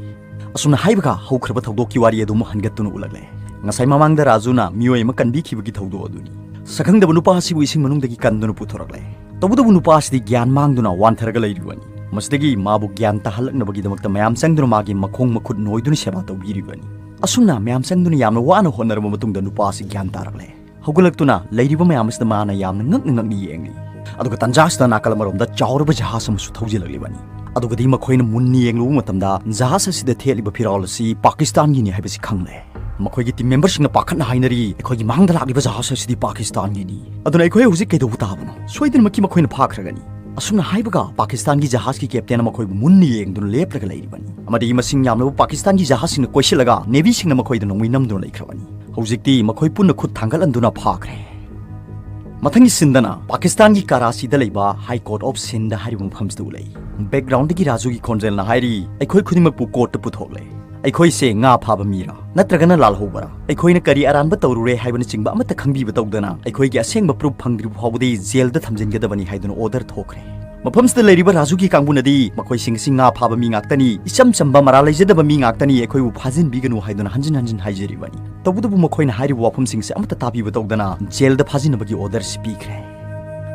ꯑꯁꯨꯝꯅ ꯍꯥꯏꯕꯒ ꯍꯧꯈ꯭ꯔꯕ ꯊꯧꯗꯣꯛꯀꯤ ꯋꯥꯔꯤ ꯑꯗꯨ ꯑꯃꯨꯛ ꯍꯟꯒꯠꯇꯨꯅ ꯎꯠꯂꯛꯂꯦ꯫ ꯉꯁꯥꯏ ꯃꯃꯥꯡꯗ ꯔꯥꯖꯨꯅ ꯃꯤꯑꯣꯏ ꯑꯃ ꯀꯟꯕꯤꯈꯤꯕꯒꯤ ꯊꯧꯗꯣꯛ ꯑꯗꯨꯅꯤ꯫ ꯁꯛꯈꯪꯗꯕ ꯅꯨꯄꯥ ꯑꯁꯤꯕꯨ ꯏꯁꯤꯡ ꯃꯅꯨꯡꯗꯒꯤ ꯀꯟꯗꯨꯅ ꯄꯨꯊꯣꯔꯛꯂꯦ꯫ ꯇꯧꯕꯇꯕꯨ ꯅꯨꯄꯥ ꯑꯁꯤꯗꯤ ꯒ꯭ꯌꯥꯟ ꯃꯥꯡꯗꯨꯅ ꯋꯥꯟꯊꯔꯒ ꯂꯩꯔꯤꯕꯅꯤ꯫ ꯃꯁꯤꯗꯒꯤ ꯃꯥꯕꯨ ꯒ꯭ꯌꯥꯟ ꯇꯥꯍꯜꯂꯛꯅꯕꯒꯤꯗꯃꯛꯇ ꯃꯌꯥꯝ ꯆꯪꯗꯨꯅ ꯃꯥꯒꯤ ꯃꯈꯣꯡ ꯃꯈꯨꯠ ꯅꯣꯏꯗꯨꯅ ꯁꯦꯕꯥ ꯇꯧꯕꯤꯔꯤꯕꯅꯤ꯫ ꯑꯁꯨꯝꯅ ꯃꯌꯥꯝ ꯆꯪꯗꯨꯅ ꯌꯥꯝꯅ ꯋꯥꯅ ꯍꯣꯠꯅꯔꯕ ꯃꯇꯨꯡꯗ ꯅꯨꯄꯥ ꯑꯁꯤ ꯒ꯭ꯌꯥꯟ ꯇꯥꯔꯛꯂꯦ꯫ ꯍꯧꯒꯠꯂꯛꯇꯨꯅ ꯂꯩꯔꯤꯕ ꯃꯌꯥꯝ ꯑꯁꯤꯗ ꯃꯥꯅ ꯌꯥꯝꯅ ꯉꯛꯅ ꯉꯛꯅ ꯌꯦꯡꯂꯤ꯫ ꯑꯗꯨꯒ ꯇꯟꯖꯥ ꯑꯁꯤꯗ ꯅꯥꯀꯜ ꯑꯃꯔꯣꯝꯗ ꯆꯥꯎꯔꯕ ꯖꯍꯥꯖ ꯑꯃꯁꯨ ꯊꯧꯖꯤꯜꯂꯛꯂꯤꯕꯅꯤ꯫ ꯑꯗꯨꯒꯗꯤ ꯃꯈꯣꯏꯅ ꯃꯨꯟꯅ ꯌꯦꯡꯂꯨꯕ ꯃꯇꯝꯗ ꯖꯍꯥꯖ ꯑꯁꯤꯗ ꯊꯦꯠꯂꯤꯕ ꯐꯤꯔꯥꯜ ꯑꯁꯤ ꯄꯥꯀꯤꯁꯇꯥꯟꯒꯤꯅꯤ ꯍꯥꯏꯕꯁꯤ ꯈꯪꯂꯦ꯫ ꯃꯈꯣꯏꯒꯤ ꯇꯤꯝ ꯃꯦꯝꯕꯔꯁꯤꯡꯅ ꯄꯥꯈꯠꯅ ꯍꯥꯏꯅꯔꯤ, "ꯑꯩꯈꯣꯏꯒꯤ ꯃꯥꯡꯗ ꯂꯥꯛꯂꯤꯕ ꯖꯍꯥꯖ ꯑꯁꯤꯗꯤ ꯄꯥꯀꯤꯁꯇꯥꯟꯒꯤꯅꯤ꯫ ꯑꯗꯨꯅ ꯑꯩꯈꯣꯏ ꯍꯧꯖꯤꯛ ꯀꯩꯗꯧꯕ ꯇꯥꯕꯅꯣ? ꯁꯣꯏꯗꯅꯃꯛꯀꯤ ꯃꯈꯣꯏꯅ ꯐꯥꯈ꯭ꯔꯒꯅꯤ"꯫ ꯑꯁꯨꯝꯅ ꯍꯥꯏꯕꯒ ꯄꯥꯀꯤꯁꯇꯥꯟꯒꯤ ꯖꯍꯥꯖꯀꯤ ꯀꯦꯞꯇꯦꯟꯅ ꯃꯈꯣꯏꯕꯨ ꯃꯨꯟꯅ ꯌꯦꯡꯗꯨꯅ ꯂꯦꯞꯂꯒ ꯂꯩꯔꯤꯕꯅꯤ꯫ ꯑꯃꯗꯤ ꯃꯁꯤꯡ ꯌꯥꯝꯂꯕ ꯄꯥꯀꯤꯁꯇꯥꯟꯒꯤ ꯖꯍꯥꯖꯁꯤꯡꯅ ꯀꯣꯏꯁꯤꯜꯂꯒ ꯅꯦꯚꯤꯁꯤꯡꯅ ꯃꯈꯣꯏꯗ ꯅꯣꯡꯃꯩ ꯅꯝꯗꯨꯅ ꯂꯩꯈ꯭ꯔꯕꯅꯤ꯫ ꯍꯧꯖꯤꯛꯇꯤ ꯃꯈꯣꯏ ꯄꯨꯟꯅ ꯈꯨꯠ ꯊꯥꯡꯒꯠꯍꯟꯗꯨꯅ ꯐꯥꯈ꯭ꯔꯦ꯫ ꯃꯊꯪꯒꯤ ꯁꯤꯟꯗꯅ ꯄꯥꯀꯤꯁꯇꯥꯟꯒꯤ ꯀꯔꯥꯆꯤꯗ ꯂꯩꯕ High Court of Sindh ꯍꯥꯏꯔꯤꯕ ꯃꯐꯝꯁꯤꯗ ꯎꯠꯂꯛꯏ꯫ ꯕꯦꯛꯒ꯭ꯔꯥꯎꯟꯗꯒꯤ ꯔꯥꯖꯨꯒꯤ ꯈꯣꯟꯖꯦꯜꯅ ꯍꯥꯏꯔꯤ, "ꯑꯩꯈꯣꯏ ꯈꯨꯗꯤꯡꯃꯛꯄꯨ ꯀꯣꯔꯠꯇ ꯄꯨꯊꯣꯛꯂꯦ꯫ ꯑꯩꯈꯣꯏꯁꯦ ꯉꯥ ꯐꯥꯕ ꯃꯤꯔꯥ ꯅꯠꯇ꯭ꯔꯒꯅ ꯂꯥꯜꯍꯧꯕꯔꯥ? ꯑꯩꯈꯣꯏꯅ ꯀꯔꯤ ꯑꯔꯥꯟꯕ ꯇꯧꯔꯨꯔꯦ ꯍꯥꯏꯕꯅꯆꯤꯡꯕ ꯑꯃꯠꯇ ꯈꯪꯕꯤꯕ ꯇꯧꯗꯅ ꯑꯩꯈꯣꯏꯒꯤ ꯑꯁꯦꯡꯕ ꯄ꯭ꯔꯨꯐ ꯐꯪꯗ꯭ꯔꯤꯕ ꯐꯥꯎꯕꯗꯤ ꯖꯦꯜꯗ ꯊꯝꯖꯤꯟꯒꯗꯕꯅꯤ" ꯍꯥꯏꯗꯨꯅ ꯑꯣꯔꯗꯔ ꯊꯣꯛꯈ꯭ꯔꯦ꯫ ꯃꯐꯝꯁꯤꯗ ꯂꯩꯔꯤꯕ ꯔꯥꯖꯨꯒꯤ ꯀꯥꯡꯕꯨꯅꯗꯤ ꯃꯈꯣꯏꯁꯤꯡ ꯑꯁꯤ ꯉꯥ ꯐꯥꯕ ꯃꯤ ꯉꯥꯛꯇꯅꯤ, ꯏꯆꯝ ꯆꯝꯕ ꯃꯔꯥꯜ ꯂꯩꯖꯗꯕ ꯃꯤ ꯉꯥꯛꯇꯅꯤ, ꯑꯩꯈꯣꯏꯕꯨ ꯐꯥꯖꯤꯟꯕꯤꯒꯅꯨ ꯍꯥꯏꯗꯨꯅ ꯍꯟꯖꯤꯟ ꯍꯟꯖꯤꯟ ꯍꯥꯏꯖꯔꯤꯕꯅꯤ꯫ ꯇꯧꯕꯇꯕꯨ ꯃꯈꯣꯏꯅ ꯍꯥꯏꯔꯤꯕ ꯋꯥꯐꯝꯁꯤꯡꯁꯦ ꯑꯃꯠꯇ ꯇꯥꯕꯤꯕ ꯇꯧꯗꯅ ꯖꯦꯜꯗ ꯐꯥꯖꯤꯟꯅꯕꯒꯤ ꯑꯣꯔꯗꯔꯁꯤ ꯄꯤꯈ꯭ꯔꯦ꯫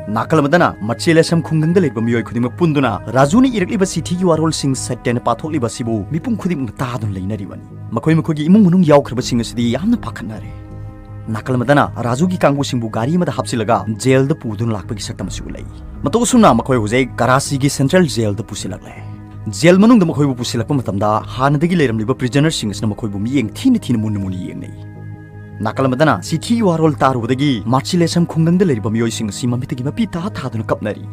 ꯅꯥꯀꯜ ꯑꯃꯗꯅ ꯃꯆꯦꯂꯦꯁꯝ ꯈꯨꯡꯒꯪꯗ ꯂꯩꯔꯤꯕ ꯃꯤꯑꯣꯏ ꯈꯨꯗꯤꯡꯃꯛ ꯄꯨꯟꯗꯨꯅ ꯔꯥꯖꯨꯅ ꯏꯔꯛꯂꯤꯕ ꯆꯤꯊꯤꯒꯤ ꯋꯥꯔꯣꯜꯁꯤꯡ ꯁꯇ꯭ꯌꯅ ꯄꯥꯊꯣꯛꯂꯤꯕ ꯑꯁꯤꯕꯨ ꯃꯤꯄꯨꯝ ꯈꯨꯗꯤꯡꯃꯛꯅ ꯇꯥꯗꯨꯅ ꯂꯩꯅꯔꯤꯕꯅꯤ꯫ ꯃꯈꯣꯏ ꯃꯈꯣꯏꯒꯤ ꯏꯃꯨꯡ ꯃꯅꯨꯡ ꯌꯥꯎꯈ꯭ꯔꯕꯁꯤꯡ ꯑꯁꯤꯗꯤ ꯌꯥꯝꯅ ꯄꯥꯈꯠꯅꯔꯦ꯫ ꯅꯥꯀꯜ ꯑꯃꯗꯅ ꯔꯥꯖꯨꯒꯤ ꯀꯥꯡꯕꯨꯁꯤꯡꯕꯨ ꯒꯥꯔꯤ ꯑꯃꯗ ꯍꯥꯞꯆꯤꯜꯂꯒ ꯖꯦꯜꯗ ꯄꯨꯗꯨꯅ ꯂꯥꯛꯄꯒꯤ ꯁꯛꯇꯝ ꯑꯁꯤ ꯎꯠꯂꯛꯏ꯫ ꯃꯇꯧ ꯑꯁꯨꯝꯅ ꯃꯈꯣꯏ ꯍꯧꯖꯤꯛ ꯀꯔꯥꯆꯤꯒꯤ ꯁꯦꯟꯇ꯭ꯔꯦꯜ ꯖꯦꯜꯗ ꯄꯨꯁꯤꯜꯂꯛꯂꯦ꯫ ꯖꯦꯜ ꯃꯅꯨꯡꯗ ꯃꯈꯣꯏꯕꯨ ꯄꯨꯁꯤꯜꯂꯛꯄ ꯃꯇꯝꯗ ꯍꯥꯟꯅꯗꯒꯤ ꯂꯩꯔꯝꯂꯤꯕ ꯄ꯭ꯔꯤꯖꯅꯔꯁꯤꯡ ꯑꯁꯤꯅ ꯃꯈꯣꯏꯕꯨ ꯃꯤꯠꯌꯦꯡ ꯊꯤꯅ ꯊꯤꯅ ꯃꯨꯟꯅ ꯃꯨꯟꯅ ꯌꯦꯡꯅꯩ꯫ ꯅꯥꯀꯜ ꯑꯃꯗꯅ ꯆꯤꯊꯤꯒꯤ ꯋꯥꯔꯣꯜ ꯇꯥꯔꯨꯕꯗꯒꯤ ꯃꯥꯔꯆꯤꯂꯦꯁꯝ ꯈꯨꯡꯒꯪꯗ ꯂꯩꯔꯤꯕ ꯃꯤꯑꯣꯏꯁꯤꯡ ꯑꯁꯤ ꯃꯃꯤꯠꯇꯒꯤ ꯃꯄꯤ ꯇꯥ ꯊꯥꯗꯨꯅ ꯀꯞꯅꯔꯤ꯫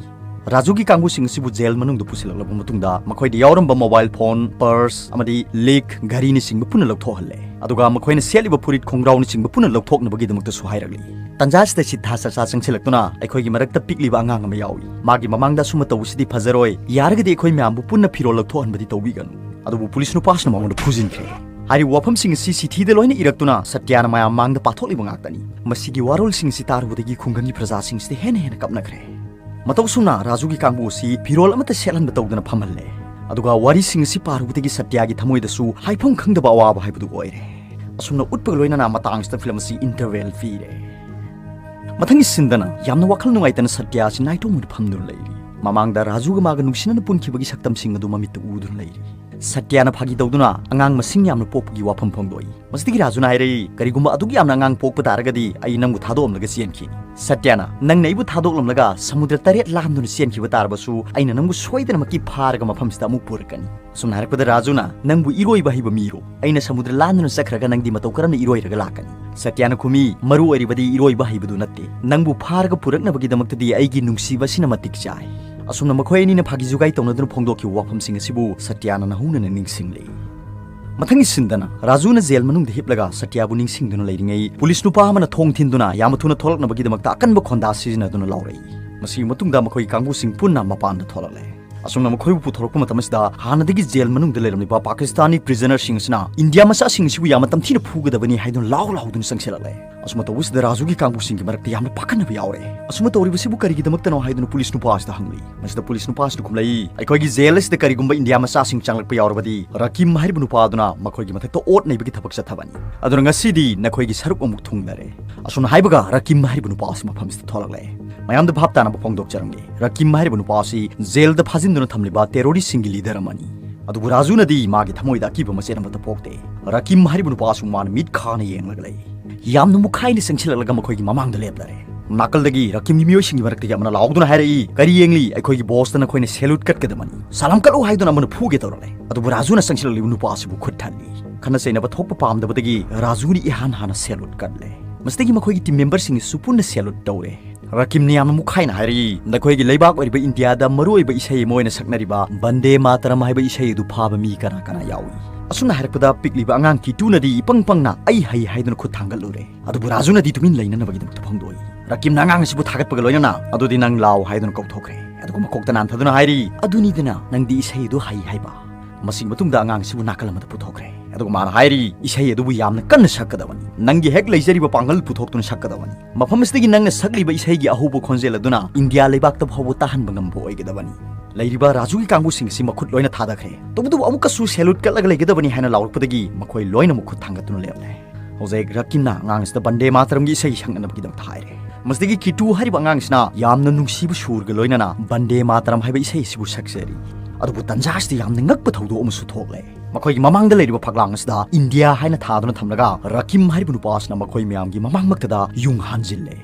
ꯔꯥꯖꯨꯒꯤ ꯀꯥꯡꯕꯨꯁꯤꯡ ꯑꯁꯤꯕꯨ ꯖꯦꯜ ꯃꯅꯨꯡꯗ ꯄꯨꯁꯤꯜꯂꯛꯂꯕ ꯃꯇꯨꯡꯗ ꯃꯈꯣꯏꯗ ꯌꯥꯎꯔꯝꯕ ꯃꯣꯕꯥꯏꯜ ꯐꯣꯟ, ꯄꯔꯁ ꯑꯃꯗꯤ ꯂꯤꯛ, ꯘꯔꯤꯅꯆꯤꯡꯕ ꯄꯨꯟꯅ ꯂꯧꯊꯣꯛꯍꯜꯂꯦ꯫ ꯑꯗꯨꯒ ꯃꯈꯣꯏꯅ ꯁꯦꯠꯂꯤꯕ ꯐꯨꯔꯤꯠ ꯈꯣꯡꯒ꯭ꯔꯥꯎꯅꯆꯤꯡꯕ ꯄꯨꯟꯅ ꯂꯧꯊꯣꯛꯅꯕꯒꯤꯗꯃꯛꯇꯁꯨ ꯍꯥꯏꯔꯛꯂꯤ꯫ ꯇꯟꯖꯥ ꯑꯁꯤꯗ ꯁꯤꯗ ꯆꯥꯛꯆꯥ ꯆꯪꯁꯤꯜꯂꯛꯇꯨꯅ ꯑꯩꯈꯣꯏꯒꯤ ꯃꯔꯛꯇ ꯄꯤꯛꯂꯤꯕ ꯑꯉꯥꯡ ꯑꯃ ꯌꯥꯎꯏ꯫ ꯃꯥꯒꯤ ꯃꯃꯥꯡꯗ ꯑꯁꯨꯝꯅ ꯇꯧꯕꯁꯤꯗꯤ ꯐꯖꯔꯣꯏ꯫ ꯌꯥꯔꯒꯗꯤ ꯑꯩꯈꯣꯏ ꯃꯌꯥꯝꯕꯨ ꯄꯨꯟꯅ ꯐꯤꯔꯣꯜ ꯂꯧꯊꯣꯛꯍꯟꯕꯗꯤ ꯇꯧꯕꯤꯒꯅꯨ꯫ ꯑꯗꯨꯕꯨ ꯄꯨꯂꯤꯁ ꯅꯨꯄꯥꯁꯤꯅ ꯃꯉꯣꯟꯗ ꯐꯨꯖꯤꯟꯈ꯭ꯔꯦ꯫ ꯍꯥꯏꯔꯤꯕ ꯋꯥꯐꯝꯁꯤꯡ ꯑꯁꯤ ꯆꯤꯊꯤꯗ ꯂꯣꯏꯅ ꯏꯔꯛꯇꯨꯅ ꯁꯇ꯭ꯌꯅ ꯃꯌꯥꯝ ꯃꯥꯡꯗ ꯄꯥꯊꯣꯛꯂꯤꯕ ꯉꯥꯛꯇꯅꯤ꯫ ꯃꯁꯤꯒꯤ ꯋꯥꯔꯣꯜꯁꯤꯡ ꯑꯁꯤ ꯇꯥꯔꯨꯕꯗꯒꯤ ꯈꯨꯡꯒꯪꯒꯤ ꯄ꯭ꯔꯖꯥꯁꯤꯡꯁꯤꯗꯤ ꯍꯦꯟꯅ ꯍꯦꯟꯅ ꯀꯞꯅꯈ꯭ꯔꯦ꯫ ꯃꯇꯧ ꯑꯁꯨꯝꯅ ꯔꯥꯖꯨꯒꯤ ꯀꯥꯡꯕꯨ ꯑꯁꯤ ꯐꯤꯔꯣꯜ ꯑꯃꯠꯇ ꯁꯦꯠꯍꯟꯕ ꯇꯧꯗꯅ ꯐꯝꯍꯜꯂꯦ꯫ ꯑꯗꯨꯒ ꯋꯥꯔꯤꯁꯤꯡ ꯑꯁꯤ ꯄꯥꯔꯨꯕꯗꯒꯤ ꯁꯇ꯭ꯌꯒꯤ ꯊꯃꯣꯏꯗꯁꯨ ꯍꯥꯏꯐꯝ ꯈꯪꯗꯕ ꯑꯋꯥꯕ ꯍꯥꯏꯕꯗꯨ ꯑꯣꯏꯔꯦ꯫ ꯑꯁꯨꯝꯅ ꯎꯠꯄꯒ ꯂꯣꯏꯅꯅ ꯃꯇꯥꯡꯁꯤꯗ ꯐꯤꯂꯝ ꯑꯁꯤ ꯏꯟꯇꯔꯚꯦꯜ ꯄꯤꯔꯦ꯫ ꯃꯊꯪꯒꯤ ꯁꯤꯟꯗꯅ ꯌꯥꯝꯅ ꯋꯥꯈꯜ ꯅꯨꯡꯉꯥꯏꯇꯅ ꯁꯇ꯭ꯌ ꯑꯁꯤ ꯅꯥꯏꯇꯣꯝꯗ ꯐꯝꯗꯨꯅ ꯂꯩꯔꯤ꯫ ꯃꯃꯥꯡꯗ ꯔꯥꯖꯨꯒ ꯃꯥꯒ ꯅꯨꯡꯁꯤꯅꯅ ꯄꯨꯟꯈꯤꯕꯒꯤ ꯁꯛꯇꯝꯁꯤꯡ ꯑꯗꯨ ꯃꯃꯤꯠꯇ ꯎꯗꯨꯅ ꯂꯩꯔꯤ꯫ ꯁꯇ꯭ꯌꯥꯅ ꯐꯥꯒꯤ ꯇꯧꯗꯨꯅ ꯑꯉꯥꯡ ꯃꯁꯤꯡ ꯌꯥꯝꯅ ꯄꯣꯛꯄꯒꯤ ꯋꯥꯐꯝ ꯐꯣꯡꯗꯣꯛꯏ꯫ ꯃꯁꯤꯗꯒꯤ ꯔꯥꯖꯨꯅ ꯍꯥꯏꯔꯛꯏ, "ꯀꯔꯤꯒꯨꯝꯕ ꯑꯗꯨꯛ ꯌꯥꯝꯅ ꯑꯉꯥꯡ ꯄꯣꯛꯄ ꯇꯥꯔꯒꯗꯤ ꯑꯩ ꯅꯪꯕꯨ ꯊꯥꯗꯣꯛꯂꯝꯂꯒ ꯆꯦꯟꯈꯤꯅꯤ꯫ ꯁꯇ꯭ꯌꯥꯅ, ꯅꯪꯅ ꯑꯩꯕꯨ ꯊꯥꯗꯣꯛꯂꯝꯂꯒ ꯁꯃꯨꯗ꯭ꯔ ꯇꯔꯦꯠ ꯂꯥꯟꯗꯨꯅ ꯆꯦꯟꯈꯤꯕ ꯇꯥꯔꯕꯁꯨ ꯑꯩꯅ ꯅꯪꯕꯨ ꯁꯣꯏꯗꯅꯃꯛꯀꯤ ꯐꯥꯔꯒ ꯃꯐꯝꯁꯤꯗ ꯑꯃꯨꯛ ꯄꯨꯔꯛꯀꯅꯤ꯫" ꯑꯁꯨꯝꯅ ꯍꯥꯏꯔꯛꯄꯗ ꯔꯥꯖꯨꯅ, "ꯅꯪꯕꯨ ꯏꯔꯣꯏꯕ ꯍꯩꯕ ꯃꯤꯔꯣ? ꯑꯩꯅ ꯁꯃꯨꯗ꯭ꯔ ꯂꯥꯟꯗꯨꯅ ꯆꯠꯈ꯭ꯔꯒ ꯅꯪꯗꯤ ꯃꯇꯧ ꯀꯔꯝꯅ ꯏꯔꯣꯏꯔꯒ ꯂꯥꯛꯀꯅꯤ?" ꯁꯇ꯭ꯌꯥꯅ ꯈꯨꯝꯃꯤ, "ꯃꯔꯨ ꯑꯣꯏꯔꯤꯕꯗꯤ ꯏꯔꯣꯏꯕ ꯍꯩꯕꯗꯨ ꯅꯠꯇꯦ꯫ ꯅꯪꯕꯨ ꯐꯥꯔꯒ ꯄꯨꯔꯛꯅꯕꯒꯤꯗꯃꯛꯇꯗꯤ ꯑꯩꯒꯤ ꯅꯨꯡꯁꯤꯕ ꯑꯁꯤꯅ ꯃꯇꯤꯛ ꯆꯥꯏ꯫" ꯑꯁꯨꯝꯅ ꯃꯈꯣꯏ ꯑꯅꯤꯅ ꯐꯥꯒꯤ ꯖꯨꯒꯥꯏ ꯇꯧꯅꯗꯨꯅ ꯐꯣꯡꯗꯣꯛꯈꯤꯕ ꯋꯥꯐꯝꯁꯤꯡ ꯑꯁꯤꯕꯨ ꯁꯇ꯭ꯌꯥꯅ ꯅꯧꯍꯧꯅꯅ ꯅꯤꯡꯁꯤꯡꯂꯤ꯫ ꯃꯊꯪꯒꯤ ꯁꯤꯟꯗꯅ ꯔꯥꯖꯨꯅ ꯖꯦꯜ ꯃꯅꯨꯡꯗ ꯍꯤꯞꯂꯒ ꯁꯇ꯭ꯌꯥꯕꯨ ꯅꯤꯡꯁꯤꯡꯗꯨꯅ ꯂꯩꯔꯤꯉꯩ ꯄꯨꯂꯤꯁ ꯅꯨꯄꯥ ꯑꯃꯅ ꯊꯣꯡ ꯊꯤꯟꯗꯨꯅ ꯌꯥꯝꯅ ꯊꯨꯅ ꯊꯣꯛꯂꯛꯅꯕꯒꯤꯗꯃꯛꯇ ꯑꯀꯟꯕ ꯈꯣꯟꯗꯥ ꯁꯤꯖꯤꯟꯅꯗꯨꯅ ꯂꯥꯎꯔꯛꯏ꯫ ꯃꯁꯤꯒꯤ ꯃꯇꯨꯡꯗ ꯃꯈꯣꯏꯒꯤ ꯀꯥꯡꯕꯨꯁꯤꯡ ꯄꯨꯟꯅ ꯃꯄꯥꯟꯗ ꯊꯣꯛꯂꯛꯂꯦ꯫ ꯑꯁꯨꯝꯅ ꯃꯈꯣꯏꯕꯨ ꯄꯨꯊꯣꯔꯛꯄ ꯃꯇꯝ ꯑꯁꯤꯗ ꯍꯥꯟꯅꯗꯒꯤ ꯖꯦꯜ ꯃꯅꯨꯡꯗ ꯂꯩꯔꯝꯂꯤꯕ ꯄꯥꯀꯤꯁꯇꯥꯅꯤ ꯄ꯭ꯔꯤꯖꯅꯔꯁꯤꯡ ꯑꯁꯤꯅ ꯏꯟꯗꯤꯌꯥ ꯃꯆꯥꯁꯤꯡ ꯑꯁꯤꯕꯨ ꯌꯥꯝꯅ ꯇꯝꯊꯤꯅ ꯐꯨꯒꯗꯕꯅꯤ ꯍꯥꯏꯗꯨꯅ ꯂꯥꯎ ꯂꯥꯎꯗꯨꯅ ꯆꯪꯁꯤꯜꯂꯛꯂꯦ꯫ ꯑꯁꯨꯝꯅ ꯇꯧꯕꯁꯤꯗ ꯔꯥꯖꯨꯒꯤ ꯀꯥꯡꯕꯨꯁꯤꯡꯒꯤ ꯃꯔꯛꯇ ꯌꯥꯝꯅ ꯄꯥꯈꯠꯅꯕ ꯌꯥꯎꯔꯦ꯫ ꯑꯁꯨꯝꯅ ꯇꯧꯔꯤꯕꯁꯤꯕꯨ ꯀꯔꯤꯒꯤꯗꯃꯛꯇꯅꯣ ꯍꯥꯏꯗꯨꯅ ꯄꯨꯂꯤꯁ ꯅꯨꯄꯥ ꯑꯁꯤꯗ ꯍꯪꯂꯤ꯫ ꯃꯁꯤꯗ ꯄꯨꯂꯤꯁ ꯅꯨꯄꯥ ꯑꯁꯤꯅ ꯈꯨꯝꯂꯛꯏ, "ꯑꯩꯈꯣꯏꯒꯤ ꯖꯦꯜ ꯑꯁꯤꯗ ꯀꯔꯤꯒꯨꯝꯕ ꯏꯟꯗꯤꯌꯥ ꯃꯆꯥꯁꯤꯡ ꯆꯪꯂꯛꯄ ꯌꯥꯎꯔꯕꯗꯤ ꯔꯥꯀꯤꯝ ꯍꯥꯏꯔꯤꯕ ꯅꯨꯄꯥ ꯑꯗꯨꯅ ꯃꯈꯣꯏꯒꯤ ꯃꯊꯛꯇ ꯑꯣꯠ ꯅꯩꯕꯒꯤ ꯊꯕꯛ ꯆꯠꯊꯕꯅꯤ꯫ ꯑꯗꯨꯅ ꯉꯁꯤꯗꯤ ꯅꯈꯣꯏꯒꯤ ꯁꯔꯨꯛ ꯑꯃꯨꯛ ꯊꯨꯡꯂꯔꯦ꯫" ꯑꯁꯨꯝꯅ ꯍꯥꯏꯕꯒ ꯔꯥꯀꯤꯝ ꯍꯥꯏꯔꯤꯕ ꯅꯨꯄꯥ ꯑꯁꯤ ꯃꯐꯝꯁꯤꯗ ꯊꯣꯛꯂꯛꯂꯦ꯫ ꯃꯌꯥꯝꯗ ꯚꯥꯞ ꯇꯥꯅꯕ ꯐꯣꯡꯗꯣꯛꯆꯔꯝꯒꯦ, ꯔꯥꯀꯤꯝ ꯍꯥꯏꯔꯤꯕ ꯅꯨꯄꯥ ꯑꯁꯤ ꯖꯦꯜꯗ ꯐꯥꯖꯤꯟꯗꯨꯅ ꯊꯝꯂꯤꯕ ꯇꯦꯔꯣꯔꯤꯁꯁꯤꯡꯒꯤ ꯂꯤꯗꯔ ꯑꯃꯅꯤ꯫ ꯑꯗꯨꯕꯨ ꯔꯥꯖꯨꯅꯗꯤ ꯃꯥꯒꯤ ꯊꯃꯣꯏꯗ ꯑꯀꯤꯕ ꯃꯆꯦꯠ ꯑꯃꯠꯇ ꯄꯣꯛꯇꯦ꯫ ꯔꯥꯀꯤꯝ ꯍꯥꯏꯔꯤꯕ ꯅꯨꯄꯥ ꯑꯁꯤ ꯃꯥꯅ ꯃꯤꯠ ꯈꯥꯅ ꯌꯦꯡꯂꯒ ꯂꯩ꯫ ꯌꯥꯝꯅ ꯃꯨꯈꯥꯏꯅ ꯆꯪꯁꯤꯜꯂꯛꯂꯒ ꯃꯈꯣꯏꯒꯤ ꯃꯃꯥꯡꯗ ꯂꯦꯞꯂꯔꯦ꯫ ꯅꯥꯀꯜꯗꯒꯤ ꯔꯥꯀꯤꯝꯒꯤ ꯃꯤꯑꯣꯏꯁꯤꯡꯒꯤ ꯃꯔꯛꯇꯒꯤ ꯑꯃꯅ ꯂꯥꯎꯗꯨꯅ ꯍꯥꯏꯔꯛꯏ, "ꯀꯔꯤ ꯌꯦꯡꯂꯤ? ꯑꯩꯈꯣꯏꯒꯤ ꯕꯣꯁꯇ ꯅꯈꯣꯏꯅ ꯁꯦꯂꯨꯠ ꯀꯠꯀꯗꯕꯅꯤ꯫ ꯁꯂꯥꯝ ꯀꯠꯂꯨ" ꯍꯥꯏꯗꯨꯅ ꯑꯃꯅ ꯐꯨꯒꯦ ꯇꯧꯔꯛꯂꯦ꯫ ꯑꯗꯨꯕꯨ ꯔꯥꯖꯨꯅ ꯆꯪꯁꯤꯜꯂꯛꯂꯤꯕ ꯅꯨꯄꯥ ꯑꯁꯤꯕꯨ ꯈꯨꯠ ꯊꯜꯂꯤ꯫ ꯈꯠꯅ ꯆꯩꯅꯕ ꯊꯣꯛꯄ ꯄꯥꯝꯗꯕꯗꯒꯤ ꯔꯥꯖꯨꯅ ꯏꯍꯥꯟ ꯍꯥꯟꯅ ꯁꯦꯂꯨꯠ ꯀꯠꯂꯦ꯫ ꯃꯁꯤꯗꯒꯤ ꯃꯈꯣꯏꯒꯤ ꯇꯤꯝ ꯃꯦꯝꯕꯔꯁꯤꯡꯅꯁꯨ ꯄꯨꯟꯅ ꯁꯦꯂꯨꯠ ꯇꯧꯔꯦ꯫ ꯔꯥꯀꯤꯝꯅ ꯌꯥꯝꯅ ꯃꯨꯈꯥꯏꯅ ꯍꯥꯏꯔꯛꯏ, "ꯅꯈꯣꯏꯒꯤ ꯂꯩꯕꯥꯛ ꯑꯣꯏꯔꯤꯕ ꯏꯟꯗꯤꯌꯥꯗ ꯃꯔꯨꯑꯣꯏꯕ ꯏꯁꯩ ꯑꯃ ꯑꯣꯏꯅ ꯁꯛꯅꯔꯤꯕ ꯕꯟꯗꯦ ꯃꯥꯇꯔꯝ ꯍꯥꯏꯕ ꯏꯁꯩ ꯑꯗꯨ ꯐꯥꯕ ꯃꯤ ꯀꯅꯥ ꯀꯅꯥ ꯌꯥꯎꯏ?" ꯑꯁꯨꯝꯅ ꯍꯥꯏꯔꯛꯄꯗ ꯄꯤꯛꯂꯤꯕ ꯑꯉꯥꯡ ꯀꯤꯇꯨꯅꯗꯤ ꯏꯄꯪ ꯄꯪꯅ "ꯑꯩ ꯍꯩ" ꯍꯥꯏꯗꯨꯅ ꯈꯨꯠ ꯊꯥꯡꯒꯠꯂꯨꯔꯦ꯫ ꯑꯗꯨꯕꯨ ꯔꯥꯖꯨꯅꯗꯤ ꯇꯨꯃꯤꯟ ꯂꯩꯅꯅꯕꯒꯤꯗꯃꯛꯇ ꯐꯣꯡꯗꯣꯛꯏ꯫ ꯔꯥꯀꯤꯝꯅ ꯑꯉꯥꯡ ꯑꯁꯤꯕꯨ ꯊꯥꯒꯠꯄꯒ ꯂꯣꯏꯅꯅ, "ꯑꯗꯨꯗꯤ ꯅꯪ ꯂꯥꯎ" ꯍꯥꯏꯗꯨꯅ ꯀꯧꯊꯣꯛꯈ꯭ꯔꯦ꯫ ꯑꯗꯨꯒ ꯃꯀꯣꯛꯇ ꯅꯥꯟꯊꯗꯨꯅ ꯍꯥꯏꯔꯤ, "ꯑꯗꯨꯅꯤꯗꯅ ꯅꯪꯗꯤ ꯏꯁꯩ ꯑꯗꯨ ꯍꯩ ꯍꯥꯏꯕ꯫" ꯃꯁꯤꯒꯤ ꯃꯇꯨꯡꯗ ꯑꯉꯥꯡ ꯑꯁꯤꯕꯨ ꯅꯥꯀꯜ ꯑꯃꯗ ꯄꯨꯊꯣꯛꯈ꯭ꯔꯦ꯫ ꯑꯗꯨꯒ ꯃꯥꯅ ꯍꯥꯏꯔꯤ, "ꯏꯁꯩ ꯑꯗꯨꯕꯨ ꯌꯥꯝꯅ ꯀꯟꯅ ꯁꯛꯀꯗꯕꯅꯤ꯫ ꯅꯪꯒꯤ ꯍꯦꯛ ꯂꯩꯖꯔꯤꯕ ꯄꯥꯡꯒꯜ ꯄꯨꯊꯣꯛꯇꯨꯅ ꯁꯛꯀꯗꯕꯅꯤ꯫ ꯃꯐꯝ ꯑꯁꯤꯗꯒꯤ ꯅꯪꯅ ꯁꯛꯂꯤꯕ ꯏꯁꯩꯒꯤ ꯑꯍꯧꯕ ꯈꯣꯟꯖꯦꯜ ꯑꯗꯨꯅ ꯏꯟꯗꯤꯌꯥ ꯂꯩꯕꯥꯛꯇ ꯐꯥꯎꯕ ꯇꯥꯍꯟꯕ ꯉꯝꯕ ꯑꯣꯏꯒꯗꯕꯅꯤ꯫" ꯂꯩꯔꯤꯕ ꯔꯥꯖꯨꯒꯤ ꯀꯥꯡꯕꯨꯁꯤꯡ ꯑꯁꯤ ꯃꯈꯨꯠ ꯂꯣꯏꯅ ꯊꯥꯗꯈ꯭ꯔꯦ꯫ ꯇꯧꯕꯇꯕꯨ ꯑꯃꯨꯛꯀꯁꯨ ꯁꯦꯂꯨꯠ ꯀꯠꯂꯒ ꯂꯩꯒꯗꯕꯅꯤ ꯍꯥꯏꯅ ꯂꯥꯎꯔꯛꯄꯗꯒꯤ ꯃꯈꯣꯏ ꯂꯣꯏꯅꯃꯛ ꯈꯨꯠ ꯊꯥꯡꯒꯠꯇꯨꯅ ꯂꯩꯔꯝꯂꯦ꯫ ꯍꯧꯖꯤꯛ ꯔꯥꯀꯤꯝꯅ ꯑꯉꯥꯡ ꯑꯁꯤꯗ ꯕꯟꯗꯦ ꯃꯥꯇꯔꯝꯒꯤ ꯏꯁꯩ ꯁꯛꯅꯅꯕꯒꯤꯗꯃꯛꯇ ꯍꯥꯏꯔꯦ꯫ ꯃꯁꯤꯗꯒꯤ ꯀꯤꯇꯨ ꯍꯥꯏꯔꯤꯕ ꯑꯉꯥꯡꯁꯤꯅ ꯌꯥꯝꯅ ꯅꯨꯡꯁꯤꯕ ꯁꯨꯔꯒ ꯂꯣꯏꯅꯅ ꯕꯟꯗꯦ ꯃꯥꯇꯔꯝ ꯍꯥꯏꯕ ꯏꯁꯩ ꯑꯁꯤꯕꯨ ꯁꯛꯆꯔꯤ꯫ ꯑꯗꯨꯕꯨ ꯇꯟꯖꯥ ꯑꯁꯤꯗ ꯌꯥꯝꯅ ꯉꯛꯄ ꯊꯧꯗꯣꯛ ꯑꯃꯁꯨ ꯊꯣꯛꯂꯦ꯫ ꯃꯈꯣꯏꯒꯤ ꯃꯃꯥꯡꯗ ꯂꯩꯔꯤꯕ ꯐꯛꯂꯥꯡ ꯑꯁꯤꯗ ꯏꯟꯗꯤꯌꯥ ꯍꯥꯏꯅ ꯊꯥꯗꯨꯅ ꯊꯝꯂꯒ ꯔꯀꯤꯝ ꯍꯥꯏꯔꯤꯕ ꯅꯨꯄꯥ ꯑꯁꯤꯅ ꯃꯈꯣꯏ ꯃꯌꯥꯝꯒꯤ ꯃꯃꯥꯡꯃꯛꯇꯗ ꯌꯨꯡ ꯍꯥꯟꯖꯤꯜꯂꯦ꯫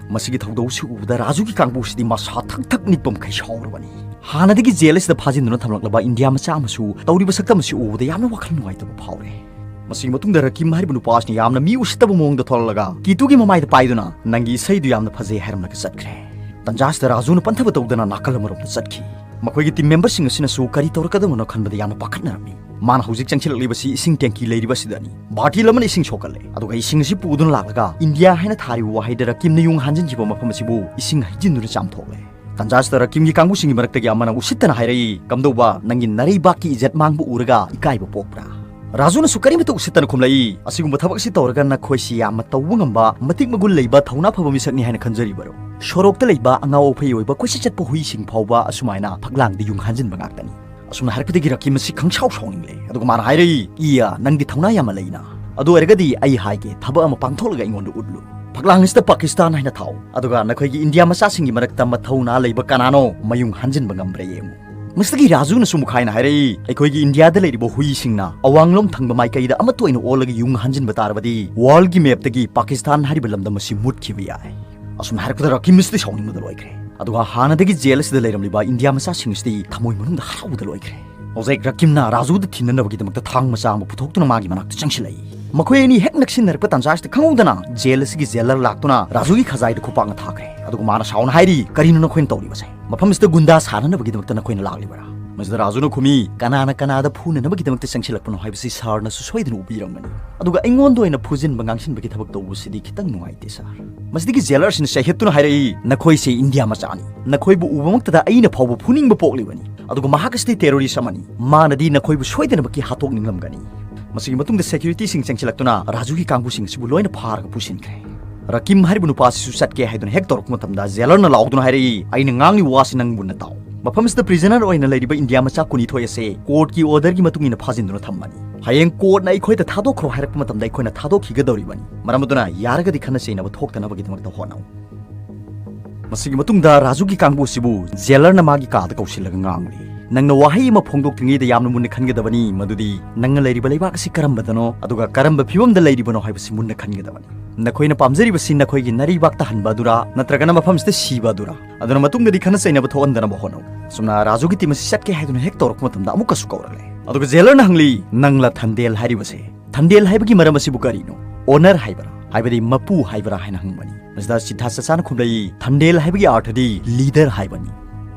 ꯃꯁꯤꯒꯤ ꯊꯧꯗꯧꯁꯤ ꯎꯕꯗ ꯔꯥꯖꯨꯒꯤ ꯀꯥꯡꯕꯨꯁꯤꯗꯤ ꯃꯁꯥ ꯊꯛ ꯊꯛ ꯅꯤꯛꯄ ꯃꯈꯩ ꯁꯥꯎꯔꯕꯅꯤ꯫ ꯍꯥꯟꯅꯗꯒꯤ ꯖꯦꯜ ꯑꯁꯤꯗ ꯐꯥꯖꯤꯟꯗꯨꯅ ꯊꯝꯂꯛꯂꯕ ꯏꯟꯗꯤꯌꯥ ꯃꯆꯥ ꯑꯃꯁꯨ ꯇꯧꯔꯤꯕ ꯁꯛꯇꯝ ꯑꯁꯤ ꯎꯕꯗ ꯌꯥꯝꯅ ꯋꯥꯈꯜ ꯅꯨꯡꯉꯥꯏꯇꯕ ꯐꯥꯎꯔꯦ꯫ ꯃꯁꯤꯒꯤ ꯃꯇꯨꯡꯗ ꯔꯀꯤꯝ ꯍꯥꯏꯔꯤꯕ ꯅꯨꯄꯥ ꯑꯁꯤꯅ ꯌꯥꯝꯅ ꯃꯤ ꯎꯁꯤꯠꯇꯕ ꯃꯑꯣꯡꯗ ꯊꯣꯛꯂꯛꯂꯒ ꯀꯤꯇꯨꯒꯤ ꯃꯃꯥꯏꯗ ꯄꯥꯏꯗꯨꯅ, "ꯅꯪꯒꯤ ꯏꯁꯩꯗꯨ ꯌꯥꯝꯅ ꯐꯖꯩ" ꯍꯥꯏꯔꯝꯂꯒ ꯆꯠꯈ꯭ꯔꯦ꯫ ꯇꯟꯖꯥ ꯑꯁꯤꯗ ꯔꯥꯖꯨꯅ ꯄꯟꯊꯕ ꯇꯧꯗꯅ ꯅꯥꯀꯜ ꯑꯃꯔꯣꯝꯗ ꯆꯠꯈꯤ꯫ ꯃꯈꯣꯏꯒꯤ ꯇꯤꯝ ꯃꯦꯝꯕꯔꯁꯤꯡ ꯑꯁꯤꯅꯁꯨ ꯀꯔꯤ ꯇꯧꯔꯛꯀꯗꯕꯅꯣ ꯈꯟꯕꯗ ꯌꯥꯝꯅ ꯄꯥꯈꯠꯅꯔꯝꯃꯤ꯫ ꯃꯥꯅ ꯍꯧꯖꯤꯛ ꯆꯪꯁꯤꯜꯂꯛꯂꯤꯕꯁꯤ ꯏꯁꯤꯡ ꯇꯦꯡꯀꯤ ꯂꯩꯔꯤꯕ ꯑꯁꯤꯗꯅꯤ꯫ ꯕꯥꯔꯇꯤꯜ ꯑꯃꯅ ꯏꯁꯤꯡ ꯁꯣꯛꯀꯠꯂꯦ, ꯑꯗꯨꯒ ꯏꯁꯤꯡ ꯑꯁꯤ ꯄꯨꯗꯨꯅ ꯂꯥꯛꯂꯒ ꯏꯟꯗꯤꯌꯥ ꯍꯥꯏꯅ ꯊꯥꯔꯤꯕ ꯋꯥꯍꯩꯗ ꯔꯀꯤꯝꯅ ꯌꯨꯡ ꯍꯥꯟꯖꯤꯟꯈꯤꯕ ꯃꯐꯝ ꯑꯁꯤꯕꯨ ꯏꯁꯤꯡ ꯍꯩꯖꯤꯟꯗꯨꯅ ꯆꯥꯝꯊꯣꯛꯂꯦ꯫ ꯇꯟꯖꯥ ꯑꯁꯤꯗ ꯔꯀꯤꯝꯒꯤ ꯀꯥꯡꯕꯨꯁꯤꯡꯒꯤ ꯃꯔꯛꯇꯒꯤ ꯑꯃꯅ ꯎꯁꯤꯠꯇꯅ ꯍꯥꯏꯔꯛꯏ, "ꯀꯝꯗꯧꯕ, ꯅꯪꯒꯤ ꯅꯔꯩꯕꯥꯛꯀꯤ ꯏꯖꯠ ꯃꯥꯡꯕ ꯎꯔꯒ ꯏꯀꯥꯏꯕ ꯄꯣꯛꯄ꯭ꯔꯥ?" ꯔꯥꯖꯨꯅꯁꯨ ꯀꯔꯤꯃꯇ ꯎꯁꯤꯠꯇꯅ ꯈꯨꯝꯂꯛꯏ, "ꯑꯁꯤꯒꯨꯝꯕ ꯊꯕꯛ ꯑꯁꯤ ꯇꯧꯔꯒ ꯅꯈꯣꯏꯁꯤ ꯌꯥꯝꯅ ꯇꯧꯕ ꯉꯝꯕ, ꯃꯇꯤꯛ ꯃꯒꯨꯟ ꯂꯩꯕ, ꯊꯧꯅꯥ ꯐꯕ ꯃꯤꯁꯛꯅꯤ ꯍꯥꯏꯅ ꯈꯟꯖꯔꯤꯕꯔꯣ? ꯁꯣꯔꯣꯛꯇ ꯂꯩꯕ ꯑꯉꯥꯎ ꯑꯐꯩ ꯑꯣꯏꯕ ꯀꯣꯏꯆꯠ ꯆꯠꯄ ꯍꯨꯏꯁꯤꯡ ꯐꯥꯎꯕ ꯑꯁꯨꯃꯥꯏꯅ ꯐꯛꯂꯥꯡꯗ ꯌꯨꯡ ꯍꯥꯟꯖꯤꯟꯕ ꯉꯥꯛꯇꯅꯤ"꯫ ꯑꯁꯨꯝꯅ ꯍꯥꯏꯔꯛꯄꯗꯒꯤ ꯔꯀꯤꯝ ꯑꯁꯤ ꯈꯪꯁꯥꯎ ꯁꯥꯎꯅꯤꯡꯂꯦ꯫ ꯑꯗꯨꯒ ꯃꯥꯅ ꯍꯥꯏꯔꯛꯏ, "ꯏꯌꯥ, ꯅꯪꯗꯤ ꯊꯧꯅꯥ ꯌꯥꯝꯅ ꯂꯩꯅ꯫ ꯑꯗꯨ ꯑꯣꯏꯔꯒꯗꯤ ꯑꯩ ꯍꯥꯏꯒꯦ, ꯊꯕꯛ ꯑꯃ ꯄꯥꯡꯊꯣꯛꯂꯒ ꯑꯩꯉꯣꯟꯗ ꯎꯠꯂꯨ꯫ ꯐꯛꯂꯥꯡ ꯑꯁꯤꯗ ꯄꯥꯀꯤꯁꯇꯥꯟ ꯍꯥꯏꯅ ꯊꯥꯎ, ꯑꯗꯨꯒ ꯅꯈꯣꯏꯒꯤ ꯏꯟꯗꯤꯌꯥ ꯃꯆꯥꯁꯤꯡꯒꯤ ꯃꯔꯛꯇ ꯃꯊꯧꯅꯥ ꯂꯩꯕ ꯀꯅꯥꯅꯣ ꯃꯌꯨꯡ ꯍꯟꯖꯤꯟꯕ ꯉꯝꯕ꯭ꯔꯥ ꯌꯦꯡꯉꯨ"꯫ ꯃꯁꯤꯗꯒꯤ ꯔꯥꯖꯨꯅꯁꯨ ꯃꯨꯈꯥꯏꯅ ꯍꯥꯏꯔꯛꯏ, "ꯑꯩꯈꯣꯏꯒꯤ ꯏꯟꯗꯤꯌꯥꯗ ꯂꯩꯔꯤꯕ ꯍꯨꯏꯁꯤꯡꯅ ꯑꯋꯥꯡꯂꯣꯝ ꯊꯪꯕ ꯃꯥꯏꯀꯩꯗ ꯑꯃꯠꯇ ꯑꯣꯏꯅ ꯑꯣꯜꯂꯒ ꯌꯨꯡ ꯍꯟꯖꯤꯟꯕ ꯇꯥꯔꯕꯗꯤ, ꯋꯥꯔꯜꯒꯤ ꯃꯦꯞꯇꯒꯤ ꯄꯥꯀꯤꯁꯇꯥꯟ ꯍꯥꯏꯔꯤꯕ ꯂꯝꯗꯝ ꯑꯁꯤ ꯃꯨꯠꯈꯤꯕ ꯌꯥꯏ"꯫ ꯑꯁꯨꯝꯅ ꯍꯥꯏꯔꯛꯄꯗ ꯔꯀꯤꯝ ꯑꯁꯤꯗꯤ ꯁꯥꯎꯅꯤꯡꯕꯗ ꯂꯣꯏꯈ꯭ꯔꯦ꯫ ꯑꯗꯨꯒ ꯍꯥꯟꯅꯗꯒꯤ ꯖꯦꯜ ꯑꯁꯤꯗ ꯂꯩꯔꯝꯂꯤꯕ ꯏꯟꯗꯤꯌꯥ ꯃꯆꯥꯁꯤꯡ ꯑꯁꯤꯗꯤ ꯊꯃꯣꯏ ꯃꯅꯨꯡꯗ ꯍꯔꯥꯎꯕꯗ ꯂꯣꯏꯈ꯭ꯔꯦ꯫ ꯍꯧꯖꯤꯛ ꯔꯀꯤꯝꯅ ꯔꯥꯖꯨꯗ ꯊꯤꯟꯅꯅꯕꯒꯤꯗꯃꯛꯇ ꯊꯥꯡ ꯃꯆꯥ ꯑꯃ ꯄꯨꯊꯣꯛꯇꯨꯅ ꯃꯥꯒꯤ ꯃꯅꯥꯛꯇ ꯆꯪꯁꯤꯜꯂꯛꯏ꯫ ꯃꯈꯣꯏ ꯑꯅꯤ ꯍꯦꯛ ꯅꯛꯁꯤꯟꯅꯔꯛꯄ ꯇꯥꯟꯖꯥ ꯑꯁꯤꯗ ꯈꯪꯍꯧꯗꯅ ꯖꯦꯜ ꯑꯁꯤꯒꯤ ꯖꯦꯂꯔ ꯂꯥꯛꯇꯨꯅ ꯔꯥꯖꯨꯒꯤ ꯈꯖꯥꯏꯗ ꯈꯨꯄꯥꯛꯅ ꯊꯥꯈ꯭ꯔꯦ꯫ ꯑꯗꯨꯒ ꯃꯥꯅ ꯁꯥꯎꯅ ꯍꯥꯏꯔꯤ, "ꯀꯔꯤꯅꯣ ꯅꯈꯣꯏꯅ ꯇꯧꯔꯤꯕꯁꯦ? ꯃꯐꯝ ꯑꯁꯤꯗ ꯒꯨꯟꯗꯥ ꯁꯥꯟꯅꯅꯕꯒꯤꯗꯃꯛꯇ ꯅꯈꯣꯏꯅ ꯂꯥꯛꯂꯤꯕꯔꯥ?" ꯃꯁꯤꯗ ꯔꯥꯖꯨꯅ ꯈꯨꯝꯃꯤ, "ꯀꯅꯥꯅ ꯀꯅꯥꯗ ꯐꯨꯅꯅꯕꯒꯤꯗꯃꯛꯇ ꯆꯪꯁꯤꯜꯂꯛꯄꯅꯣ ꯍꯥꯏꯕꯁꯤ ꯁꯥꯔꯅꯁꯨ ꯁꯣꯏꯗꯅ ꯎꯕꯤꯔꯝꯒꯅꯤ꯫ ꯑꯗꯨꯒ ꯑꯩꯉꯣꯟꯗ ꯑꯣꯏꯅ ꯐꯨꯖꯤꯟꯕ ꯉꯥꯡꯁꯤꯟꯕꯒꯤ ꯊꯕꯛ ꯇꯧꯕꯁꯤꯗꯤ ꯈꯤꯇꯪ ꯅꯨꯡꯉꯥꯏꯇꯦ, ꯁꯥꯔ"꯫ ꯃꯁꯤꯗꯒꯤ ꯖꯦꯂꯔꯁꯤꯅ ꯆꯩꯍꯠꯇꯨꯅ ꯍꯥꯏꯔꯛꯏ, "ꯅꯈꯣꯏꯁꯦ ꯏꯟꯗꯤꯌꯥ ꯃꯆꯥꯅꯤ꯫ ꯅꯈꯣꯏꯕꯨ ꯎꯕꯃꯛꯇꯗ ꯑꯩꯅ ꯐꯥꯎꯕ ꯐꯨꯅꯤꯡꯕ ꯄꯣꯛꯂꯤꯕꯅꯤ꯫ ꯑꯗꯨꯒ ꯃꯍꯥꯛ ꯑꯁꯤꯗꯤ ꯇꯦꯔꯣꯔꯤꯁ ꯑꯃꯅꯤ꯫ ꯃꯥꯅꯗꯤ ꯅꯈꯣꯏꯕꯨ ꯁꯣꯏꯗꯅꯃꯛꯀꯤ ꯍꯥꯠꯇꯣꯛꯅꯤꯡꯂꯝꯒꯅꯤ"꯫ ꯃꯁꯤꯒꯤ ꯃꯇꯨꯡꯗ ꯁꯦꯀ꯭ꯌꯨꯔꯤꯇꯤꯁꯤꯡ ꯆꯪꯁꯤꯜꯂꯛꯇꯨꯅ ꯔꯥꯖꯨꯒꯤ ꯀꯥꯡꯕꯨꯁꯤꯡ ꯑꯁꯤꯕꯨ ꯂꯣꯏꯅ ꯐꯥꯔꯒ ꯄꯨꯁꯤꯟꯈ꯭ꯔꯦ꯫ ꯔꯀꯤꯝ ꯍꯥꯏꯔꯤꯕ ꯅꯨꯄꯥ ꯑꯁꯤꯁꯨ ꯆꯠꯀꯦ ꯍꯥꯏꯗꯨꯅ ꯍꯦꯛ ꯇꯧꯔꯛꯄ ꯃꯇꯝꯗ ꯖꯦꯂꯔꯅ ꯂꯥꯎꯗꯨꯅ ꯍꯥꯏꯔꯛꯏ, "ꯑꯩꯅ ꯉꯥꯡꯂꯤꯕ ꯋꯥꯁꯤ ꯅꯪ ꯃꯨꯟꯅ ꯇꯥꯎ꯫ ꯃꯐꯝꯁꯤꯗ ꯄ꯭ꯔꯤꯖꯅꯔ ꯑꯣꯏꯅ ꯂꯩꯔꯤꯕ ꯏꯟꯗꯤꯌꯥ ꯃꯆꯥ ꯀꯨꯟꯅꯤꯊꯣꯏ ꯑꯁꯦ ꯀꯣꯔꯠꯀꯤ ꯑꯣꯔꯗꯔꯒꯤ ꯃꯇꯨꯡ ꯏꯟꯅ ꯐꯥꯖꯤꯟꯗꯨꯅ ꯊꯝꯕꯅꯤ꯫ ꯍꯌꯦꯡ ꯀꯣꯔꯠꯅ ꯑꯩꯈꯣꯏꯗ ꯊꯥꯗꯣꯛꯈ꯭ꯔꯣ ꯍꯥꯏꯔꯛꯄ ꯃꯇꯝꯗ ꯑꯩꯈꯣꯏꯅ ꯊꯥꯗꯣꯛꯈꯤꯒꯗꯧꯔꯤꯕꯅꯤ꯫ ꯃꯔꯝ ꯑꯗꯨꯅ ꯌꯥꯔꯒꯗꯤ ꯈꯟꯅ ꯆꯩꯅꯕ ꯊꯣꯛꯇꯅꯕꯒꯤꯗꯃꯛꯇ ꯍꯣꯠꯅꯧ꯫ ꯃꯁꯤꯒꯤ ꯃꯇꯨꯡꯗ ꯔꯥꯖꯨꯒꯤ ꯀꯥꯡꯕꯨ ꯑꯁꯤꯕꯨ ꯖꯦꯂꯔꯅ ꯃꯥꯒꯤ ꯀꯥꯗ ꯀꯧꯁꯤꯜꯂꯒ ꯉꯥꯡꯂꯤ, "ꯅꯪꯅ ꯋꯥꯍꯩ ꯑꯃ ꯐꯣꯡꯗꯣꯛꯇ꯭ꯔꯤꯉꯩꯗ ꯌꯥꯝꯅ ꯃꯨꯟꯅ ꯈꯟꯒꯗꯕꯅꯤ, ꯃꯗꯨꯗꯤ ꯅꯪꯅ ꯂꯩꯔꯤꯕ ꯂꯩꯕꯥꯛ ꯑꯁꯤ ꯀꯔꯝꯕꯗꯅꯣ, ꯑꯗꯨꯒ ꯀꯔꯝꯕ ꯐꯤꯕꯝꯗ ꯂꯩꯔꯤꯕꯅꯣ ꯍꯥꯏꯕꯁꯤ ꯃꯨꯟꯅ ꯈꯟꯒꯗꯕꯅꯤ꯫ ꯅꯈꯣꯏꯅ ꯄꯥꯝꯖꯔꯤꯕꯁꯤ ꯅꯈꯣꯏꯒꯤ ꯅꯔꯩꯕꯥꯛꯇ ꯍꯟꯕ ꯑꯗꯨꯔꯥ, ꯅꯠꯇ꯭ꯔꯒꯅ ꯃꯐꯝꯁꯤꯗ ꯁꯤꯕ ꯑꯗꯨꯔꯥ? ꯑꯗꯨꯅ ꯃꯇꯨꯡꯗꯗꯤ ꯈꯟꯅ ꯆꯩꯅꯕ ꯊꯣꯛꯍꯟꯗꯅꯕ ꯍꯣꯠꯅꯧ꯫" ꯑꯁꯨꯝꯅ ꯔꯥꯖꯨꯒꯤ ꯇꯤꯝ ꯑꯁꯤ ꯆꯠꯀꯦ ꯍꯥꯏꯗꯨꯅ ꯍꯦꯛ ꯇꯧꯔꯛꯄ ꯃꯇꯝꯗ ꯑꯃꯨꯛꯀꯁꯨ ꯀꯧꯔꯛꯂꯦ꯫ ꯑꯗꯨꯒ ꯖꯦꯂꯔꯅ ꯍꯪꯂꯤ, "ꯅꯪꯂ ꯊꯟꯗꯦꯜ ꯍꯥꯏꯔꯤꯕꯁꯦ? ꯊꯟꯗꯦꯜ ꯍꯥꯏꯕꯒꯤ ꯃꯔꯝ ꯑꯁꯤꯕꯨ ꯀꯔꯤꯅꯣ? ꯑꯣꯅꯔ ꯍꯥꯏꯕꯔꯥ, ꯍꯥꯏꯕꯗꯤ ꯃꯄꯨ ꯍꯥꯏꯕꯔꯥ?" ꯍꯥꯏꯅ ꯍꯪꯕꯅꯤ꯫ ꯃꯁꯤꯗ ꯁꯤꯗ ꯆꯆꯥꯅ ꯈꯨꯝꯂꯛꯏ, "ꯊꯟꯗꯦꯜ ꯍꯥꯏꯕꯒꯤ ꯑꯥꯔꯊꯗꯤ ꯂꯤꯗꯔ ꯍꯥꯏꯕꯅꯤ꯫"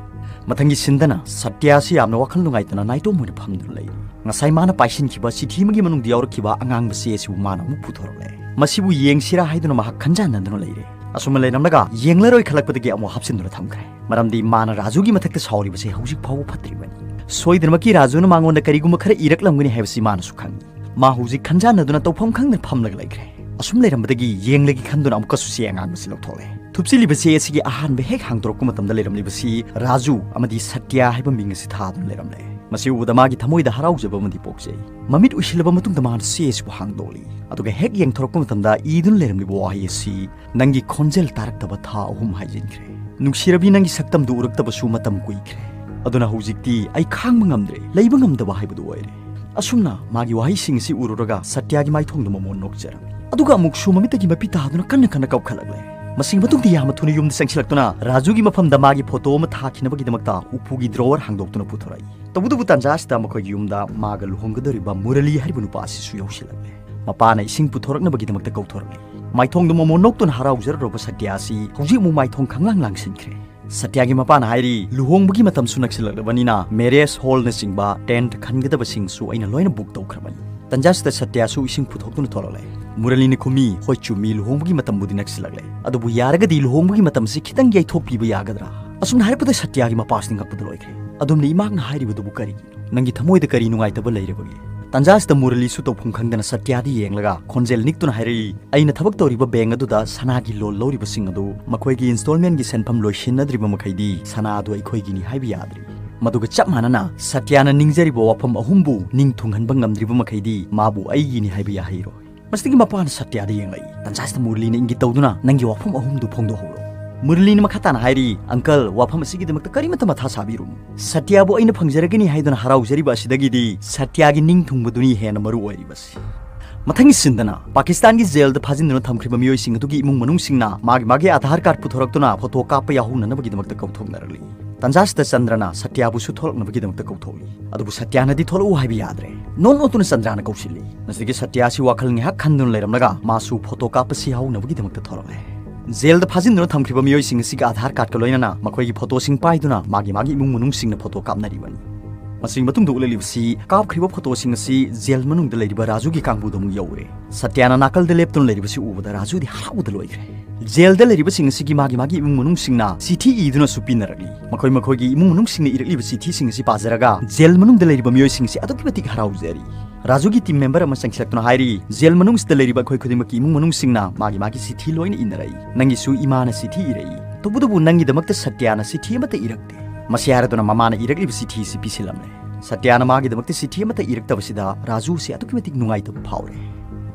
ꯃꯊꯪꯒꯤ ꯁꯤꯟꯗꯅ ꯁꯇ꯭ꯌꯥ ꯑꯁꯤ ꯌꯥꯝꯅ ꯋꯥꯈꯜ ꯅꯨꯡꯉꯥꯏꯇꯅ ꯅꯥꯏꯇꯣꯝ ꯑꯣꯏꯅ ꯐꯝꯗꯨꯅ ꯂꯩꯔꯤ꯫ ꯉꯁꯥꯏ ꯃꯥꯅ ꯄꯥꯏꯁꯤꯟꯈꯤꯕ ꯆꯤꯊꯤ ꯑꯃꯒꯤ ꯃꯅꯨꯡꯗ ꯌꯥꯎꯔꯛꯈꯤꯕ ꯑꯉꯥꯡꯕ ꯆꯦ ꯑꯁꯤꯕꯨ ꯃꯥꯅ ꯑꯃꯨꯛ ꯄꯨꯊꯣꯔꯛꯂꯦ꯫ ꯃꯁꯤꯕꯨ ꯌꯦꯡꯁꯤꯔꯥ ꯍꯥꯏꯗꯨꯅ ꯃꯍꯥꯛ ꯈꯟꯖꯥꯟꯅꯗꯨꯅ ꯂꯩꯔꯦ꯫ ꯑꯁꯨꯝꯅ ꯂꯩꯔꯝꯂꯒ ꯌꯦꯡꯂꯔꯣꯏ ꯈꯜꯂꯛꯄꯗꯒꯤ ꯑꯃꯨꯛ ꯍꯥꯞꯆꯤꯟꯗꯨꯅ ꯊꯝꯈ꯭ꯔꯦ꯫ ꯃꯔꯝꯗꯤ ꯃꯥꯅ ꯔꯥꯖꯨꯒꯤ ꯃꯊꯛꯇ ꯁꯥꯎꯔꯤꯕꯁꯦ ꯍꯧꯖꯤꯛ ꯐꯥꯎꯕ ꯐꯠꯇ꯭ꯔꯤꯕꯅꯤ꯫ ꯁꯣꯏꯗꯅꯃꯛꯀꯤ ꯔꯥꯖꯨꯅ ꯃꯉꯣꯟꯗ ꯀꯔꯤꯒꯨꯝꯕ ꯈꯔ ꯏꯔꯛꯂꯝꯒꯅꯤ ꯍꯥꯏꯕꯁꯤ ꯃꯥꯅꯁꯨ ꯈꯪꯏ꯫ ꯃꯥ ꯍꯧꯖꯤꯛ ꯈꯟꯖꯥꯟꯅꯗꯨꯅ ꯇꯧꯐꯝ ꯈꯪꯗꯅ ꯐꯝꯂꯒ ꯂꯩꯈ꯭ꯔꯦ꯫ ꯑꯁꯨꯝ ꯂꯩꯔꯝꯕꯗꯒꯤ ꯌꯦꯡꯂꯒꯦ ꯈꯟꯗꯨꯅ ꯑꯃꯨꯛꯀꯁꯨ ꯆꯦ ꯑꯉꯥꯡꯕꯁꯤ ꯂꯧꯊꯣꯛꯂꯦ꯫ ꯊꯨꯞꯆꯤꯜꯂꯤꯕ ꯆꯦ ꯑꯁꯤꯒꯤ ꯑꯍꯥꯟꯕ ꯍꯦꯛ ꯍꯥꯡꯗꯣꯔꯛꯄ ꯃꯇꯝꯗ ꯂꯩꯔꯝꯂꯤꯕꯁꯤ ꯔꯥꯖꯨ ꯑꯃꯗꯤ ꯁꯇ꯭ꯌ ꯍꯥꯏꯕ ꯃꯤꯡ ꯑꯁꯤ ꯊꯥꯗꯨꯅ ꯂꯩꯔꯝꯂꯦ꯫ ꯃꯁꯤ ꯎꯕꯗ ꯃꯥꯒꯤ ꯊꯃꯣꯏꯗ ꯍꯔꯥꯎꯖꯕ ꯑꯃꯗꯤ ꯄꯣꯛꯆꯩ꯫ ꯃꯃꯤꯠ ꯎꯏꯁꯤꯜꯂꯕ ꯃꯇꯨꯡꯗ ꯃꯥꯅ ꯆꯦ ꯑꯁꯤꯕꯨ ꯍꯥꯡꯗꯣꯛꯂꯤ꯫ ꯑꯗꯨꯒ ꯍꯦꯛ ꯌꯦꯡꯊꯣꯔꯛꯄ ꯃꯇꯝꯗ ꯏꯗꯨꯅ ꯂꯩꯔꯝꯂꯤꯕ ꯋꯥꯍꯩ ꯑꯁꯤ, "ꯅꯪꯒꯤ ꯈꯣꯟꯖꯦꯜ ꯇꯥꯔꯛꯇꯕ ꯊꯥ ꯑꯍꯨꯝ ꯍꯥꯏꯖꯤꯟꯈ꯭ꯔꯦ꯫ ꯅꯨꯡꯁꯤꯔꯕꯤ, ꯅꯪꯒꯤ ꯁꯛꯇꯝꯗꯨ ꯎꯔꯛꯇꯕꯁꯨ ꯃꯇꯝ ꯀꯨꯏꯈ꯭ꯔꯦ꯫ ꯑꯗꯨꯅ ꯍꯧꯖꯤꯛꯇꯤ ꯑꯩ ꯈꯥꯡꯕ ꯉꯝꯗ꯭ꯔꯦ, ꯂꯩꯕ ꯉꯝꯗꯕ ꯍꯥꯏꯕꯗꯨ ꯑꯣꯏꯔꯦ꯫" ꯑꯁꯨꯝꯅ ꯃꯥꯒꯤ ꯋꯥꯍꯩꯁꯤꯡ ꯑꯁꯤ ꯎꯔꯨꯔꯒ ꯁꯇ꯭ꯌꯒꯤ ꯃꯥꯏꯊꯣꯡꯗ ꯃꯃꯣꯟ ꯅꯣꯛꯆꯔꯝꯃꯤ꯫ ꯑꯗꯨꯒ ꯑꯃꯨꯛꯁꯨ ꯃꯃꯤꯠꯇꯒꯤ ꯃꯄꯤ ꯇꯥꯗꯨꯅ ꯀꯟꯅ ꯀꯟꯅ ꯀꯞꯈꯠꯂꯛꯂꯦ꯫ ꯃꯁꯤꯒꯤ ꯃꯇꯨꯡꯗ ꯌꯥꯝꯅ ꯊꯨꯅ ꯌꯨꯝꯗ ꯆꯪꯁꯤꯜꯂꯛꯇꯨꯅ ꯔꯥꯖꯨꯒꯤ ꯃꯐꯝꯗ ꯃꯥꯒꯤ ꯐꯣꯇꯣ ꯑꯃ ꯊꯥꯈꯤꯅꯕꯒꯤꯗꯃꯛꯇ ꯎꯄꯨꯒꯤ ꯗ꯭ꯔꯣꯋꯔ ꯍꯥꯡꯗꯣꯛꯇꯨꯅ ꯄꯨꯊꯣꯔꯛꯏ꯫ ꯇꯧꯕꯇꯕꯨ ꯇꯥꯟꯖꯥ ꯑꯁꯤꯗ ꯃꯈꯣꯏꯒꯤ ꯌꯨꯝꯗ ꯃꯥꯒ ꯂꯨꯍꯣꯡꯒꯗꯧꯔꯤꯕ ꯃꯨꯔꯂꯤ ꯍꯥꯏꯔꯤꯕ ꯅꯨꯄꯥ ꯑꯁꯤꯁꯨ ꯌꯧꯁꯤꯜꯂꯛꯂꯦ꯫ ꯃꯄꯥꯅ ꯏꯁꯤꯡ ꯄꯨꯊꯣꯔꯛꯅꯕꯒꯤꯗꯃꯛꯇ ꯀꯧꯊꯣꯔꯛꯂꯦ꯫ ꯃꯥꯏꯊꯣꯡꯗ ꯃꯃꯣꯟ ꯅꯣꯛꯇꯨꯅ ꯍꯔꯥꯎꯖꯔꯨꯔꯕ ꯁꯇ꯭ꯌ ꯑꯁꯤ ꯍꯧꯖꯤꯛ ꯑꯃꯨꯛ ꯃꯥꯏꯊꯣꯡ ꯈꯪꯂꯥꯡ ꯂꯥꯡꯁꯤꯟꯈ꯭ꯔꯦ꯫ ꯁꯇ꯭ꯌꯒꯤ ꯃꯄꯥꯅ ꯍꯥꯏꯔꯤ, "ꯂꯨꯍꯣꯡꯕꯒꯤ ꯃꯇꯝꯁꯨ ꯅꯛꯁꯤꯜꯂꯛꯂꯕꯅꯤꯅ ꯃꯦꯔꯦꯖ ꯍꯣꯜꯅꯆꯤꯡꯕ ꯇꯦꯟꯠ ꯈꯟꯒꯗꯕꯁꯤꯡꯁꯨ ꯑꯩꯅ ꯂꯣꯏꯅ ꯕꯨꯛ ꯇꯧꯈ꯭ꯔꯕꯅꯤ꯫" ꯇꯟꯖꯥꯁꯤꯗ ꯁꯇ꯭ꯌꯁꯨ ꯏꯁꯤꯡ ꯄꯨꯊꯣꯛꯇꯨꯅ ꯊꯣꯛꯂꯛꯂꯦ꯫ ꯃꯨꯔꯂꯤꯅ ꯈꯨꯝꯃꯤ, "ꯍꯣꯏ ꯆꯨꯝꯃꯤ, ꯂꯨꯍꯣꯡꯕꯒꯤ ꯃꯇꯝꯕꯨꯗꯤ ꯅꯛꯁꯤꯜꯂꯛꯂꯦ, ꯑꯗꯨꯕꯨ ꯌꯥꯔꯒꯗꯤ ꯂꯨꯍꯣꯡꯕꯒꯤ ꯃꯇꯝꯁꯤ ꯈꯤꯇꯪ ꯌꯩꯊꯣꯛꯄꯤꯕ ꯌꯥꯒꯗ꯭ꯔꯥ?" ꯑꯁꯨꯝꯅ ꯍꯥꯏꯔꯛꯄꯗ ꯁꯇ꯭ꯌꯒꯤ ꯃꯄꯥꯁꯤꯗꯤ ꯉꯛꯄꯗ ꯂꯣꯏꯈ꯭ꯔꯦ꯫ "ꯑꯗꯨꯝꯅ ꯏꯃꯥꯛꯅ ꯍꯥꯏꯔꯤꯕꯗꯨꯕꯨ ꯀꯔꯤꯒꯤꯅꯣ? ꯅꯪꯒꯤ ꯊꯃꯣꯏꯗ ꯀꯔꯤ ꯅꯨꯡꯉꯥꯏꯇꯕ ꯂꯩꯔꯕꯒꯦ? ꯇꯥꯟꯖꯥꯁꯤꯗ ꯃꯨꯔꯂꯤꯁꯨ ꯇꯧꯐꯝ ꯈꯪꯗꯅ ꯁꯇ꯭ꯌꯥꯗ ꯌꯦꯡꯂꯒ ꯈꯣꯟꯖꯦꯜ ꯅꯤꯛꯇꯨꯅ ꯍꯥꯏꯔꯛꯏ, "ꯑꯩꯅ ꯊꯕꯛ ꯇꯧꯔꯤꯕ ꯕꯦꯡꯛ ꯑꯗꯨꯗ ꯁꯅꯥꯒꯤ ꯂꯣꯟ ꯂꯧꯔꯤꯕꯁꯤꯡ ꯑꯗꯨ ꯃꯈꯣꯏꯒꯤ ꯏꯟꯁꯇꯣꯜꯃꯦꯟꯒꯤ ꯁꯦꯟꯐꯝ ꯂꯣꯏꯁꯤꯟꯅꯗ꯭ꯔꯤꯕ ꯃꯈꯩꯗꯤ ꯁꯅꯥ ꯑꯗꯨ ꯑꯩꯈꯣꯏꯒꯤꯅꯤ ꯍꯥꯏꯕ ꯌꯥꯗ꯭ꯔꯤ꯫ ꯃꯗꯨꯒ ꯆꯞ ꯃꯥꯟꯅꯅ ꯁꯇ꯭ꯌꯥꯅ ꯅꯤꯡꯖꯔꯤꯕ ꯋꯥꯐꯝ ꯑꯍꯨꯝꯕꯨ ꯅꯤꯡ ꯊꯨꯡꯍꯟꯕ ꯉꯝꯗ꯭ꯔꯤꯕ ꯃꯈꯩꯗꯤ ꯃꯥꯕꯨ ꯑꯩꯒꯤꯅꯤ ꯍꯥꯏꯕ ꯌꯥꯍꯩꯔꯣꯏ"꯫ ꯃꯁꯤꯗꯒꯤ ꯃꯄꯥꯅ ꯁꯇ꯭ꯌꯥꯗ ꯌꯦꯡꯂꯛꯏ꯫ ꯇꯥꯟꯖꯥꯁꯤꯗ ꯃꯨꯔꯂꯤꯅ ꯏꯪꯒꯤꯠ ꯇꯧꯗꯨꯅ, "ꯅꯪꯒꯤ ꯋꯥꯐꯝ ꯑꯍꯨꯝꯗꯨ ꯐꯣꯡꯗꯣꯛꯍꯧꯔꯣ"꯫ ꯃꯨꯔꯂꯤꯅ ꯃꯈꯥ ꯇꯥꯅ ꯍꯥꯏꯔꯤ, "ꯑꯪꯀꯜ, ꯋꯥꯐꯝ ꯑꯁꯤꯒꯤꯗꯃꯛꯇ ꯀꯔꯤꯃꯠꯇ ꯃꯊꯥ ꯁꯥꯕꯤꯔꯨꯅꯨ꯫ ꯁꯇ꯭ꯌꯥꯕꯨ ꯑꯩꯅ ꯐꯪꯖꯔꯒꯅꯤ ꯍꯥꯏꯗꯨꯅ ꯍꯔꯥꯎꯖꯔꯤꯕ ꯑꯁꯤꯗꯒꯤꯗꯤ ꯁꯇ꯭ꯌꯥꯒꯤ ꯅꯤꯡ ꯊꯨꯡꯕꯗꯨꯅꯤ ꯍꯦꯟꯅ ꯃꯔꯨ ꯑꯣꯏꯔꯤꯕꯁꯤ"꯫ ꯃꯊꯪꯒꯤ ꯁꯤꯟꯗꯅ ꯄꯥꯀꯤꯁꯇꯥꯟꯒꯤ ꯖꯦꯜꯗ ꯐꯥꯖꯤꯟꯗꯨꯅ ꯊꯝꯈ꯭ꯔꯤꯕ ꯃꯤꯑꯣꯏꯁꯤꯡ ꯑꯗꯨꯒꯤ ꯏꯃꯨꯡ ꯃꯅꯨꯡꯁꯤꯡꯅ ꯃꯥꯒꯤ ꯃꯥꯒꯤ ꯑꯥꯙꯥꯔ ꯀꯥꯔꯗ ꯄꯨꯊꯣꯔꯛꯇꯨꯅ ꯐꯣꯇꯣ ꯀꯥꯞꯄ ꯌꯥꯍꯧꯅꯅꯕꯒꯤꯗꯃꯛꯇ ꯀꯧꯊꯣꯛꯅꯔꯛꯂꯤ꯫ ꯇꯥꯟꯖꯥꯁꯤꯗ ꯆꯟꯗ꯭ꯔꯅ ꯁꯇ꯭ꯌꯥꯕꯨꯁꯨ ꯊꯣꯛꯂꯛꯅꯕꯒꯤꯗꯃꯛꯇ ꯀꯧꯊꯣꯛꯂꯤ꯫ ꯑꯗꯨꯕꯨ ꯁꯇ꯭ꯌꯥꯅꯗꯤ ꯊꯣꯛꯂꯛꯎ ꯍꯥꯏꯕ ꯌꯥꯗ꯭ꯔꯦ꯫ ꯅꯣꯛ ꯅꯣꯛꯇꯨꯅ ꯆꯟꯗ꯭ꯔꯥꯅ ꯀꯧꯁꯤꯜꯂꯤ꯫ ꯃꯁꯤꯗꯒꯤ ꯁꯇ꯭ꯌꯥꯁꯤ ꯋꯥꯈꯜ ꯉꯥꯏꯍꯥꯛ ꯈꯟꯗꯨꯅ ꯂꯩꯔꯝꯂꯒ ꯃꯥꯁꯨ ꯐꯣꯇꯣ ꯀꯥꯞꯄꯁꯤ ꯍꯧꯅꯕꯒꯤꯗꯃꯛꯇ ꯊꯣꯔꯛꯂꯦ꯫ ꯖꯦꯜꯗ ꯐꯥꯖꯤꯟꯗꯨꯅ ꯊꯝꯈ꯭ꯔꯤꯕ ꯃꯤꯑꯣꯏꯁꯤꯡ ꯑꯁꯤꯒꯤ ꯑꯥꯙꯥꯔ ꯀꯥꯔꯗꯀ ꯂꯣꯏꯅꯅ ꯃꯈꯣꯏꯒꯤ ꯐꯣꯇꯣꯁꯤꯡ ꯄꯥꯏꯗꯨꯅ ꯃꯥꯒꯤ ꯃꯥꯒꯤ ꯏꯃꯨꯡ ꯃꯅꯨꯡꯁꯤꯡꯅ ꯐꯣꯇꯣ ꯀꯥꯞꯅꯔꯤꯕꯅꯤ꯫ ꯃꯁꯤꯒꯤ ꯃꯇꯨꯡꯗ ꯎꯠꯂꯛꯂꯤꯕꯁꯤ ꯀꯥꯞꯈ꯭ꯔꯤꯕ ꯐꯣꯇꯣꯁꯤꯡ ꯑꯁꯤ ꯖꯦꯜ ꯃꯅꯨꯡꯗ ꯂꯩꯔꯤꯕ ꯔꯥꯖꯨꯒꯤ ꯀꯥꯡꯕꯨꯗ ꯑꯃꯨꯛ ꯌꯧꯔꯦ꯫ ꯁꯇ꯭ꯌꯥꯅ ꯅꯥꯀꯜꯗ ꯂꯦꯞꯇꯨꯅ ꯂꯩꯔꯤꯕꯁꯤ ꯎꯕꯗ ꯔꯥꯖꯨꯗꯤ ꯍꯔꯥꯎꯕꯗ ꯂꯣꯏꯈ꯭ꯔꯦ꯫ ꯖꯦꯜꯗ ꯂꯩꯔꯤꯕꯁꯤꯡ ꯑꯁꯤꯒꯤ ꯃꯥꯒꯤ ꯃꯥꯒꯤ ꯏꯃꯨꯡ ꯃꯅꯨꯡꯁꯤꯡꯅ ꯆꯤꯊꯤ ꯏꯗꯨꯅꯁꯨ ꯄꯤꯅꯔꯛꯂꯤ꯫ ꯃꯈꯣꯏ ꯃꯈꯣꯏꯒꯤ ꯏꯃꯨꯡ ꯃꯅꯨꯡꯁꯤꯡꯅ ꯏꯔꯛꯂꯤꯕ ꯆꯤꯊꯤꯁꯤꯡ ꯑꯁꯤ ꯄꯥꯖꯔꯒ ꯖꯦꯜ ꯃꯅꯨꯡꯗ ꯂꯩꯔꯤꯕ ꯃꯤꯑꯣꯏꯁꯤꯡ ꯑꯁꯤ ꯑꯗꯨꯛꯀꯤ ꯃꯇꯤꯛ ꯍꯔꯥꯎꯖꯔꯤ꯫ ꯔꯥꯖꯨꯒꯤ ꯇꯤꯝ ꯃꯦꯝꯕꯔ ꯑꯃ ꯆꯪꯁꯤꯜꯂꯛꯇꯨꯅ ꯍꯥꯏꯔꯤ, "ꯖꯦꯜ ꯃꯅꯨꯡꯁꯤꯗ ꯂꯩꯔꯤꯕ ꯑꯩꯈꯣꯏ ꯈꯨꯗꯤꯡꯃꯛꯀꯤ ꯏꯃꯨꯡ ꯃꯅꯨꯡꯁꯤꯡꯅ ꯃꯥꯒꯤ ꯃꯥꯒꯤ ꯆꯤꯊꯤ ꯂꯣꯏꯅ ꯏꯅꯔꯛꯏ꯫ ꯅꯪꯒꯤꯁꯨ ꯏꯃꯥꯅ ꯆꯤꯊꯤ ꯏꯔꯛꯏ꯫ ꯇꯧꯕꯇꯕꯨ ꯅꯪꯒꯤꯗꯃꯛꯇ ꯁꯇ꯭ꯌꯥꯅ ꯆꯤꯊꯤ ꯑꯃꯠꯇ ꯏꯔꯛꯇꯦ"꯫ ꯃꯁꯤ ꯍꯥꯏꯔꯗꯨꯅ ꯃꯃꯥꯅ ꯏꯔꯛꯂꯤꯕ ꯆꯤꯊꯤ ꯑꯁꯤ ꯄꯤꯁꯤꯜꯂꯝꯂꯦ꯫ ꯁꯇ꯭ꯌꯥꯅ ꯃꯥꯒꯤꯗꯃꯛꯇ ꯆꯤꯊꯤ ꯑꯃꯠꯇ ꯏꯔꯛꯇꯕꯁꯤꯗ ꯔꯥꯖꯨꯁꯤ ꯑꯗꯨꯛꯀꯤ ꯃꯇꯤꯛ ꯅꯨꯡꯉꯥꯏꯇꯕ ꯐꯥꯎꯔꯦ꯫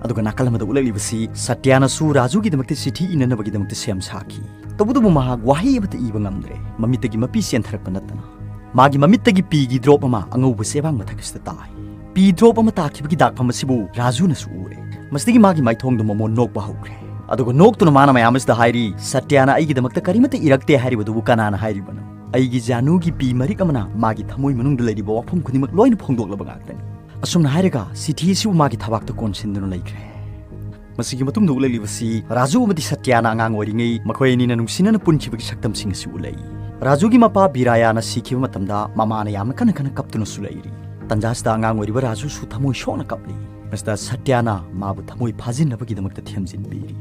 ꯑꯗꯨꯒ ꯅꯥꯀꯜ ꯑꯃꯗ ꯎꯠꯂꯛꯂꯤꯕꯁꯤ ꯁꯇ꯭ꯌꯥꯅꯁꯨ ꯔꯥꯖꯨꯒꯤꯗꯃꯛꯇ ꯆꯤꯊꯤ ꯏꯅꯅꯕꯒꯤꯗꯃꯛꯇ ꯁꯦꯝ ꯁꯥꯈꯤ꯫ ꯇꯧꯕꯇꯕꯨ ꯃꯍꯥꯛ ꯋꯥꯍꯩ ꯑꯃꯠꯇ ꯏꯕ ꯉꯝꯗ꯭ꯔꯦ꯫ ꯃꯃꯤꯠꯇꯒꯤ ꯃꯄꯤ ꯆꯦꯟꯊꯔꯛꯄ ꯅꯠꯇꯅ ꯃꯥꯒꯤ ꯃꯃꯤꯠꯇꯒꯤ ꯄꯤꯒꯤ ꯗ꯭ꯔꯣꯞ ꯑꯃ ꯑꯉꯧꯕ ꯆꯦꯕꯥꯡ ꯃꯊꯛ ꯑꯁꯤꯗ ꯇꯥꯏ꯫ ꯄꯤ ꯗ꯭ꯔꯣꯞ ꯑꯃ ꯇꯥꯈꯤꯕꯒꯤ ꯗꯥꯛꯐꯝ ꯑꯁꯤꯕꯨ ꯔꯥꯖꯨꯅꯁꯨ ꯎꯔꯦ꯫ ꯃꯁꯤꯗꯒꯤ ꯃꯥꯒꯤ ꯃꯥꯏꯊꯣꯡꯗ ꯃꯃꯣꯟ ꯅꯣꯛꯄ ꯍꯧꯈ꯭ꯔꯦ꯫ ꯑꯗꯨꯒ ꯅꯣꯛꯇꯨꯅ ꯃꯥꯅ ꯃꯌꯥꯝ ꯑꯁꯤꯗ ꯍꯥꯏꯔꯤ, "ꯁꯇ꯭ꯌꯥꯅ ꯑꯩꯒꯤꯗꯃꯛꯇ ꯀꯔꯤꯃꯠꯇ ꯏꯔꯛꯇꯦ ꯍꯥꯏꯔꯤꯕꯗꯨꯕꯨ ꯀꯅꯥꯅ ꯍꯥꯏꯔꯤꯕꯅꯣ? ꯑꯩꯒꯤ ꯖꯥꯅꯨꯒꯤ ꯄꯤ ꯃꯔꯤꯛ ꯑꯃꯅ ꯃꯥꯒꯤ ꯊꯃꯣꯏ ꯃꯅꯨꯡꯗ ꯂꯩꯔꯤꯕ ꯋꯥꯐꯝ ꯈꯨꯗꯤꯡꯃꯛ ꯂꯣꯏꯅ ꯐꯣꯡꯗꯣꯛꯂꯕ ꯉꯥꯛꯇꯅꯤ"꯫ ꯑꯁꯨꯝꯅ ꯍꯥꯏꯔꯒ ꯆꯤꯊꯤ ꯑꯁꯤꯕꯨ ꯃꯥꯒꯤ ꯊꯕꯥꯛꯇ ꯀꯣꯟꯁꯤꯟꯗꯨꯅ ꯂꯩꯈ꯭ꯔꯦ꯫ ꯃꯁꯤꯒꯤ ꯃꯇꯨꯡꯗ ꯎꯠꯂꯛꯂꯤꯕꯁꯤ ꯔꯥꯖꯨ ꯑꯃꯗꯤ ꯁꯇ꯭ꯌꯥꯅ ꯑꯉꯥꯡ ꯑꯣꯏꯔꯤꯉꯩ ꯃꯈꯣꯏ ꯑꯅꯤꯅ ꯅꯨꯡꯁꯤꯅꯅ ꯄꯨꯟꯈꯤꯕꯒꯤ ꯁꯛꯇꯝꯁꯤꯡ ꯑꯁꯤ ꯎꯠꯂꯛꯏ꯫ ꯔꯥꯖꯨꯒꯤ ꯃꯄꯥ ꯕꯤꯔꯥꯌꯥꯅ ꯁꯤꯈꯤꯕ ꯃꯇꯝꯗ ꯃꯃꯥꯅ ꯌꯥꯝꯅ ꯀꯟꯅ ꯀꯟꯅ ꯀꯞꯇꯨꯅꯁꯨ ꯂꯩꯔꯤ꯫ ꯇꯟꯖꯥꯁꯤꯗ ꯑꯉꯥꯡ ꯑꯣꯏꯔꯤꯕ ꯔꯥꯖꯨꯁꯨ ꯊꯃꯣꯏ ꯁꯣꯛꯅ ꯀꯞꯂꯤ꯫ ꯃꯁꯤꯗ ꯁꯇ꯭ꯌꯥꯅ ꯃꯥꯕꯨ ꯊꯃꯣꯏ ꯐꯥꯖꯤꯟꯅꯕꯒꯤꯗꯃꯛꯇ ꯊꯦꯝꯖꯤꯟꯕꯤꯔꯤ꯫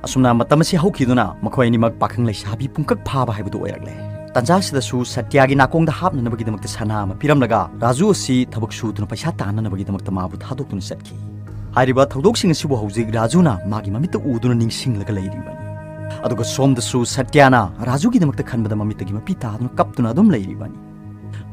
ꯑꯁꯨꯝꯅ ꯃꯇꯝ ꯑꯁꯤ ꯍꯧꯈꯤꯗꯨꯅ ꯃꯈꯣꯏ ꯑꯅꯤꯃꯛ ꯄꯥꯈꯪ ꯂꯩꯁꯥꯕꯤ ꯄꯨꯡꯀꯛ ꯐꯥꯕ ꯍꯥꯏꯕꯗꯨ ꯑꯣꯏꯔꯛꯂꯦ꯫ ꯇꯥꯟꯖꯥꯁꯤꯗꯁꯨ ꯁꯇ꯭ꯌꯥꯒꯤ ꯅꯥꯀꯣꯡꯗ ꯍꯥꯞꯅꯅꯕꯒꯤꯗꯃꯛꯇ ꯁꯅꯥ ꯑꯃ ꯄꯤꯔꯝꯂꯒ ꯔꯥꯖꯨ ꯑꯁꯤ ꯊꯕꯛ ꯁꯨꯗꯨꯅ ꯄꯩꯁꯥ ꯇꯥꯟꯅꯅꯕꯒꯤꯗꯃꯛꯇ ꯃꯥꯕꯨ ꯊꯥꯗꯣꯛꯇꯨꯅ ꯆꯠꯈꯤ꯫ ꯍꯥꯏꯔꯤꯕ ꯊꯧꯗꯣꯛꯁꯤꯡ ꯑꯁꯤꯕꯨ ꯍꯧꯖꯤꯛ ꯔꯥꯖꯨꯅ ꯃꯥꯒꯤ ꯃꯃꯤꯠꯇ ꯎꯗꯨꯅ ꯅꯤꯡꯁꯤꯡꯂꯒ ꯂꯩꯔꯤꯕꯅꯤ꯫ ꯑꯗꯨꯒ ꯁꯣꯝꯗꯁꯨ ꯁꯇ꯭ꯌꯥꯅ ꯔꯥꯖꯨꯒꯤꯗꯃꯛꯇ ꯈꯟꯕꯗ ꯃꯃꯤꯠꯇꯒꯤ ꯃꯄꯤ ꯇꯥꯗꯨꯅ ꯀꯞꯇꯨꯅ ꯑꯗꯨꯝ ꯂꯩꯔꯤꯕꯅꯤ꯫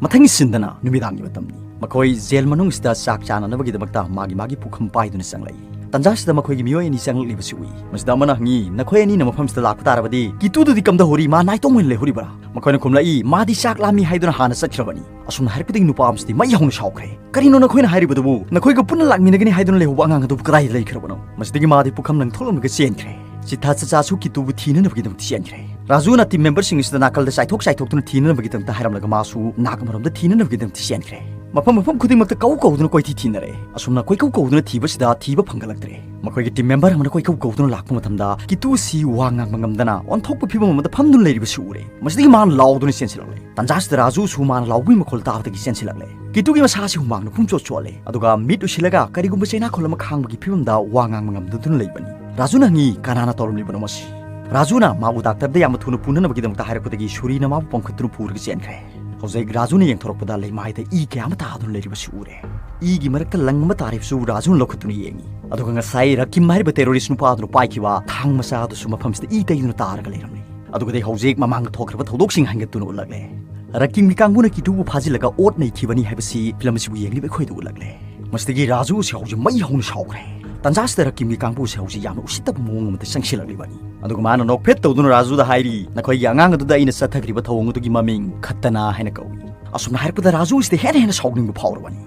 ꯃꯊꯪꯒꯤ ꯁꯤꯟꯗꯅ ꯅꯨꯃꯤꯗꯥꯡꯒꯤ ꯃꯇꯝꯅꯤ꯫ ꯃꯈꯣꯏ ꯖꯦꯜ ꯃꯅꯨꯡꯁꯤꯗ ꯆꯥꯛ ꯆꯥꯅꯅꯕꯒꯤꯗꯃꯛꯇ ꯃꯥꯒꯤ ꯃꯥꯒꯤ ꯄꯨꯈꯝ ꯄꯥꯏꯗꯨꯅ ꯆꯪꯂꯛꯏ꯫ ꯇꯥꯟꯖꯥꯁꯤꯗ ꯃꯈꯣꯏꯒꯤ ꯃꯤꯑꯣꯏ ꯑꯅꯤ ꯆꯪꯂꯛꯂꯤꯕꯁꯤ ꯎꯏ꯫ ꯃꯁꯤꯗ ꯑꯃꯅ ꯍꯪꯉꯤ, "ꯅꯈꯣꯏ ꯑꯅꯤꯅ ꯃꯐꯝꯁꯤꯗ ꯂꯥꯛꯄ ꯇꯥꯔꯕꯗꯤ ꯀꯤꯇꯨꯗꯨꯗꯤ ꯀꯝꯗꯧꯍꯧꯔꯤ? ꯃꯥ ꯅꯥꯏꯇꯣꯝ ꯑꯣꯏꯅ ꯂꯩꯍꯧꯔꯤꯕ꯭ꯔꯥ?" ꯃꯈꯣꯏꯅ ꯈꯨꯝꯂꯛꯏ, "ꯃꯥꯗꯤ ꯆꯥꯛ ꯂꯥꯝꯃꯤ ꯍꯥꯏꯗꯨꯅ ꯍꯥꯟꯅ ꯆꯠꯈ꯭ꯔꯕꯅꯤ꯫" ꯑꯁꯨꯝꯅ ꯍꯥꯏꯔꯛꯄꯗꯒꯤ ꯅꯨꯄꯥ ꯑꯃꯁꯤꯗꯤ ꯃꯩ ꯍꯧꯅ ꯁꯥꯎꯈ꯭ꯔꯦ꯫ "ꯀꯔꯤꯅꯣ ꯅꯈꯣꯏꯅ ꯍꯥꯏꯔꯤꯕꯗꯨꯕꯨ? ꯅꯈꯣꯏꯒ ꯄꯨꯟꯅ ꯂꯥꯛꯃꯤꯟꯅꯒꯅꯤ ꯍꯥꯏꯗꯨꯅ ꯂꯩꯍꯧꯕ ꯑꯉꯥꯡ ꯑꯗꯨꯕꯨ ꯀꯗꯥꯏꯗ ꯂꯩꯈ꯭ꯔꯕꯅꯣ?" ꯃꯁꯤꯗꯒꯤ ꯃꯥꯗꯤ ꯄꯨꯈꯝ ꯂꯪꯊꯣꯛꯂꯝꯂꯒ ꯆꯦꯟꯈ꯭ꯔꯦ꯫ ꯆꯤꯊꯥ ꯆꯆꯥꯁꯨ ꯀꯤꯇꯨꯕꯨ ꯊꯤꯅꯅꯕꯒꯤꯗꯃꯛꯇ ꯆꯦꯟꯈ꯭ꯔꯦ꯫ ꯔꯥꯖꯨꯅ ꯇꯤꯝ ꯃꯦꯝꯕꯔꯁꯤꯡ ꯑꯁꯤꯗ ꯅꯥꯀꯜꯗ ꯆꯥꯏꯊꯣꯛ ꯆꯥꯏꯊꯣꯛꯇꯨꯅ ꯊꯤꯅꯅꯕꯒꯤꯗꯃꯛꯇ ꯍꯥꯏꯔꯝꯂꯒ ꯃꯥꯁꯨ ꯅꯥꯛ ꯑꯃꯔꯣꯝꯗ ꯊꯤꯅꯅꯕꯒꯤꯗꯃꯛꯇ ꯆꯦꯟꯈ꯭ꯔꯦ꯫ ꯃꯐꯝ ꯃꯐꯝ ꯈꯨꯗꯤꯡꯃꯛꯇ ꯀꯧ ꯀꯧꯗꯨꯅ ꯀꯣꯏꯊꯤ ꯊꯤꯅꯔꯦ꯫ ꯑꯁꯨꯝꯅ ꯀꯣꯏꯀꯧ ꯀꯧꯗꯨꯅ ꯊꯤꯕꯁꯤꯗ ꯊꯤꯕ ꯐꯪꯒꯠꯂꯛꯇ꯭ꯔꯦ꯫ ꯃꯈꯣꯏꯒꯤ ꯇꯤꯝ ꯃꯦꯝꯕꯔ ꯑꯃꯅ ꯀꯣꯏꯀꯧ ꯀꯧꯗꯨꯅ ꯂꯥꯛꯄ ꯃꯇꯝꯗ ꯀꯤꯇꯨ ꯑꯁꯤ ꯋꯥ ꯉꯥꯡꯕ ꯉꯝꯗꯅ ꯑꯣꯟꯊꯣꯛꯄ ꯐꯤꯕꯝ ꯑꯃꯗ ꯐꯝꯗꯨꯅ ꯂꯩꯔꯤꯕꯁꯤ ꯎꯔꯦ꯫ ꯃꯁꯤꯗꯒꯤ ꯃꯥꯅ ꯂꯥꯎꯗꯨꯅ ꯆꯦꯟꯁꯤꯜꯂꯛꯂꯦ꯫ ꯇꯥꯟꯖꯥꯁꯤꯗ ꯔꯥꯖꯨꯁꯨ ꯃꯥꯅ ꯂꯥꯎꯕꯒꯤ ꯃꯈꯣꯜ ꯇꯥꯕꯗꯒꯤ ꯆꯦꯟꯁꯤꯜꯂꯛꯂꯦ꯫ ꯀꯤꯇꯨꯒꯤ ꯃꯁꯥꯁꯤ ꯍꯨꯃꯥꯡꯅ ꯄꯨꯝꯆꯣꯠ ꯆꯣꯠꯂꯦ꯫ ꯑꯗꯨꯒ ꯃꯤꯠ ꯎꯏꯁꯤꯜꯂꯒ ꯀꯔꯤꯒꯨꯝꯕ ꯆꯩꯅꯥꯈꯣꯜ ꯑꯃ ꯈꯥꯡꯕꯒꯤ ꯐꯤꯕꯝꯗ ꯋꯥ ꯉꯥꯡꯕ ꯉꯝꯗꯗꯨꯅ ꯂꯩꯕꯅꯤ꯫ ꯔꯥꯖꯨꯅ ꯍꯪꯉꯤ, "ꯀꯅꯥꯅ ꯇꯧꯔꯝꯂꯤꯕꯅꯣ ꯃꯁꯤ?" ꯔꯥꯖꯨꯅ ꯃꯥꯕꯨ ꯗꯥꯛꯇꯔꯗ ꯌꯥꯝꯅ ꯊꯨꯅ ꯄꯨꯅꯅꯕꯒꯤꯗꯃꯛꯇ ꯍꯥꯏꯔꯛꯄꯗꯒꯤ ꯁꯨꯔꯤꯅ ꯃꯥꯕꯨ ꯄꯝꯈꯠꯇꯨꯅ ꯄꯨꯔꯒ ꯆꯦꯟꯈ꯭ꯔꯦ꯫ ꯍꯧꯖꯤꯛ ꯔꯥꯖꯨꯅ ꯌꯦꯡꯊꯣꯔꯛꯄꯗ ꯂꯩꯃꯥꯏꯗ ꯏ ꯀꯌꯥ ꯑꯃ ꯇꯥꯗꯨꯅ ꯂꯩꯔꯤꯕꯁꯤ ꯎꯔꯦ꯫ ꯏꯒꯤ ꯃꯔꯛꯇ ꯂꯪ ꯑꯃ ꯇꯥꯔꯤꯕꯁꯨ ꯔꯥꯖꯨꯅ ꯂꯧꯈꯠꯇꯨꯅ ꯌꯦꯡꯉꯤ꯫ ꯑꯗꯨꯒ ꯉꯁꯥꯏ ꯔꯀꯤꯝ ꯍꯥꯏꯔꯤꯕ ꯇꯦꯔꯣꯔꯤꯁ ꯅꯨꯄꯥ ꯑꯗꯨꯅ ꯄꯥꯏꯈꯤꯕ ꯊꯥꯡ ꯃꯆꯥ ꯑꯗꯨꯁꯨ ꯃꯐꯝꯁꯤꯗ ꯏ ꯇꯩꯗꯨꯅ ꯇꯥꯔꯒ ꯂꯩꯔꯝꯂꯤ꯫ ꯑꯗꯨꯒꯗꯤ ꯍꯧꯖꯤꯛ ꯃꯃꯥꯡꯗ ꯊꯣꯛꯈ꯭ꯔꯕ ꯊꯧꯗꯣꯛꯁꯤꯡ ꯍꯥꯏꯒꯠꯇꯨꯅ ꯎꯠꯂꯛꯂꯦ꯫ ꯔꯀꯤꯝꯒꯤ ꯀꯥꯡꯕꯨꯅ ꯀꯤꯇꯨꯕꯨ ꯐꯥꯖꯤꯜꯂꯒ ꯑꯣꯠ ꯅꯩꯈꯤꯕꯅꯤ ꯍꯥꯏꯕꯁꯤ ꯐꯤꯂꯝ ꯑꯁꯤꯕꯨ ꯌꯦꯡꯂꯤꯕ ꯑꯩꯈꯣꯏꯗ ꯎꯠꯂꯛꯂꯦ꯫ ꯃꯁꯤꯗꯒꯤ ꯔꯥꯖꯨ ꯑꯁꯤ ꯍꯧꯖꯤꯛ ꯃꯩ ꯍꯧꯅ ꯁꯥꯎꯈ꯭ꯔꯦ꯫ ꯇꯥꯟꯖꯥꯁꯤꯗ ꯔꯀꯤꯝꯒꯤ ꯀꯥꯡꯕꯨ ꯑꯁꯤ ꯍꯧꯖꯤꯛ ꯌꯥꯝꯅ ꯎꯁꯤꯠꯇꯕ ꯃꯑꯣꯡ ꯑꯃꯗ ꯆꯪꯁꯤꯜꯂꯛꯂꯤꯕꯅꯤ꯫ ꯑꯗꯨꯒ ꯃꯥꯅ ꯅꯣꯛꯐꯦꯠ ꯇꯧꯗꯨꯅ ꯔꯥꯖꯨꯗ ꯍꯥꯏꯔꯤ, "ꯅꯈꯣꯏꯒꯤ ꯑꯉꯥꯡ ꯑꯗꯨꯗ ꯑꯩꯅ ꯆꯠꯊꯈ꯭ꯔꯤꯕ ꯊꯧꯑꯣꯡ ꯑꯗꯨꯒꯤ ꯃꯃꯤꯡ ꯈꯠꯇꯅꯥ ꯍꯥꯏꯅ ꯀꯧꯏ꯫" ꯑꯁꯨꯝꯅ ꯍꯥꯏꯔꯛꯄꯗ ꯔꯥꯖꯨ ꯑꯁꯤꯗ ꯍꯦꯟꯅ ꯍꯦꯟꯅ ꯁꯥꯎꯅꯤꯡꯕ ꯐꯥꯎꯔꯕꯅꯤ꯫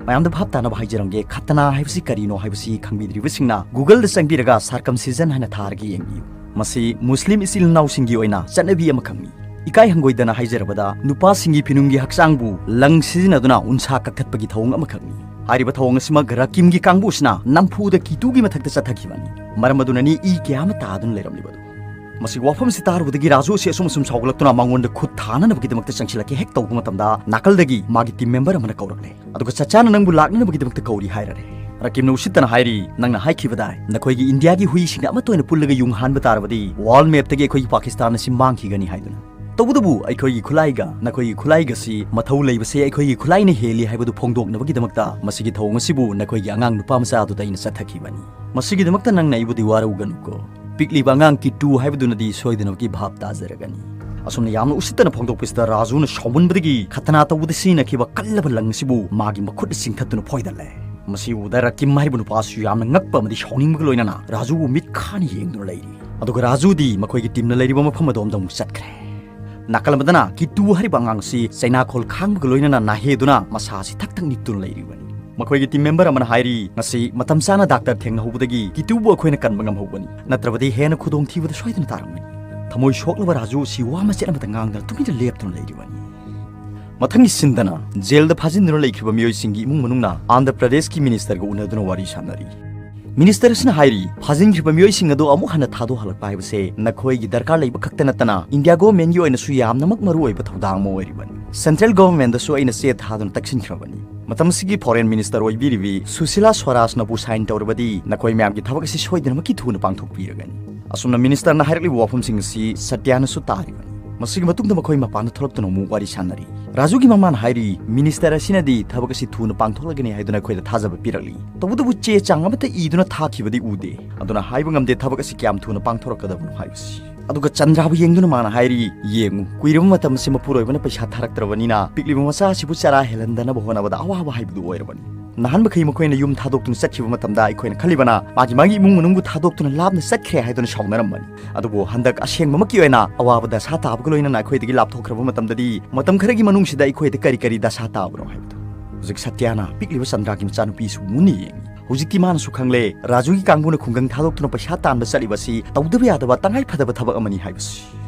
ꯃꯌꯥꯝꯗ ꯚꯥꯞ ꯇꯥꯅꯕ ꯍꯥꯏꯖꯔꯝꯒꯦ, ꯈꯠꯇꯅꯥ ꯍꯥꯏꯕꯁꯤ ꯀꯔꯤꯅꯣ ꯍꯥꯏꯕꯁꯤ ꯈꯪꯕꯤꯗ꯭ꯔꯤꯕꯁꯤꯡꯅ Google-ꯗ ꯆꯪꯕꯤꯔꯒ circumcision ꯍꯥꯏꯅ ꯊꯥꯔꯒ ꯌꯦꯡꯕꯤꯌꯨ꯫ ꯃꯁꯤ ꯃꯨꯁꯂꯤꯝ ꯏꯆꯤꯜ ꯏꯅꯥꯎꯁꯤꯡꯒꯤ ꯑꯣꯏꯅ ꯆꯠꯅꯕꯤ ꯑꯃꯈꯛꯅꯤ꯫ ꯏꯀꯥꯏ ꯍꯪꯒꯣꯏꯗꯅ ꯍꯥꯏꯖꯔꯕꯗ, ꯅꯨꯄꯥꯁꯤꯡꯒꯤ ꯐꯤꯅꯨꯡꯒꯤ ꯍꯛꯆꯥꯡꯕꯨ ꯂꯪ ꯁꯤꯖꯤꯟꯅꯗꯨꯅ ꯎꯟꯁꯥ ꯀꯛꯊꯠꯄꯒꯤ ꯊꯧꯑꯣꯡ ꯑꯃꯈꯛꯅꯤ꯫ ꯍꯥꯏꯔꯤꯕ ꯊꯧꯑꯣꯡ ꯑꯁꯤꯃꯛ ꯔꯀꯤꯝꯒꯤ ꯀꯥꯡꯕꯨꯁꯤꯅ ꯅꯝꯐꯨꯗ ꯀꯤꯇꯨꯒꯤ ꯃꯊꯛꯇ ꯆꯠꯊꯈꯤꯕꯅꯤ꯫ ꯃꯔꯝ ꯑꯗꯨꯅꯅꯤ ꯏ ꯀꯌꯥ ꯑꯃ ꯇꯥꯗꯨꯅ ꯂꯩꯔꯝꯂꯤꯕꯗꯨ꯫ ꯃꯁꯤꯒꯤ ꯋꯥꯐꯝꯁꯤ ꯇꯥꯔꯨꯕꯗꯒꯤ ꯔꯥꯖꯨ ꯑꯁꯤ ꯑꯁꯨꯝ ꯑꯁꯨꯝ ꯁꯥꯎꯒꯠꯂꯛꯇꯨꯅ ꯃꯉꯣꯟꯗ ꯈꯨꯠ ꯊꯥꯅꯅꯕꯒꯤꯗꯃꯛꯇ ꯆꯪꯁꯤꯜꯂꯛꯀꯦ ꯍꯦꯛ ꯇꯧꯕ ꯃꯇꯝꯗ, ꯅꯥꯀꯜꯗꯒꯤ ꯃꯥꯒꯤ ꯇꯤꯝ ꯃꯦꯝꯕꯔ ꯑꯃꯅ ꯀꯧꯔꯛꯂꯦ꯫ ꯑꯗꯨꯒ ꯆꯆꯥꯅ ꯅꯪꯕꯨ ꯂꯥꯛꯅꯅꯕꯒꯤꯗꯃꯛꯇ ꯀꯧꯔꯤ ꯍꯥꯏꯔꯔꯦ꯫ ꯔꯀꯤꯝꯅ ꯎꯁꯤꯠꯇꯅ ꯍꯥꯏꯔꯤ, "ꯅꯪꯅ ꯍꯥꯏꯈꯤꯕꯗꯥꯏ, ꯅꯈꯣꯏꯒꯤ ꯏꯟꯗꯤꯌꯥꯒꯤ ꯍꯨꯏꯁꯤꯡꯅ ꯑꯃꯠꯇ ꯑꯣꯏꯅ ꯄꯨꯜꯂꯒ ꯌꯨꯡ ꯍꯥꯟꯕ ꯇꯥꯔꯕꯗꯤ ꯋꯥꯔꯜ ꯃꯦꯞꯇꯒꯤ ꯑꯩꯈꯣꯏꯒꯤ ꯄꯥꯀꯤꯁꯇꯥꯟ ꯑꯁꯤ ꯃꯥꯡꯈꯤꯒꯅꯤ ꯍꯥꯏꯗꯨꯅ꯫ ꯇꯧꯕꯇꯕꯨ ꯑꯩꯈꯣꯏꯒꯤ ꯈꯨꯠꯂꯥꯏꯒ ꯅꯈꯣꯏꯒꯤ ꯈꯨꯠꯂꯥꯏꯒꯁꯤ ꯃꯊꯧ ꯂꯩꯕꯁꯦ ꯑꯩꯈꯣꯏꯒꯤ ꯈꯨꯠꯂꯥꯏꯅ ꯍꯦꯜꯂꯤ ꯍꯥꯏꯕꯗꯨ ꯐꯣꯡꯗꯣꯛꯅꯕꯒꯤꯗꯃꯛꯇ ꯃꯁꯤꯒꯤ ꯊꯧꯑꯣꯡ ꯑꯁꯤꯕꯨ ꯅꯈꯣꯏꯒꯤ ꯑꯉꯥꯡ ꯅꯨꯄꯥ ꯃꯆꯥ ꯑꯗꯨꯗ ꯑꯩꯅ ꯆꯠꯊꯈꯤꯕꯅꯤ꯫ ꯃꯁꯤꯒꯤꯗꯃꯛꯇ ꯅꯪꯅ ꯑꯩꯕꯨꯗꯤ ꯋꯥꯔꯧꯒꯅꯨꯀꯣ꯫ ꯄꯤꯛꯂꯤꯕ ꯑꯉꯥꯡ ꯀꯤꯇꯨ ꯍꯥꯏꯕꯗꯨꯅꯗꯤ ꯁꯣꯏꯗꯅꯃꯛꯀꯤ ꯚꯥꯞ ꯇꯥꯖꯔꯒꯅꯤ꯫ ꯑꯁꯨꯝꯅ ꯌꯥꯝꯅ ꯎꯁꯤꯠꯇꯅ ꯐꯣꯡꯗꯣꯛꯄꯁꯤꯗ ꯔꯥꯖꯨꯅ ꯁꯥꯎꯃꯟꯕꯗꯒꯤ ꯈꯇꯅꯥ ꯇꯧꯕꯗ ꯁꯤꯖꯤꯟꯅꯈꯤꯕ ꯀꯜꯂꯕ ꯂꯪ ꯑꯁꯤꯕꯨ ꯃꯥꯒꯤ ꯃꯈꯨꯠꯅ ꯆꯤꯡꯊꯠꯇꯨꯅ ꯐꯣꯏꯗꯠꯂꯦ꯫ ꯃꯁꯤ ꯎꯕꯗ ꯔꯥꯀꯤꯝ ꯍꯥꯏꯔꯤꯕ ꯅꯨꯄꯥꯁꯨ ꯌꯥꯝꯅ ꯉꯛꯄ ꯑꯃꯗꯤ ꯁꯥꯎꯅꯤꯡꯕꯒ ꯂꯣꯏꯅꯅ ꯔꯥꯖꯨꯕꯨ ꯃꯤꯠ ꯈꯥꯅ ꯌꯦꯡꯗꯨꯅ ꯂꯩꯔꯤ꯫ ꯑꯗꯨꯒ ꯔꯥꯖꯨꯗꯤ ꯃꯈꯣꯏꯒꯤ ꯇꯤꯝꯅ ꯂꯩꯔꯤꯕ ꯃꯐꯝ ꯑꯗꯣꯝꯗ ꯑꯃꯨꯛ ꯆꯠꯈ꯭ꯔꯦ꯫ ꯅꯥꯀꯜ ꯑꯃꯗꯅ ꯀꯤꯇꯨ ꯍꯥꯏꯔꯤꯕ ꯑꯉꯥꯡ ꯑꯁꯤ ꯆꯩꯅꯥꯈꯣꯜ ꯈꯥꯡꯕꯒ ꯂꯣꯏꯅꯅ ꯅꯥꯍꯦꯗꯨꯅ ꯃꯁꯥ ꯑꯁꯤ ꯊꯛ ꯊꯛ ꯅꯤꯛꯇꯨꯅ ꯂꯩꯔꯤꯕꯅꯤ꯫ ꯃꯈꯣꯏꯒꯤ ꯇꯤꯝ ꯃꯦꯝꯕꯔ ꯑꯃꯅ ꯍꯥꯏꯔꯤ, "ꯉꯁꯤ ꯃꯇꯝ ꯆꯥꯅ ꯗꯥꯛꯇꯔ ꯊꯦꯡꯅꯍꯧꯕꯗꯒꯤ ꯀꯤꯇꯨꯕꯨ ꯑꯩꯈꯣꯏꯅ ꯀꯟꯕ ꯉꯝꯍꯧꯕꯅꯤ, ꯅꯠꯇ꯭ꯔꯕꯗꯤ ꯍꯦꯟꯅ ꯈꯨꯗꯣꯡꯊꯤꯕꯗ ꯁꯣꯏꯗꯅ ꯇꯥꯔꯝꯒꯅꯤ꯫" ꯊꯃꯣꯏ ꯁꯣꯛꯂꯕ ꯔꯥꯖꯨ ꯑꯁꯤ ꯋꯥ ꯃꯆꯦꯠ ꯑꯃꯠꯇ ꯉꯥꯡꯗꯅ ꯇꯨꯃꯤꯟꯅ ꯂꯦꯞꯇꯨꯅ ꯂꯩꯔꯤꯕꯅꯤ꯫ ꯃꯊꯪꯒꯤ ꯁꯤꯟꯗꯅ ꯖꯦꯜꯗ ꯐꯥꯖꯤꯟꯗꯨꯅ ꯂꯩꯈ꯭ꯔꯤꯕ ꯃꯤꯑꯣꯏꯁꯤꯡꯒꯤ ꯏꯃꯨꯡ ꯃꯅꯨꯡꯅ ꯑꯥꯟꯙ꯭ꯔ ꯄ꯭ꯔꯗꯦꯁꯀꯤ ꯃꯤꯅꯤꯁꯇꯔꯒ ꯎꯅꯗꯨꯅ ꯋꯥꯔꯤ ꯁꯥꯟꯅꯔꯤ꯫ ꯃꯤꯅꯤꯁꯇꯔ ꯑꯁꯤꯅ ꯍꯥꯏꯔꯤ, ꯐꯥꯖꯤꯟꯈ꯭ꯔꯤꯕ ꯃꯤꯑꯣꯏꯁꯤꯡ ꯑꯗꯨ ꯑꯃꯨꯛ ꯍꯟꯅ ꯊꯥꯗꯣꯛꯍꯜꯂꯛꯄ ꯍꯥꯏꯕꯁꯦ ꯅꯈꯣꯏꯒꯤ ꯗꯔꯀꯥꯔ ꯂꯩꯕ ꯈꯛꯇ ꯅꯠꯇꯅ ꯏꯟꯗꯤꯌꯥ ꯒꯣꯚꯔꯟꯃꯦꯟꯒꯤ ꯑꯣꯏꯅꯁꯨ ꯌꯥꯝꯅꯃꯛ ꯃꯔꯨ ꯑꯣꯏꯕ ꯊꯧꯗꯥꯡ ꯑꯃ ꯑꯣꯏꯔꯤꯕꯅꯤ꯫ ꯁꯦꯟꯇ꯭ꯔꯦꯜ ꯒꯣꯚꯔꯟꯃꯦꯟꯗꯁꯨ ꯑꯩꯅ ꯆꯦ ꯊꯥꯗꯨꯅ ꯇꯛꯁꯤꯟꯈ꯭ꯔꯕꯅꯤ꯫ ꯃꯇꯝ ꯑꯁꯤꯒꯤ ꯐꯣꯔꯦꯟ ꯃꯤꯅꯤꯁꯇꯔ ꯑꯣꯏꯕꯤꯔꯤꯕꯤ ꯁꯨꯁꯤꯂꯥ ꯁ꯭ꯋꯔꯥꯖꯅꯕꯨ ꯁꯥꯏꯟ ꯇꯧꯔꯕꯗꯤ ꯅꯈꯣꯏ ꯃꯌꯥꯝꯒꯤ ꯊꯕꯛ ꯑꯁꯤ ꯁꯣꯏꯗꯅꯃꯛꯀꯤ ꯊꯨꯅ ꯄꯥꯡꯊꯣꯛꯄꯤꯔꯒꯅꯤ꯫ ꯑꯁꯨꯝꯅ ꯃꯤꯅꯤꯁꯇꯔꯅ ꯍꯥꯏꯔꯛꯂꯤꯕ ꯋꯥꯐꯝꯁꯤꯡ ꯑꯁꯤ ꯁꯇ꯭ꯌꯥꯅꯁꯨ ꯇꯥꯔꯤꯕꯅꯤ꯫ ꯃꯁꯤꯒꯤ ꯃꯇꯨꯡꯗ ꯃꯈꯣꯏ ꯃꯄꯥꯟꯗ ꯊꯣꯛꯂꯛꯇꯨꯅ ꯑꯃꯨꯛ ꯋꯥꯔꯤ ꯁꯥꯟꯅꯔꯤ꯫ ꯔꯥꯖꯨꯒꯤ ꯃꯃꯥꯅ ꯍꯥꯏꯔꯤ, "ꯃꯤꯅꯤꯁꯇꯔ ꯑꯁꯤꯅꯗꯤ ꯊꯕꯛ ꯑꯁꯤ ꯊꯨꯅ ꯄꯥꯡꯊꯣꯛꯂꯒꯅꯤ ꯍꯥꯏꯗꯨꯅ ꯑꯩꯈꯣꯏꯗ ꯊꯥꯖꯕ ꯄꯤꯔꯛꯂꯤ꯫ ꯇꯧꯕꯇꯕꯨ ꯆꯦ ꯆꯥꯡ ꯑꯃꯠꯇ ꯏꯗꯨꯅ ꯊꯥꯈꯤꯕꯗꯤ ꯎꯗꯦ꯫ ꯑꯗꯨꯅ ꯍꯥꯏꯕ ꯉꯝꯗꯦ ꯊꯕꯛ ꯑꯁꯤ ꯀꯌꯥꯝ ꯊꯨꯅ ꯄꯥꯡꯊꯣꯔꯛꯀꯗꯕꯅꯣ ꯍꯥꯏꯕꯁꯤ꯫" ꯑꯗꯨꯒ ꯆꯟꯗ꯭ꯔꯥꯕꯨ ꯌꯦꯡꯗꯨꯅ ꯃꯥꯅ ꯍꯥꯏꯔꯤ, "ꯌꯦꯡꯉꯨ, ꯀꯨꯏꯔꯕ ꯃꯇꯝ ꯑꯁꯤ ꯃꯄꯨꯔꯣꯏꯕꯅ ꯄꯩꯁꯥ ꯊꯥꯔꯛꯇ꯭ꯔꯕꯅꯤꯅ ꯄꯤꯛꯂꯤꯕ ꯃꯆꯥ ꯑꯁꯤꯕꯨ ꯆꯔꯥ ꯍꯦꯜꯍꯟꯗꯅꯕ ꯍꯣꯠꯅꯕꯗ ꯑꯋꯥꯕ ꯍꯥꯏꯕꯗꯨ ꯑꯣꯏꯔꯕꯅꯤ꯫ ꯅꯍꯥꯟ ꯃꯈꯩ ꯃꯈꯣꯏꯅ ꯌꯨꯝ ꯊꯥꯗꯣꯛꯇꯨꯅ ꯆꯠꯈꯤꯕ ꯃꯇꯝꯗ ꯑꯩꯈꯣꯏꯅ ꯈꯜꯂꯤꯕꯅ ꯃꯥꯒꯤ, ꯃꯥꯒꯤ ꯏꯃꯨꯡ ꯃꯅꯨꯡꯕꯨ ꯊꯥꯗꯣꯛꯇꯨꯅ ꯂꯥꯞꯅ ꯆꯠꯈ꯭ꯔꯦ ꯍꯥꯏꯗꯨꯅ ꯁꯥꯎꯅꯔꯝꯕꯅꯤ꯫ ꯑꯗꯨꯕꯨ ꯍꯟꯗꯛ ꯑꯁꯦꯡꯕꯃꯛꯀꯤ ꯑꯣꯏꯅ ꯑꯋꯥꯕ ꯗꯁꯥ ꯇꯥꯕꯒ ꯂꯣꯏꯅꯅ ꯑꯩꯈꯣꯏꯗꯒꯤ ꯂꯥꯞꯊꯣꯛꯈ꯭ꯔꯕ ꯃꯇꯝꯗꯗꯤ ꯃꯇꯝ ꯈꯔꯒꯤ ꯃꯅꯨꯡꯁꯤꯗ ꯑꯩꯈꯣꯏꯗ ꯀꯔꯤ ꯀꯔꯤ ꯗꯁꯥ ꯇꯥꯕꯅꯣ ꯍꯥꯏꯕꯗꯨ꯫" ꯍꯧꯖꯤꯛ ꯁꯇ꯭ꯌꯥꯅ ꯄꯤꯛꯂꯤꯕ ꯆꯟꯗ꯭ꯔꯥꯒꯤ ꯃꯆꯥꯅꯨꯄꯤꯁꯨ ꯃꯨꯟꯅ ꯌꯦꯡꯉꯤ꯫ ꯍꯧꯖꯤꯛꯇꯤ ꯃꯥꯅꯁꯨ ꯈꯪꯂꯦ, ꯔꯥꯖꯨꯒꯤ ꯀꯥꯡꯕꯨꯅ ꯈꯨꯡꯒꯪ ꯊꯥꯗꯣꯛꯇꯨꯅ ꯄꯩꯁꯥ ꯇꯥꯟꯕ ꯆꯠꯂꯤꯕ ꯑꯁꯤ ꯇꯧꯗꯕ ꯌꯥꯗꯕ ꯇꯉꯥꯏ ꯐꯗꯕ ꯊꯕꯛ ꯑꯃꯅꯤ ꯍꯥꯏꯕꯁꯤ꯫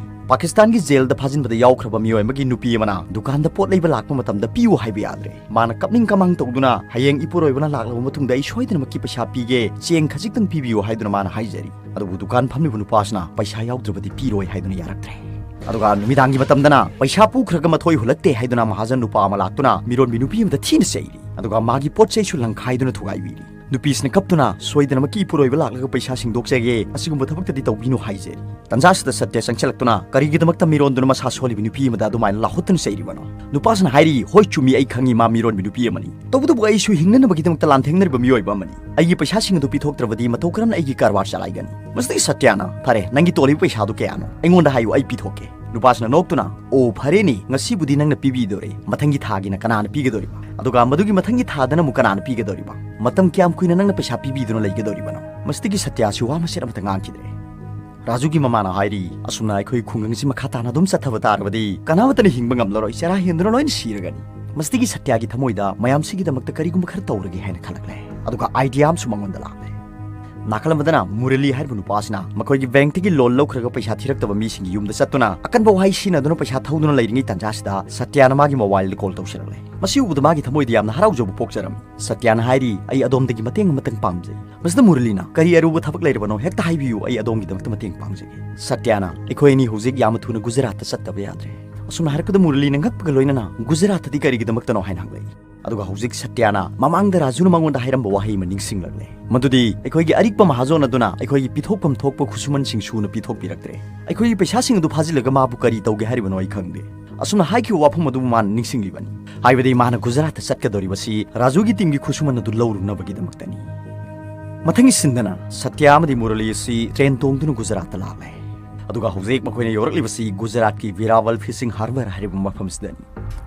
ꯄꯥꯀꯤꯁꯇꯥꯟꯒꯤ ꯖꯦꯜꯗ ꯐꯥꯖꯤꯟꯕꯗ ꯌꯥꯎꯈ꯭ꯔꯕ ꯃꯤꯑꯣꯏ ꯑꯃꯒꯤ ꯅꯨꯄꯤ ꯑꯃꯅ ꯗꯨꯀꯥꯟꯗ ꯄꯣꯠ ꯂꯩꯕ ꯂꯥꯛꯄ ꯃꯇꯝꯗ ꯄꯤꯌꯨ ꯍꯥꯏꯕ ꯌꯥꯗ꯭ꯔꯦ꯫ ꯃꯥꯅ ꯀꯞꯅꯤꯡ ꯀꯃꯥꯡ ꯇꯧꯗꯨꯅ, "ꯍꯌꯦꯡ ꯏꯄꯨꯔꯣꯏꯕꯅ ꯂꯥꯛꯂꯕ ꯃꯇꯨꯡꯗ ꯑꯩ ꯁꯣꯏꯗꯅꯃꯛꯀꯤ ꯄꯩꯁꯥ ꯄꯤꯒꯦ, ꯆꯦꯡ ꯈꯖꯤꯛꯇꯪ ꯄꯤꯕꯤꯌꯨ" ꯍꯥꯏꯗꯨꯅ ꯃꯥꯅ ꯍꯥꯏꯖꯔꯤ꯫ ꯑꯗꯨꯕꯨ ꯗꯨꯀꯥꯟ ꯐꯝꯂꯤꯕ ꯅꯨꯄꯥꯁꯤꯅ ꯄꯩꯁꯥ ꯌꯥꯎꯗ꯭ꯔꯕꯗꯤ ꯄꯤꯔꯣꯏ ꯍꯥꯏꯗꯨꯅ ꯌꯥꯔꯛꯇ꯭ꯔꯦ꯫ ꯑꯗꯨꯒ ꯅꯨꯃꯤꯗꯥꯡꯒꯤ ꯃꯇꯝꯗꯅ ꯄꯩꯁꯥ ꯄꯨꯈ꯭ꯔꯒ ꯃꯊꯣꯏ ꯍꯨꯜꯂꯛꯇꯦ ꯍꯥꯏꯗꯨꯅ ꯃꯍꯥꯖꯟ ꯅꯨꯄꯥ ꯑꯃ ꯂꯥꯛꯇꯨꯅ ꯃꯤꯔꯣꯟꯕꯤ ꯅꯨꯄꯤ ꯑꯃꯗ ꯊꯤꯅ ꯆꯩꯔꯤ꯫ ꯑꯗꯨꯒ ꯃꯥꯒꯤ ꯄꯣꯠ ꯆꯩꯁꯨ ꯂꯪꯈꯥꯏꯗꯨꯅ ꯊꯨꯒꯥꯏꯕꯤꯔꯤ꯫ ꯅꯨꯄꯤꯁꯤꯅ ꯀꯞꯇꯨꯅ, "ꯁꯣꯏꯗꯅꯃꯛꯀꯤ ꯏꯄꯨꯔꯣꯏꯕ ꯂꯥꯛꯂꯒ ꯄꯩꯁꯥ ꯁꯤꯡꯗꯣꯛꯆꯒꯦ, ꯑꯁꯤꯒꯨꯝꯕ ꯊꯕꯛꯇꯗꯤ ꯇꯧꯕꯤꯅꯨ" ꯍꯥꯏꯖꯔꯤ꯫ ꯇꯟꯖꯥꯁꯤꯗ ꯁꯇ꯭ꯌ ꯆꯪꯁꯤꯜꯂꯛꯇꯨꯅ, "ꯀꯔꯤꯒꯤꯗꯃꯛꯇ ꯃꯤꯔꯣꯟꯗꯨꯅ ꯃꯁꯥ ꯁꯣꯜꯂꯤꯕ ꯅꯨꯄꯤ ꯑꯃꯗ ꯑꯗꯨꯃꯥꯏꯅ ꯂꯥꯎꯍꯠꯇꯨꯅ ꯆꯩꯔꯤꯕꯅꯣ?" ꯅꯨꯄꯥꯁꯤꯅ ꯍꯥꯏꯔꯤ, "ꯍꯣꯏ, ꯆꯨꯝꯃꯤ, ꯑꯩ ꯈꯪꯉꯤ, ꯃꯥ ꯃꯤꯔꯣꯟꯕꯤ ꯅꯨꯄꯤ ꯑꯃꯅꯤ꯫ ꯇꯧꯕꯇꯕꯨ ꯑꯩꯁꯨ ꯍꯤꯡꯅꯅꯕꯒꯤꯗꯃꯛꯇ ꯂꯥꯟꯊꯦꯡꯅꯔꯤꯕ ꯃꯤꯑꯣꯏꯕ ꯑꯃꯅꯤ꯫ ꯑꯩꯒꯤ ꯄꯩꯁꯥꯁꯤꯡ ꯑꯗꯨ ꯄꯤꯊꯣꯛꯇ꯭ꯔꯕꯗꯤ ꯃꯇꯧ ꯀꯔꯝꯅ ꯑꯩꯒꯤ ꯀꯔꯕꯥꯔ ꯆꯂꯥꯏꯒꯅꯤ?" ꯃꯁꯤꯗꯒꯤ ꯁꯇ꯭ꯌꯅ, "ꯐꯔꯦ, ꯅꯪꯒꯤ ꯇꯣꯜꯂꯤꯕ ꯄꯩꯁꯥꯗꯨ ꯀꯌꯥꯅꯣ? ꯑꯩꯉꯣꯟꯗ ꯍꯥꯏꯌꯨ, ꯑꯩ ꯄꯤꯊꯣꯛꯀꯦ꯫" ꯅꯨꯄꯥꯁꯤꯅ ꯅꯣꯛꯇꯨꯅ, "ꯑꯣ, ꯐꯔꯦꯅꯦ, ꯉꯁꯤꯕꯨꯗꯤ ꯅꯪꯅ ꯄꯤꯕꯤꯗꯣꯔꯦ, ꯃꯊꯪꯒꯤ ꯊꯥꯒꯤꯅ ꯀꯅꯥꯅ ꯄꯤꯒꯗꯧꯔꯤꯕ? ꯑꯗꯨꯒ ꯃꯗꯨꯒꯤ ꯃꯊꯪꯒꯤ ꯊꯥꯗꯅ ꯑꯃꯨꯛ ꯀꯅꯥꯅ ꯄꯤꯒꯗꯧꯔꯤꯕ? ꯃꯇꯝ ꯀꯌꯥꯝ ꯀꯨꯏꯅ ꯅꯪꯅ ꯄꯩꯁꯥ ꯄꯤꯕꯤꯗꯨꯅ ꯂꯩꯒꯗꯧꯔꯤꯕꯅꯣ?" ꯃꯁꯤꯗꯒꯤ ꯁꯇ꯭ꯌꯁꯤ ꯋꯥ ꯃꯆꯦꯠ ꯑꯃꯠꯇ ꯉꯥꯡꯈꯤꯗ꯭ꯔꯦ꯫ ꯔꯥꯖꯨꯒꯤ ꯃꯃꯥꯅ ꯍꯥꯏꯔꯤ, "ꯑꯁꯨꯝꯅ ꯑꯩꯈꯣꯏ ꯈꯨꯡꯒꯪꯁꯤ ꯃꯈꯥ ꯇꯥꯅ ꯑꯗꯨꯝ ꯆꯠꯊꯕ ꯇꯥꯔꯕꯗꯤ ꯀꯅꯥꯃꯠꯇꯅ ꯍꯤꯡꯕ ꯉꯝꯂꯔꯣꯏ, ꯆꯔꯥ ꯍꯦꯟꯗꯨꯅ ꯂꯣꯏꯅ ꯁꯤꯔꯒꯅꯤ꯫" ꯃꯁꯤꯗꯒꯤ ꯁꯇ꯭ꯌꯒꯤ ꯊꯃꯣꯏꯗ ꯃꯌꯥꯝꯁꯤꯒꯤꯗꯃꯛꯇ ꯀꯔꯤꯒꯨꯝꯕ ꯈꯔ ꯇꯧꯔꯒꯦ ꯍꯥꯏꯅ ꯈꯜꯂꯛꯂꯦ꯫ ꯑꯗꯨꯒ ꯑꯥꯏꯗꯤꯌꯥ ꯑꯃꯁꯨ ꯃꯉꯣꯟꯗ ꯂꯥꯛꯂꯦ꯫ ꯅꯥꯀꯜ ꯑꯃꯗꯅ ꯃꯨꯔꯂꯤ ꯍꯥꯏꯔꯤꯕ ꯅꯨꯄꯥ ꯑꯁꯤꯅ ꯃꯈꯣꯏꯒꯤ ꯕꯦꯡꯛꯇꯒꯤ ꯂꯣꯟ ꯂꯧꯈ꯭ꯔꯒ ꯄꯩꯁꯥ ꯊꯤꯔꯛꯇꯕ ꯃꯤꯁꯤꯡꯒꯤ ꯌꯨꯝꯗ ꯆꯠꯇꯨꯅ ꯑꯀꯟꯕ ꯋꯥꯍꯩ ꯁꯤꯖꯤꯟꯅꯗꯨꯅ ꯄꯩꯁꯥ ꯊꯧꯗꯨꯅ ꯂꯩꯔꯤꯉꯩ ꯇꯥꯟꯖꯥꯁꯤꯗ ꯁꯇ꯭ꯌꯅ ꯃꯥꯒꯤ ꯃꯣꯕꯥꯏꯜꯗ ꯀꯣꯜ ꯇꯧꯁꯤꯜꯂꯛꯂꯦ꯫ ꯃꯁꯤ ꯎꯕꯗ ꯃꯥꯒꯤ ꯊꯃꯣꯏꯗ ꯌꯥꯝꯅ ꯍꯔꯥꯎꯖꯕ ꯄꯣꯛꯆꯔꯝꯃꯤ꯫ ꯁꯇ꯭ꯌꯅ ꯍꯥꯏꯔꯤ, "ꯑꯩ ꯑꯗꯣꯝꯗꯒꯤ ꯃꯇꯦꯡ ꯑꯃꯇꯪ ꯄꯥꯝꯖꯩ꯫" ꯃꯁꯤꯗ ꯃꯨꯔꯂꯤꯅ, "ꯀꯔꯤ ꯑꯔꯨꯕ ꯊꯕꯛ ꯂꯩꯔꯕꯅꯣ? ꯍꯦꯛꯇ ꯍꯥꯏꯕꯤꯌꯨ, ꯑꯩ ꯑꯗꯣꯝꯒꯤꯗꯃꯛꯇ ꯃꯇꯦꯡ ꯄꯥꯡꯖꯒꯦ꯫" ꯁꯇ꯭ꯌꯅ, "ꯑꯩꯈꯣꯏ ꯑꯅꯤ ꯍꯧꯖꯤꯛ ꯌꯥꯝꯅ ꯊꯨꯅ ꯒꯨꯖꯔꯥꯠꯇ ꯆꯠꯇꯕ ꯌꯥꯗ꯭ꯔꯦ꯫" ꯑꯁꯨꯝꯅ ꯍꯥꯏꯔꯛꯄꯗ ꯃꯨꯔꯂꯤꯅ ꯉꯛꯄꯒ ꯂꯣꯏꯅꯅ, "ꯒꯨꯖꯔꯥꯠꯇꯗꯤ ꯀꯔꯤꯒꯤꯗꯃꯛꯇꯅꯣ?" ꯍꯥꯏꯅ ꯍꯪꯂꯛꯏ꯫ ꯑꯗꯨꯒ ꯍꯧꯖꯤꯛ ꯁꯇ꯭ꯌꯅ ꯃꯃꯥꯡꯗ ꯔꯥꯖꯨꯅ ꯃꯉꯣꯟꯗ ꯍꯥꯏꯔꯝꯕ ꯋꯥꯍꯩ ꯑꯃ ꯅꯤꯡꯁꯤꯡꯂꯛꯂꯦ, ꯃꯗꯨꯗꯤ ꯑꯩꯈꯣꯏꯒꯤ ꯑꯔꯤꯛꯄ ꯃꯍꯥꯖꯣꯟ ꯑꯗꯨꯅ ꯑꯩꯈꯣꯏꯒꯤ ꯄꯤꯊꯣꯛꯐꯝ ꯊꯣꯛꯄ ꯈꯨꯠꯁꯨꯃꯟꯁꯤꯡ ꯁꯨꯅ ꯄꯤꯊꯣꯛꯄꯤꯔꯛꯇ꯭ꯔꯦ꯫ ꯑꯩꯈꯣꯏꯒꯤ ꯄꯩꯁꯥꯁꯤꯡ ꯑꯗꯨ ꯐꯥꯖꯤꯜꯂꯒ ꯃꯥꯕꯨ ꯀꯔꯤ ꯇꯧꯒꯦ ꯍꯥꯏꯔꯤꯕꯅꯣ ꯑꯩ ꯈꯪꯗꯦ꯫ ꯑꯁꯨꯝꯅ ꯍꯥꯏꯈꯤꯕ ꯋꯥꯐꯝ ꯑꯗꯨꯕꯨ ꯃꯥꯅ ꯅꯤꯡꯁꯤꯡꯂꯤꯕꯅꯤ꯫ ꯍꯥꯏꯕꯗꯤ ꯃꯥꯅ ꯒꯨꯖꯔꯥꯠꯇ ꯆꯠꯀꯗꯧꯔꯤꯕꯁꯤ ꯔꯥꯖꯨꯒꯤ ꯇꯤꯝꯒꯤ ꯈꯨꯠꯁꯨꯃꯟ ꯑꯗꯨ ꯂꯧꯔꯨꯅꯕꯒꯤꯗꯃꯛꯇꯅꯤ꯫ ꯃꯊꯪꯒꯤ ꯁꯤꯟꯗꯅ ꯁꯇ꯭ꯌ ꯑꯃꯗꯤ ꯃꯨꯔꯂꯤ ꯑꯁꯤ ꯇ꯭ꯔꯦꯟ ꯇꯣꯡꯗꯨꯅ ꯒꯨꯖꯔꯥꯠꯇ ꯂꯥꯛꯂꯦ꯫ ꯑꯗꯨꯒ ꯍꯧꯖꯤꯛ ꯃꯈꯣꯏꯅ ꯌꯧꯔꯛꯂꯤꯕꯁꯤ ꯒꯨꯖꯔꯥꯠꯀꯤ ꯚꯦꯔꯥꯚꯜ ꯐꯤꯁꯤꯡ ꯍꯥꯔꯕꯔ ꯍꯥꯏꯔꯤꯕ ꯃꯐꯝꯁꯤꯗꯅꯤ꯫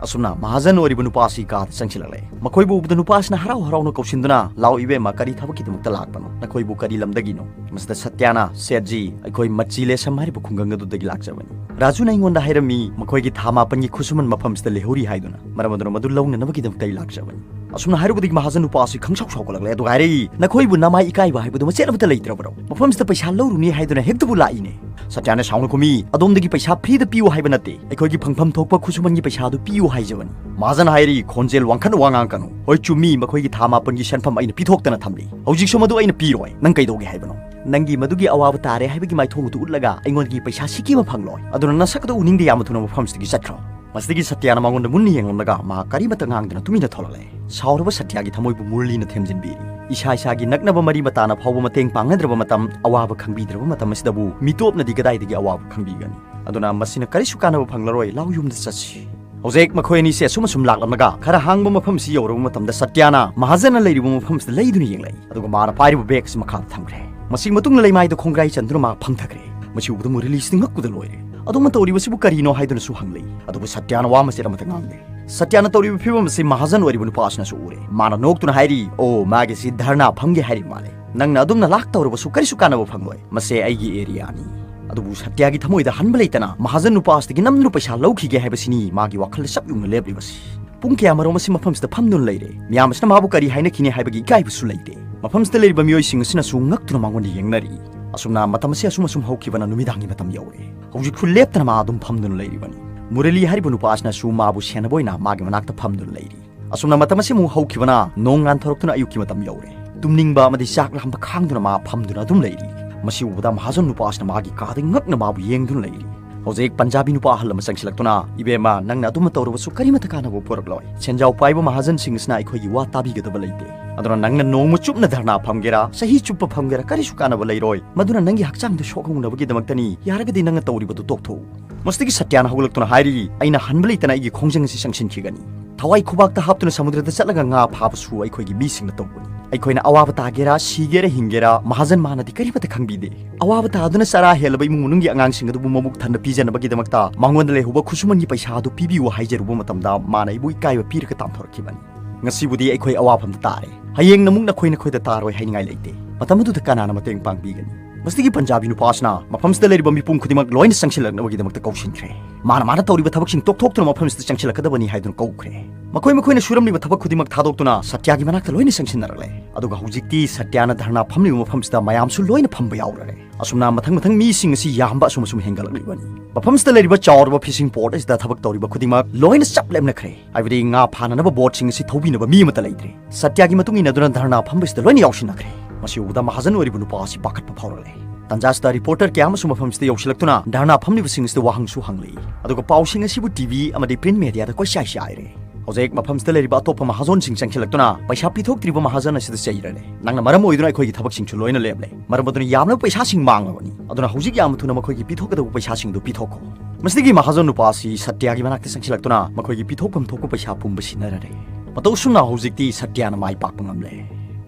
ꯑꯁꯨꯝꯅ ꯃꯍꯥꯖꯟ ꯑꯣꯏꯔꯤꯕ ꯅꯨꯄꯥ ꯑꯁꯤ ꯀꯥꯗ ꯆꯪꯁꯤꯜꯂꯛꯂꯦ꯫ ꯃꯈꯣꯏꯕꯨ ꯎꯕꯗ ꯅꯨꯄꯥ ꯑꯁꯤꯅ ꯍꯔꯥꯎ ꯍꯔꯥꯎꯅ ꯀꯧꯁꯤꯟꯗꯨꯅ, "ꯂꯥꯎ ꯏꯕꯦꯝꯃ, ꯀꯔꯤ ꯊꯕꯛꯀꯤꯗꯃꯛꯇ ꯂꯥꯛꯄꯅꯣ? ꯅꯈꯣꯏꯕꯨ ꯀꯔꯤ ꯂꯝꯗꯒꯤꯅꯣ?" ꯃꯁꯤꯗ ꯁꯇ꯭ꯌꯅ, "ꯁꯦꯠꯖꯤ, ꯑꯩꯈꯣꯏ ꯃꯆꯤ ꯂꯦꯁꯝ ꯍꯥꯏꯔꯤꯕ ꯈꯨꯡꯒꯪ ꯑꯗꯨꯗꯒꯤ ꯂꯥꯛꯆꯕꯅꯤ꯫ ꯔꯥꯖꯨꯅ ꯑꯩꯉꯣꯟꯗ ꯍꯥꯏꯔꯝꯃꯤ, ꯃꯈꯣꯏꯒꯤ ꯊꯥ ꯃꯥꯄꯟꯒꯤ ꯈꯨꯠꯁꯨꯃꯟ ꯃꯐꯝꯁꯤꯗ ꯂꯩꯍꯧꯔꯤ ꯍꯥꯏꯗꯨꯅ, ꯃꯔꯝ ꯑꯗꯨꯅ ꯃꯗꯨ ꯂꯧꯅꯅꯕꯒꯤꯗꯃꯛꯇ ꯑꯩ ꯂꯥꯛꯆꯕꯅꯤ꯫" ꯑꯁꯨꯝꯅ ꯍꯥꯏꯔꯨꯕꯗꯒꯤ ꯃꯍꯥꯖꯟ ꯅꯨꯄꯥ ꯑꯁꯤ ꯈꯪꯁꯥꯎ ꯁꯥꯎꯒꯠꯂꯛꯂꯦ꯫ ꯑꯗꯨꯒ ꯍꯥꯏꯔꯛꯏ, "ꯅꯈꯣꯏꯕꯨ ꯅꯃꯥꯏ ꯏꯀꯥꯏꯕ ꯍꯥꯏꯕꯗꯨ ꯃꯆꯦꯠ ꯑꯃꯠꯇ ꯂꯩꯇ꯭ꯔꯕ꯭ꯔꯣ? ꯃꯐꯝꯁꯤꯗ ꯄꯩꯁꯥ ꯂꯧꯔꯨꯅꯤ ꯍꯥꯏꯗꯨꯅ ꯍꯦꯛꯇꯕꯨ ꯂꯥꯛꯏꯅꯦ?" ꯁꯇ꯭ꯌꯅ ꯁꯥꯎꯅ ꯈꯨꯝꯃꯤ, "ꯑꯗꯣꯝꯗꯒꯤ ꯄꯩꯁꯥ ꯐ꯭ꯔꯤꯗ ꯄꯤꯌꯨ ꯍꯥꯏꯕ ꯅꯠꯇꯦ, ꯑꯩꯈꯣꯏꯒꯤ ꯐꯪꯐꯝ ꯊꯣꯛꯄ ꯈꯨꯠꯁꯨꯃꯟꯒꯤ ꯄꯩꯁꯥꯗꯨ ꯄꯤꯌꯨ ꯍꯥꯏꯖꯕꯅꯤ꯫" ꯃꯍꯥꯖꯟ ꯍꯥꯏꯔꯤ, "ꯈꯣꯟꯖꯦꯜ ꯋꯥꯡꯈꯠꯅ ꯋꯥ ꯉꯥꯡꯒꯅꯨ꯫ ꯍꯣꯏ, ꯆꯨꯝꯃꯤ, ꯃꯈꯣꯏꯒꯤ ꯊꯥ ꯃꯥꯄꯟꯒꯤ ꯁꯦꯟꯐꯝ ꯑꯩꯅ ꯄꯤꯊꯣꯛꯇꯅ ꯊꯝꯂꯤ꯫ ꯍꯧꯖꯤꯛꯁꯨ ꯃꯗꯨ ꯑꯩꯅ ꯄꯤꯔꯣꯏ꯫ ꯅꯪ ꯀꯩꯗꯧꯒꯦ ꯍꯥꯏꯕꯅꯣ? ꯅꯪꯒꯤ ꯃꯗꯨꯒꯤ ꯑꯋꯥꯕ ꯇꯥꯔꯦ ꯍꯥꯏꯕꯒꯤ ꯃꯥꯏꯊꯣꯡ ꯑꯗꯨ ꯎꯠꯂꯒ ꯑꯩꯉꯣꯟꯗꯒꯤ ꯄꯩꯁꯥ ꯁꯤꯀꯤ ꯑꯃ ꯐꯪꯂꯣꯏ꯫ ꯑꯗꯨꯅ ꯅꯁꯛ ꯑꯗꯨ ꯎꯅꯤꯡꯗꯦ, ꯌꯥꯝꯅ ꯊꯨꯅ ꯃꯐꯝꯁꯤꯗꯒꯤ ꯆꯠꯈ꯭ꯔꯣ꯫" ꯃꯁꯤꯗꯒꯤ ꯁꯇ꯭ꯌꯥꯅ ꯃꯉꯣꯟꯗ ꯃꯨꯟꯅ ꯌꯦꯡꯂꯝꯂꯒ ꯃꯍꯥꯛ ꯀꯔꯤꯃꯠꯇ ꯉꯥꯡꯗꯅ ꯇꯨꯃꯤꯟꯅ ꯊꯣꯛꯂꯛꯂꯦ꯫ ꯁꯥꯎꯔꯕ ꯁꯇ꯭ꯌꯥꯒꯤ ꯊꯃꯣꯏꯕꯨ ꯃꯨꯔꯂꯤꯅ ꯊꯦꯝꯖꯤꯟꯕꯤꯔꯤ꯫ ꯏꯁꯥ ꯏꯁꯥꯒꯤ ꯅꯛꯅꯕ ꯃꯔꯤ ꯃꯇꯥꯅ ꯐꯥꯎꯕ ꯃꯇꯦꯡ ꯄꯥꯡꯅꯗ꯭ꯔꯕ ꯃꯇꯝ, ꯑꯋꯥꯕ ꯈꯪꯕꯤꯗ꯭ꯔꯕ ꯃꯇꯝ ꯑꯁꯤꯗꯕꯨ ꯃꯤꯇꯣꯞꯅꯗꯤ ꯀꯗꯥꯏꯗꯒꯤ ꯑꯋꯥꯕ ꯈꯪꯕꯤꯒꯅꯤ? ꯑꯗꯨꯅ ꯃꯁꯤꯅ ꯀꯔꯤꯁꯨ ꯀꯥꯟꯅꯕ ꯐꯪꯂꯔꯣꯏ, ꯂꯥꯎ ꯌꯨꯝꯗ ꯆꯠꯁꯤ꯫ ꯍꯧꯖꯤꯛ ꯃꯈꯣꯏ ꯑꯅꯤꯁꯦ ꯑꯁꯨꯝ ꯑꯁꯨꯝ ꯂꯥꯛꯂꯝꯂꯒ ꯈꯔ ꯍꯥꯡꯕ ꯃꯐꯝꯁꯤ ꯌꯧꯔꯕ ꯃꯇꯝꯗ ꯁꯇ꯭ꯌꯥꯅ ꯃꯍꯥꯖꯟꯅ ꯂꯩꯔꯤꯕ ꯃꯐꯝꯁꯤꯗ ꯂꯩꯗꯨꯅ ꯌꯦꯡꯂꯛꯏ, ꯑꯗꯨꯒ ꯃꯥꯅ ꯄꯥꯏꯔꯤꯕ ꯕꯦꯒ ꯑꯁꯤ ꯃꯈꯥꯗ ꯊꯝꯈ꯭ꯔꯦ꯫ ꯃꯁꯤꯒꯤ ꯃꯇꯨꯡꯗ ꯂꯩꯃꯥꯏꯗ ꯈꯣꯡꯒ꯭ꯔꯥꯏ ꯆꯟꯗꯨꯅ ꯃꯍꯥꯛ ꯐꯝꯊꯈ꯭ꯔꯦ꯫ ꯃꯁꯤ ꯎꯕꯗ ꯃꯨꯔꯂꯤꯁꯤꯗꯤ ꯉꯛꯄꯗ ꯂꯣꯏꯔꯦ꯫ ꯑꯗꯣꯝꯅ ꯇꯧꯔꯤꯕꯁꯤꯕꯨ ꯀꯔꯤꯅꯣ ꯍꯥꯏꯗꯨꯅꯁꯨ ꯍꯪꯂꯛꯏ꯫ ꯑꯗꯨꯕꯨ ꯁꯇ꯭ꯌꯥꯅ ꯋꯥ ꯃꯆꯦꯠ ꯑꯃꯠꯇ ꯉꯥꯡꯗꯦ꯫ ꯁꯇ꯭ꯌꯥꯅ ꯇꯧꯔꯤꯕ ꯐꯤꯕꯝ ꯑꯁꯤ ꯃꯍꯥꯖꯟ ꯑꯣꯏꯔꯤꯕ ꯅꯨꯄꯥ ꯑꯁꯤꯅꯁꯨ ꯎꯔꯦ꯫ ꯃꯥꯅ ꯅꯣꯛꯇꯨꯅ ꯍꯥꯏꯔꯤ, "ꯑꯣ, ꯃꯥꯒꯤꯁꯤ ꯙꯔꯅꯥ ꯐꯝꯒꯦ ꯍꯥꯏꯔꯤꯕ ꯃꯥꯜꯂꯦ꯫ ꯅꯪꯅ ꯑꯗꯨꯝꯅ ꯂꯥꯛ ꯇꯧꯔꯕꯁꯨ ꯀꯔꯤꯁꯨ ꯀꯥꯟꯅꯕ ꯐꯪꯂꯣꯏ꯫ ꯃꯁꯦ ꯑꯩꯒꯤ ꯑꯦꯔꯤꯌꯥꯅꯤ꯫" ꯑꯗꯨꯕꯨ ꯁꯇ꯭ꯌꯥꯒꯤ ꯊꯃꯣꯏꯗ ꯍꯟꯕ ꯂꯩꯇꯅ ꯃꯍꯥꯖꯟ ꯅꯨꯄꯥ ꯑꯁꯤꯗꯒꯤ ꯅꯝꯗꯨꯅ ꯄꯩꯁꯥ ꯂꯧꯈꯤꯒꯦ ꯍꯥꯏꯕꯁꯤꯅꯤ ꯃꯥꯒꯤ ꯋꯥꯈꯜꯗ ꯆꯞ ꯌꯨꯡꯅ ꯂꯦꯞꯂꯤꯕꯁꯤ꯫ ꯄꯨꯡ ꯀꯌꯥꯃꯔꯣꯝ ꯑꯁꯤ ꯃꯐꯝꯁꯤꯗ ꯐꯝꯗꯨꯅ ꯂꯩꯔꯦ꯫ ꯃꯤꯌꯥꯝ ꯑꯁꯤꯅ ꯃꯥꯕꯨ ꯀꯔꯤ ꯍꯥꯏꯅꯈꯤꯅꯤ ꯍꯥꯏꯕꯒꯤ ꯏꯀꯥꯏꯕꯁꯨ ꯂꯩꯇꯦ꯫ ꯃꯐꯝꯁꯤꯗ ꯂꯩꯔꯤꯕ ꯃꯤꯑꯣꯏꯁꯤꯡ ꯑꯁꯤꯅꯁꯨ ꯉꯛꯇꯨꯅ ꯃꯉꯣꯟꯗ ꯌꯦꯡꯅꯔꯤ꯫ ꯑꯁꯨꯝꯅ ꯃꯇꯝ ꯑꯁꯤ ꯑꯁꯨꯝ ꯑꯁꯨꯝ ꯍꯧꯈꯤꯕꯅ ꯅꯨꯃꯤꯗꯥꯡꯒꯤ ꯃꯇꯝ ꯌꯧꯔꯦ꯫ ꯍꯧꯖꯤꯛꯁꯨ ꯂꯦꯞꯇꯅ ꯃꯥ ꯑꯗꯨꯝ ꯐꯝꯗꯨꯅ ꯂꯩꯔꯤꯕꯅꯤ꯫ ꯃꯨꯔꯂꯤ ꯍꯥꯏꯔꯤꯕ ꯅꯨꯄꯥ ꯑꯁꯤꯅꯁꯨ ꯃꯥꯕꯨ ꯁꯦꯟꯅꯕ ꯑꯣꯏꯅ ꯃꯥꯒꯤ ꯃꯅꯥꯛꯇ ꯐꯝꯗꯨꯅ ꯂꯩꯔꯤ꯫ ꯑꯁꯨꯝꯅ ꯃꯇꯝ ꯑꯁꯤꯃꯨꯛ ꯍꯧꯈꯤꯕꯅ ꯅꯣꯡ ꯉꯥꯟꯊꯣꯔꯛꯇꯨꯅ ꯑꯌꯨꯛꯀꯤ ꯃꯇꯝ ꯌꯧꯔꯦ꯫ ꯇꯨꯝꯅꯤꯡꯕ ꯑꯃꯗꯤ ꯆꯥꯛ ꯂꯥꯝꯕ ꯈꯥꯡꯗꯨꯅ ꯃꯥ ꯐꯝꯗꯨꯅ ꯑꯗꯨꯝ ꯂꯩꯔꯤ꯫ ꯃꯁꯤ ꯎꯕꯗ ꯃꯍꯥꯖꯟ ꯅꯨꯄꯥ ꯑꯁꯤꯅ ꯃꯥꯒꯤ ꯀꯥꯗ ꯉꯛꯅ ꯃꯥꯕꯨ ꯌꯦꯡꯗꯨꯅ ꯂꯩꯔꯤ꯫ ꯍꯧꯖꯤꯛ ꯄꯟꯖꯥꯕꯤ ꯅꯨꯄꯥ ꯑꯍꯜ ꯑꯃ ꯆꯪꯁꯤꯜꯂꯛꯇꯨꯅ, "ꯏꯕꯦꯝꯃ, ꯅꯪꯅ ꯑꯗꯨꯝꯅ ꯇꯧꯔꯕꯁꯨ ꯀꯔꯤꯃꯠꯇ ꯀꯥꯟꯅꯕ ꯄꯨꯔꯛꯂꯣꯏ꯫ ꯁꯦꯟꯖꯥꯎ ꯄꯥꯏꯕ ꯃꯍꯥꯖꯟꯁꯤꯡ ꯑꯁꯤꯅ ꯑꯩꯈꯣꯏꯒꯤ ꯋꯥ ꯇꯥꯕꯤꯒꯗꯕ ꯂꯩꯇꯦ꯫ ꯑꯗꯨꯅ ꯅꯪꯅ ꯅꯣꯡꯃ ꯆꯨꯞꯅ ꯙꯔꯅꯥ ꯐꯝꯒꯦꯔꯥ, ꯆꯍꯤ ꯆꯨꯞꯄ ꯐꯝꯒꯦꯔꯥ, ꯀꯔꯤꯁꯨ ꯀꯥꯟꯅꯕ ꯂꯩꯔꯣꯏ꯫ ꯃꯗꯨꯅ ꯅꯪꯒꯤ ꯍꯛꯆꯥꯡꯗ ꯁꯣꯛꯍꯧꯅꯕꯒꯤꯗꯃꯛꯇꯅꯤ꯫ ꯌꯥꯔꯒꯗꯤ ꯅꯪꯅ ꯇꯧꯔꯤꯕꯗꯨ ꯇꯣꯛꯊꯣꯛꯎ꯫" ꯃꯁꯤꯗꯒꯤ ꯁꯇ꯭ꯌꯥꯅ ꯍꯧꯒꯠꯂꯛꯇꯨꯅ ꯍꯥꯏꯔꯤ, "ꯑꯩꯅ ꯍꯟꯕ ꯂꯩꯇꯅ ꯑꯩꯒꯤ ꯈꯣꯡꯖꯪ ꯑꯁꯤ ꯆꯪꯁꯤꯟꯈꯤꯒꯅꯤ꯫ ꯊꯋꯥꯏ ꯈꯨꯕꯥꯛꯇ ꯍꯥꯞꯇꯨꯅ ꯁꯃꯨꯗ꯭ꯔꯗ ꯆꯠꯂꯒ ꯉꯥ ꯐꯥꯕꯁꯨ ꯑꯩꯈꯣꯏꯒꯤ ꯃꯤꯁꯤꯡꯅ ꯇꯧꯕꯅꯤ꯫ ꯑꯩꯈꯣꯏꯅ ꯑꯋꯥꯕ ꯇꯥꯒꯦꯔꯥ, ꯁꯤꯒꯦꯔꯥ, ꯍꯤꯡꯒꯦꯔꯥ, ꯃꯍꯥꯖꯟ ꯃꯥꯅꯗꯤ ꯀꯔꯤꯃꯠꯇ ꯈꯪꯕꯤꯗꯦ꯫ ꯑꯋꯥꯕ ꯇꯥꯗꯨꯅ ꯆꯔꯥ ꯍꯦꯜꯂꯕ ꯏꯃꯨꯡ ꯃꯅꯨꯡꯒꯤ ꯑꯉꯥꯡꯁꯤꯡ ꯑꯗꯨꯕꯨ ꯃꯕꯨꯛ ꯊꯟꯅ ꯄꯤꯖꯅꯕꯒꯤꯗꯃꯛꯇ ꯃꯉꯣꯟꯗ ꯂꯩꯍꯧꯕ ꯈꯨꯠꯁꯨꯃꯟꯒꯤ ꯄꯩꯁꯥ ꯑꯗꯨ ꯄꯤꯕꯤꯌꯨ ꯍꯥꯏꯖꯔꯨꯕ ꯃꯇꯝꯗ ꯃꯥꯅ ꯑꯩꯕꯨ ꯏꯀꯥꯏꯕ ꯄꯤꯔꯒ ꯇꯥꯟꯊꯣꯔꯛꯈꯤꯕꯅꯤ꯫ ꯉꯁꯤꯕꯨꯗꯤ ꯑꯩꯈꯣꯏ ꯑꯋꯥꯐꯝꯗ ꯇꯥꯔꯦ꯫ ꯍꯌꯦꯡ ꯑꯃꯨꯛ ꯅꯈꯣꯏ ꯅꯈꯣꯏꯗ ꯇꯥꯔꯣꯏ ꯍꯥꯏꯅꯤꯡꯉꯥꯏ ꯂꯩꯇꯦ꯫ ꯃꯇꯝ ꯑꯗꯨꯗ ꯀꯅꯥꯅ ꯃꯇꯦꯡ ꯄꯥꯡꯕꯤꯒꯅꯤ?" ꯃꯁꯤꯗꯒꯤ ꯄꯟꯖꯥꯕꯤ ꯅꯨꯄꯥ ꯑꯁꯤꯅ ꯃꯐꯝꯁꯤꯗ ꯂꯩꯔꯤꯕ ꯃꯤꯄꯨꯝ ꯈꯨꯗꯤꯡꯃꯛ ꯂꯣꯏꯅ ꯆꯪꯁꯤꯜꯂꯛꯅꯕꯒꯤꯗꯃꯛꯇ ꯀꯧꯁꯤꯟꯈ꯭ꯔꯦ꯫ ꯃꯥꯅ ꯃꯥꯅ ꯇꯧꯔꯤꯕ ꯊꯕꯛꯁꯤꯡ ꯇꯣꯛꯊꯣꯛꯇꯨꯅ ꯃꯐꯝꯁꯤꯗ ꯆꯪꯁꯤꯜꯂꯛꯀꯗꯕꯅꯤ ꯍꯥꯏꯗꯨꯅ ꯀꯧꯈ꯭ꯔꯦ꯫ ꯃꯈꯣꯏ ꯃꯈꯣꯏꯅ ꯁꯨꯔꯝꯂꯤꯕ ꯊꯕꯛ ꯈꯨꯗꯤꯡꯃꯛ ꯊꯥꯗꯣꯛꯇꯨꯅ ꯁꯇ꯭ꯌꯥꯒꯤ ꯃꯅꯥꯛꯇ ꯂꯣꯏꯅ ꯆꯪꯁꯤꯟꯅꯔꯛꯂꯦ꯫ ꯑꯗꯨꯒ ꯍꯧꯖꯤꯛꯇꯤ ꯁꯇ꯭ꯌꯥꯅ ꯙꯔꯅꯥ ꯐꯝꯂꯤꯕ ꯃꯐꯝꯁꯤꯗ ꯃꯌꯥꯝꯁꯨ ꯂꯣꯏꯅ ꯐꯝꯕ ꯌꯥꯎꯔꯔꯦ꯫ ꯑꯁꯨꯝꯅ ꯃꯊꯪ ꯃꯊꯪ ꯃꯤꯁꯤꯡ ꯑꯁꯤ ꯌꯥꯝꯕ ꯑꯁꯨꯝ ꯑꯁꯨꯝ ꯍꯦꯟꯒꯠꯂꯛꯂꯤꯕꯅꯤ꯫ ꯃꯐꯝꯁꯤꯗ ꯂꯩꯔꯤꯕ ꯆꯥꯎꯔꯕ ꯐꯤꯁꯤꯡ ꯄꯣꯔꯠ ꯑꯁꯤꯗ ꯊꯕꯛ ꯇꯧꯔꯤꯕ ꯈꯨꯗꯤꯡꯃꯛ ꯂꯣꯏꯅ ꯆꯞ ꯂꯦꯞꯅꯈ꯭ꯔꯦ꯫ ꯍꯥꯏꯕꯗꯤ ꯉꯥ ꯐꯥꯅꯅꯕ ꯕꯣꯠꯁꯤꯡ ꯑꯁꯤ ꯊꯧꯕꯤꯅꯕ ꯃꯤ ꯑꯃꯠꯇ ꯂꯩꯇ꯭ꯔꯦ꯫ ꯁꯇ꯭ꯌꯥꯒꯤ ꯃꯇꯨꯡ ꯏꯟꯅꯗꯨꯅ ꯙꯔꯅꯥ ꯐꯝꯕꯁꯤꯗ ꯂꯣꯏꯅ ꯌꯥꯎꯁꯤꯟꯅꯈ꯭ꯔꯦ꯫ ꯃꯁꯤ ꯎꯕꯗ ꯃꯍꯥꯖꯟ ꯑꯣꯏꯔꯤꯕ ꯅꯨꯄꯥ ꯑꯁꯤ ꯄꯥꯈꯠꯄ ꯐꯥꯎꯔꯛꯂꯦ꯫ ꯇꯥꯟꯖꯥꯁꯤꯗ ꯔꯤꯄꯣꯔꯇꯔ ꯀꯌꯥ ꯑꯃꯁꯨ ꯃꯐꯝꯁꯤꯗ ꯌꯧꯁꯤꯜꯂꯛꯇꯨꯅ ꯙꯔꯅꯥ ꯐꯝꯂꯤꯕꯁꯤꯡ ꯑꯁꯤꯗ ꯋꯥꯍꯪꯁꯨ ꯍꯪꯂꯤ꯫ ꯑꯗꯨꯒ ꯄꯥꯎꯁꯤꯡ ꯑꯁꯤꯕꯨ ꯇꯤꯚꯤ ꯑꯃꯗꯤ ꯄ꯭ꯔꯤꯟꯠ ꯃꯦꯗꯤꯌꯥꯗ ꯀꯣꯏꯆꯥꯏ ꯆꯥꯏꯔꯦ꯫ ꯍꯧꯖꯤꯛ ꯃꯐꯝꯁꯤꯗ ꯂꯩꯔꯤꯕ ꯑꯇꯣꯞꯄ ꯃꯍꯥꯖꯣꯟꯁꯤꯡ ꯆꯪꯁꯤꯜꯂꯛꯇꯨꯅ ꯄꯩꯁꯥ ꯄꯤꯊꯣꯛꯇ꯭ꯔꯤꯕ ꯃꯍꯥꯖꯟ ꯑꯁꯤꯗ ꯆꯩꯔꯔꯦ꯫ "ꯅꯪꯅ ꯃꯔꯝ ꯑꯣꯏꯗꯨꯅ ꯑꯩꯈꯣꯏꯒꯤ ꯊꯕꯛꯁꯤꯡꯁꯨ ꯂꯣꯏꯅ ꯂꯦꯞꯂꯦ꯫ ꯃꯔꯝ ꯑꯗꯨꯅ ꯌꯥꯝꯂꯕ ꯄꯩꯁꯥꯁꯤꯡ ꯃꯥꯡꯂꯕꯅꯤ꯫ ꯑꯗꯨꯅ ꯍꯧꯖꯤꯛ ꯌꯥꯝꯅ ꯊꯨꯅ ꯃꯈꯣꯏꯒꯤ ꯄꯤꯊꯣꯛꯀꯗꯧꯕ ꯄꯩꯁꯥꯁꯤꯡꯗꯨ ꯄꯤꯊꯣꯛꯈꯣ꯫" ꯃꯁꯤꯗꯒꯤ ꯃꯍꯥꯖꯣꯟ ꯅꯨꯄꯥ ꯑꯁꯤ ꯁꯇ꯭ꯌꯥꯒꯤ ꯃꯅꯥꯛꯇ ꯆꯪꯁꯤꯜꯂꯛꯇꯨꯅ ꯃꯈꯣꯏꯒꯤ ꯄꯤꯊꯣꯛꯐꯝ ꯊꯣꯛꯄ ꯄꯩꯁꯥ ꯄꯨꯝꯕ ꯁꯤꯟꯅꯔꯔꯦ꯫ ꯃꯇꯧ ꯑꯁꯨꯝꯅ ꯍꯧꯖꯤꯛꯇꯤ ꯁꯇ꯭ꯌꯥꯅ ꯃꯥꯏ ꯄꯥꯛꯄ ꯉꯝꯂꯦ꯫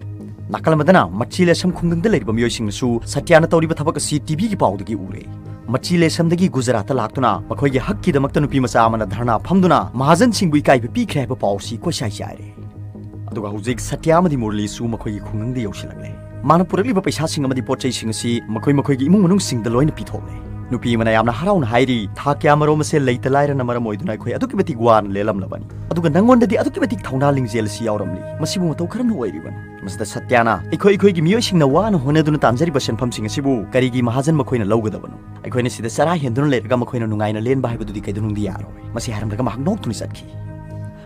ꯅꯥꯀꯜ ꯑꯃꯗꯅ ꯃꯆꯤ ꯂꯦꯁꯝ ꯈꯨꯡꯒꯪꯗ ꯂꯩꯔꯤꯕ ꯃꯤꯑꯣꯏꯁꯤꯡꯅꯁꯨ ꯁꯇ꯭ꯌꯥꯅ ꯇꯧꯔꯤꯕ ꯊꯕꯛ ꯑꯁꯤ ꯇꯤꯚꯤꯒꯤ ꯄꯥꯎꯗꯒꯤ ꯎꯔꯦ꯫ ꯃꯆꯤ ꯂꯦꯁꯝꯗꯒꯤ ꯒꯨꯖꯔꯥꯠꯇ ꯂꯥꯛꯇꯨꯅ ꯃꯈꯣꯏꯒꯤ ꯍꯛꯀꯤꯗꯃꯛꯇ ꯅꯨꯄꯤ ꯃꯆꯥ ꯑꯃꯅ ꯙꯔꯅꯥ ꯐꯝꯗꯨꯅ ꯃꯍꯥꯖꯟꯁꯤꯡꯕꯨ ꯏꯀꯥꯏꯕ ꯄꯤꯈ꯭ꯔꯦ ꯍꯥꯏꯕ ꯄꯥꯎ ꯑꯁꯤ ꯀꯣꯏꯆꯥꯏ ꯆꯥꯏꯔꯦ꯫ ꯑꯗꯨꯒ ꯍꯧꯖꯤꯛ ꯁꯇ꯭ꯌꯥ ꯑꯃꯗꯤ ꯃꯨꯔꯂꯤꯁꯨ ꯃꯈꯣꯏꯒꯤ ꯈꯨꯡꯒꯪꯗ ꯌꯧꯁꯤꯜꯂꯛꯂꯦ꯫ ꯃꯥꯅ ꯄꯨꯔꯛꯂꯤꯕ ꯄꯩꯁꯥꯁꯤꯡ ꯑꯃꯗꯤ ꯄꯣꯠ ꯆꯩꯁꯤꯡ ꯑꯁꯤ ꯃꯈꯣꯏ ꯃꯈꯣꯏꯒꯤ ꯏꯃꯨꯡ ꯃꯅꯨꯡꯁꯤꯡꯗ ꯂꯣꯏꯅ ꯄꯤꯊꯣꯛꯂꯦ꯫ ꯅꯨꯄꯤ ꯑꯃꯅ ꯌꯥꯝꯅ ꯍꯔꯥꯎꯅ ꯍꯥꯏꯔꯤ, "ꯊꯥ ꯀꯌꯥ ꯃꯔꯣꯝ ꯑꯁꯦ ꯂꯩꯇ ꯂꯥꯏꯔꯅ ꯃꯔꯝ ꯑꯣꯏꯗꯨꯅ ꯑꯩꯈꯣꯏ ꯑꯗꯨꯛꯀꯤ ꯃꯇꯤꯛ ꯋꯥꯅ ꯂꯦꯜꯂꯝꯂꯕꯅꯤ꯫ ꯑꯗꯨꯒ ꯅꯪꯉꯣꯟꯗꯗꯤ ꯑꯗꯨꯛꯀꯤ ꯃꯇꯤꯛ ꯊꯧꯅꯥ ꯂꯤꯡꯖꯦꯜ ꯑꯁꯤ ꯌꯥꯎꯔꯝꯂꯤ꯫ ꯃꯁꯤꯕꯨ ꯃꯇꯧ ꯀꯔꯝꯅ ꯑꯣꯏꯔꯤꯕꯅꯣ?" ꯃꯁꯤꯗ ꯁꯇ꯭ꯌꯥꯅ, "ꯑꯩꯈꯣꯏ ꯑꯩꯈꯣꯏꯒꯤ ꯃꯤꯑꯣꯏꯁꯤꯡꯅ ꯋꯥꯅ ꯍꯣꯠꯅꯗꯨꯅ ꯇꯥꯟꯖꯔꯤꯕ ꯁꯦꯟꯐꯝꯁꯤꯡ ꯑꯁꯤꯕꯨ ꯀꯔꯤꯒꯤ ꯃꯍꯥꯖꯟ ꯃꯈꯣꯏꯅ ꯂꯧꯒꯗꯕꯅꯣ? ꯑꯩꯈꯣꯏꯅ ꯁꯤꯗ ꯆꯔꯥ ꯍꯦꯟꯗꯨꯅ ꯂꯩꯔꯒ ꯃꯈꯣꯏꯅ ꯅꯨꯡꯉꯥꯏꯅ ꯂꯦꯟꯕ ꯍꯥꯏꯕꯗꯨꯗꯤ ꯀꯩꯗꯧꯅꯨꯡꯗ ꯌꯥꯔꯣꯏ꯫" ꯃꯁꯤ ꯍꯥꯏꯔꯝꯂꯒ ꯃꯍꯥꯛ ꯅꯣꯛꯇꯨꯅ ꯆꯠꯈꯤ꯫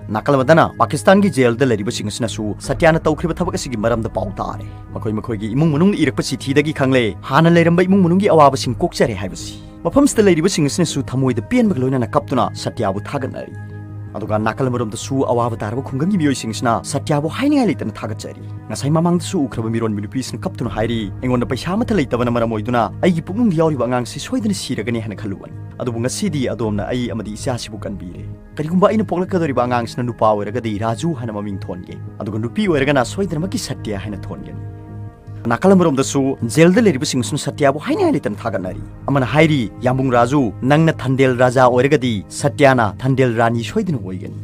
ꯅꯥꯀꯜ ꯑꯃꯗꯅ ꯄꯥꯀꯤꯁꯇꯥꯟꯒꯤ ꯖꯦꯜꯗ ꯂꯩꯔꯤꯕꯁꯤꯡ ꯑꯁꯤꯅꯁꯨ ꯁꯇ꯭ꯌꯥꯅ ꯇꯧꯈ꯭ꯔꯤꯕ ꯊꯕꯛ ꯑꯁꯤꯒꯤ ꯃꯔꯝꯗ ꯄꯥꯎ ꯇꯥꯔꯦ꯫ ꯃꯈꯣꯏ ꯃꯈꯣꯏꯒꯤ ꯏꯃꯨꯡ ꯃꯅꯨꯡꯅ ꯏꯔꯛꯄ ꯆꯤꯊꯤꯗꯒꯤ ꯈꯪꯂꯦ, ꯍꯥꯟꯅ ꯂꯩꯔꯝꯕ ꯏꯃꯨꯡ ꯃꯅꯨꯡꯒꯤ ꯑꯋꯥꯕꯁꯤꯡ ꯀꯣꯛꯆꯔꯦ ꯍꯥꯏꯕꯁꯤ꯫ ꯃꯐꯝꯁꯤꯗ ꯂꯩꯔꯤꯕꯁꯤꯡ ꯑꯁꯤꯅꯁꯨ ꯊꯃꯣꯏꯗ ꯄꯦꯟꯕꯒ ꯂꯣꯏꯅꯅ ꯀꯞꯇꯨꯅ ꯁꯇ꯭ꯌꯥꯕꯨ ꯊꯥꯒꯠꯅꯔꯤ꯫ ꯑꯗꯨꯒ ꯅꯥꯀꯜ ꯑꯃꯔꯣꯝꯗꯁꯨ ꯑꯋꯥꯕ ꯇꯥꯔꯕ ꯈꯨꯡꯒꯪꯒꯤ ꯃꯤꯑꯣꯏꯁꯤꯡꯁꯤꯅ ꯁꯇ꯭ꯌꯥꯕꯨ ꯍꯥꯏꯅꯤꯡꯉꯥꯏ ꯂꯩꯇꯅ ꯊꯥꯒꯠꯆꯔꯤ꯫ ꯉꯁꯥꯏ ꯃꯃꯥꯡꯗꯁꯨ ꯎꯈ꯭ꯔꯕ ꯃꯤꯔꯣꯟꯕꯤ ꯅꯨꯄꯤꯁꯤꯅ ꯀꯞꯇꯨꯅ ꯍꯥꯏꯔꯤ, "ꯑꯩꯉꯣꯟꯗ ꯄꯩꯁꯥ ꯑꯃꯠꯇ ꯂꯩꯇꯕꯅ ꯃꯔꯝ ꯑꯣꯏꯗꯨꯅ ꯑꯩꯒꯤ ꯄꯨꯛꯅꯨꯡꯗ ꯌꯥꯎꯔꯤꯕ ꯑꯉꯥꯡꯁꯤ ꯁꯣꯏꯗꯅ ꯁꯤꯔꯒꯅꯤ ꯍꯥꯏꯅ ꯈꯜꯂꯨꯕꯅꯤ꯫ ꯑꯗꯨꯕꯨ ꯉꯁꯤꯗꯤ ꯑꯗꯣꯝꯅ ꯑꯩ ꯑꯃꯗꯤ ꯏꯆꯥꯁꯤꯕꯨ ꯀꯟꯕꯤꯔꯦ꯫ ꯀꯔꯤꯒꯨꯝꯕ ꯑꯩꯅ ꯄꯣꯛꯂꯛꯀꯗꯧꯔꯤꯕ ꯑꯉꯥꯡꯁꯤꯅ ꯅꯨꯄꯥ ꯑꯣꯏꯔꯒꯗꯤ ꯔꯥꯖꯨ ꯍꯥꯏꯅ ꯃꯃꯤꯡ ꯊꯣꯟꯒꯦ, ꯑꯗꯨꯒ ꯅꯨꯄꯤ ꯑꯣꯏꯔꯒꯅ ꯁꯣꯏꯗꯅꯃꯛꯀꯤ ꯁꯇ꯭ꯌ ꯍꯥꯏꯅ ꯊꯣꯟꯒꯅꯤ꯫" ꯅꯥꯀꯜ ꯑꯃꯔꯣꯝꯗꯁꯨ ꯖꯦꯜꯗ ꯂꯩꯔꯤꯕꯁꯤꯡꯁꯤꯅ ꯁꯇ꯭ꯌꯕꯨ ꯍꯥꯏꯅꯤꯡꯉꯥꯏ ꯂꯩꯇꯅ ꯊꯥꯒꯠꯅꯔꯤ꯫ ꯑꯃꯅ ꯍꯥꯏꯔꯤ, "ꯌꯥꯝꯕꯨꯡ ꯔꯥꯖꯨ, ꯅꯪꯅ ꯊꯟꯗꯦꯜ ꯔꯥꯖꯥ ꯑꯣꯏꯔꯒꯗꯤ ꯁꯇ꯭ꯌꯅ ꯊꯟꯗꯦꯜ ꯔꯥꯅꯤ ꯁꯣꯏꯗꯅ ꯑꯣꯏꯒꯅꯤ꯫"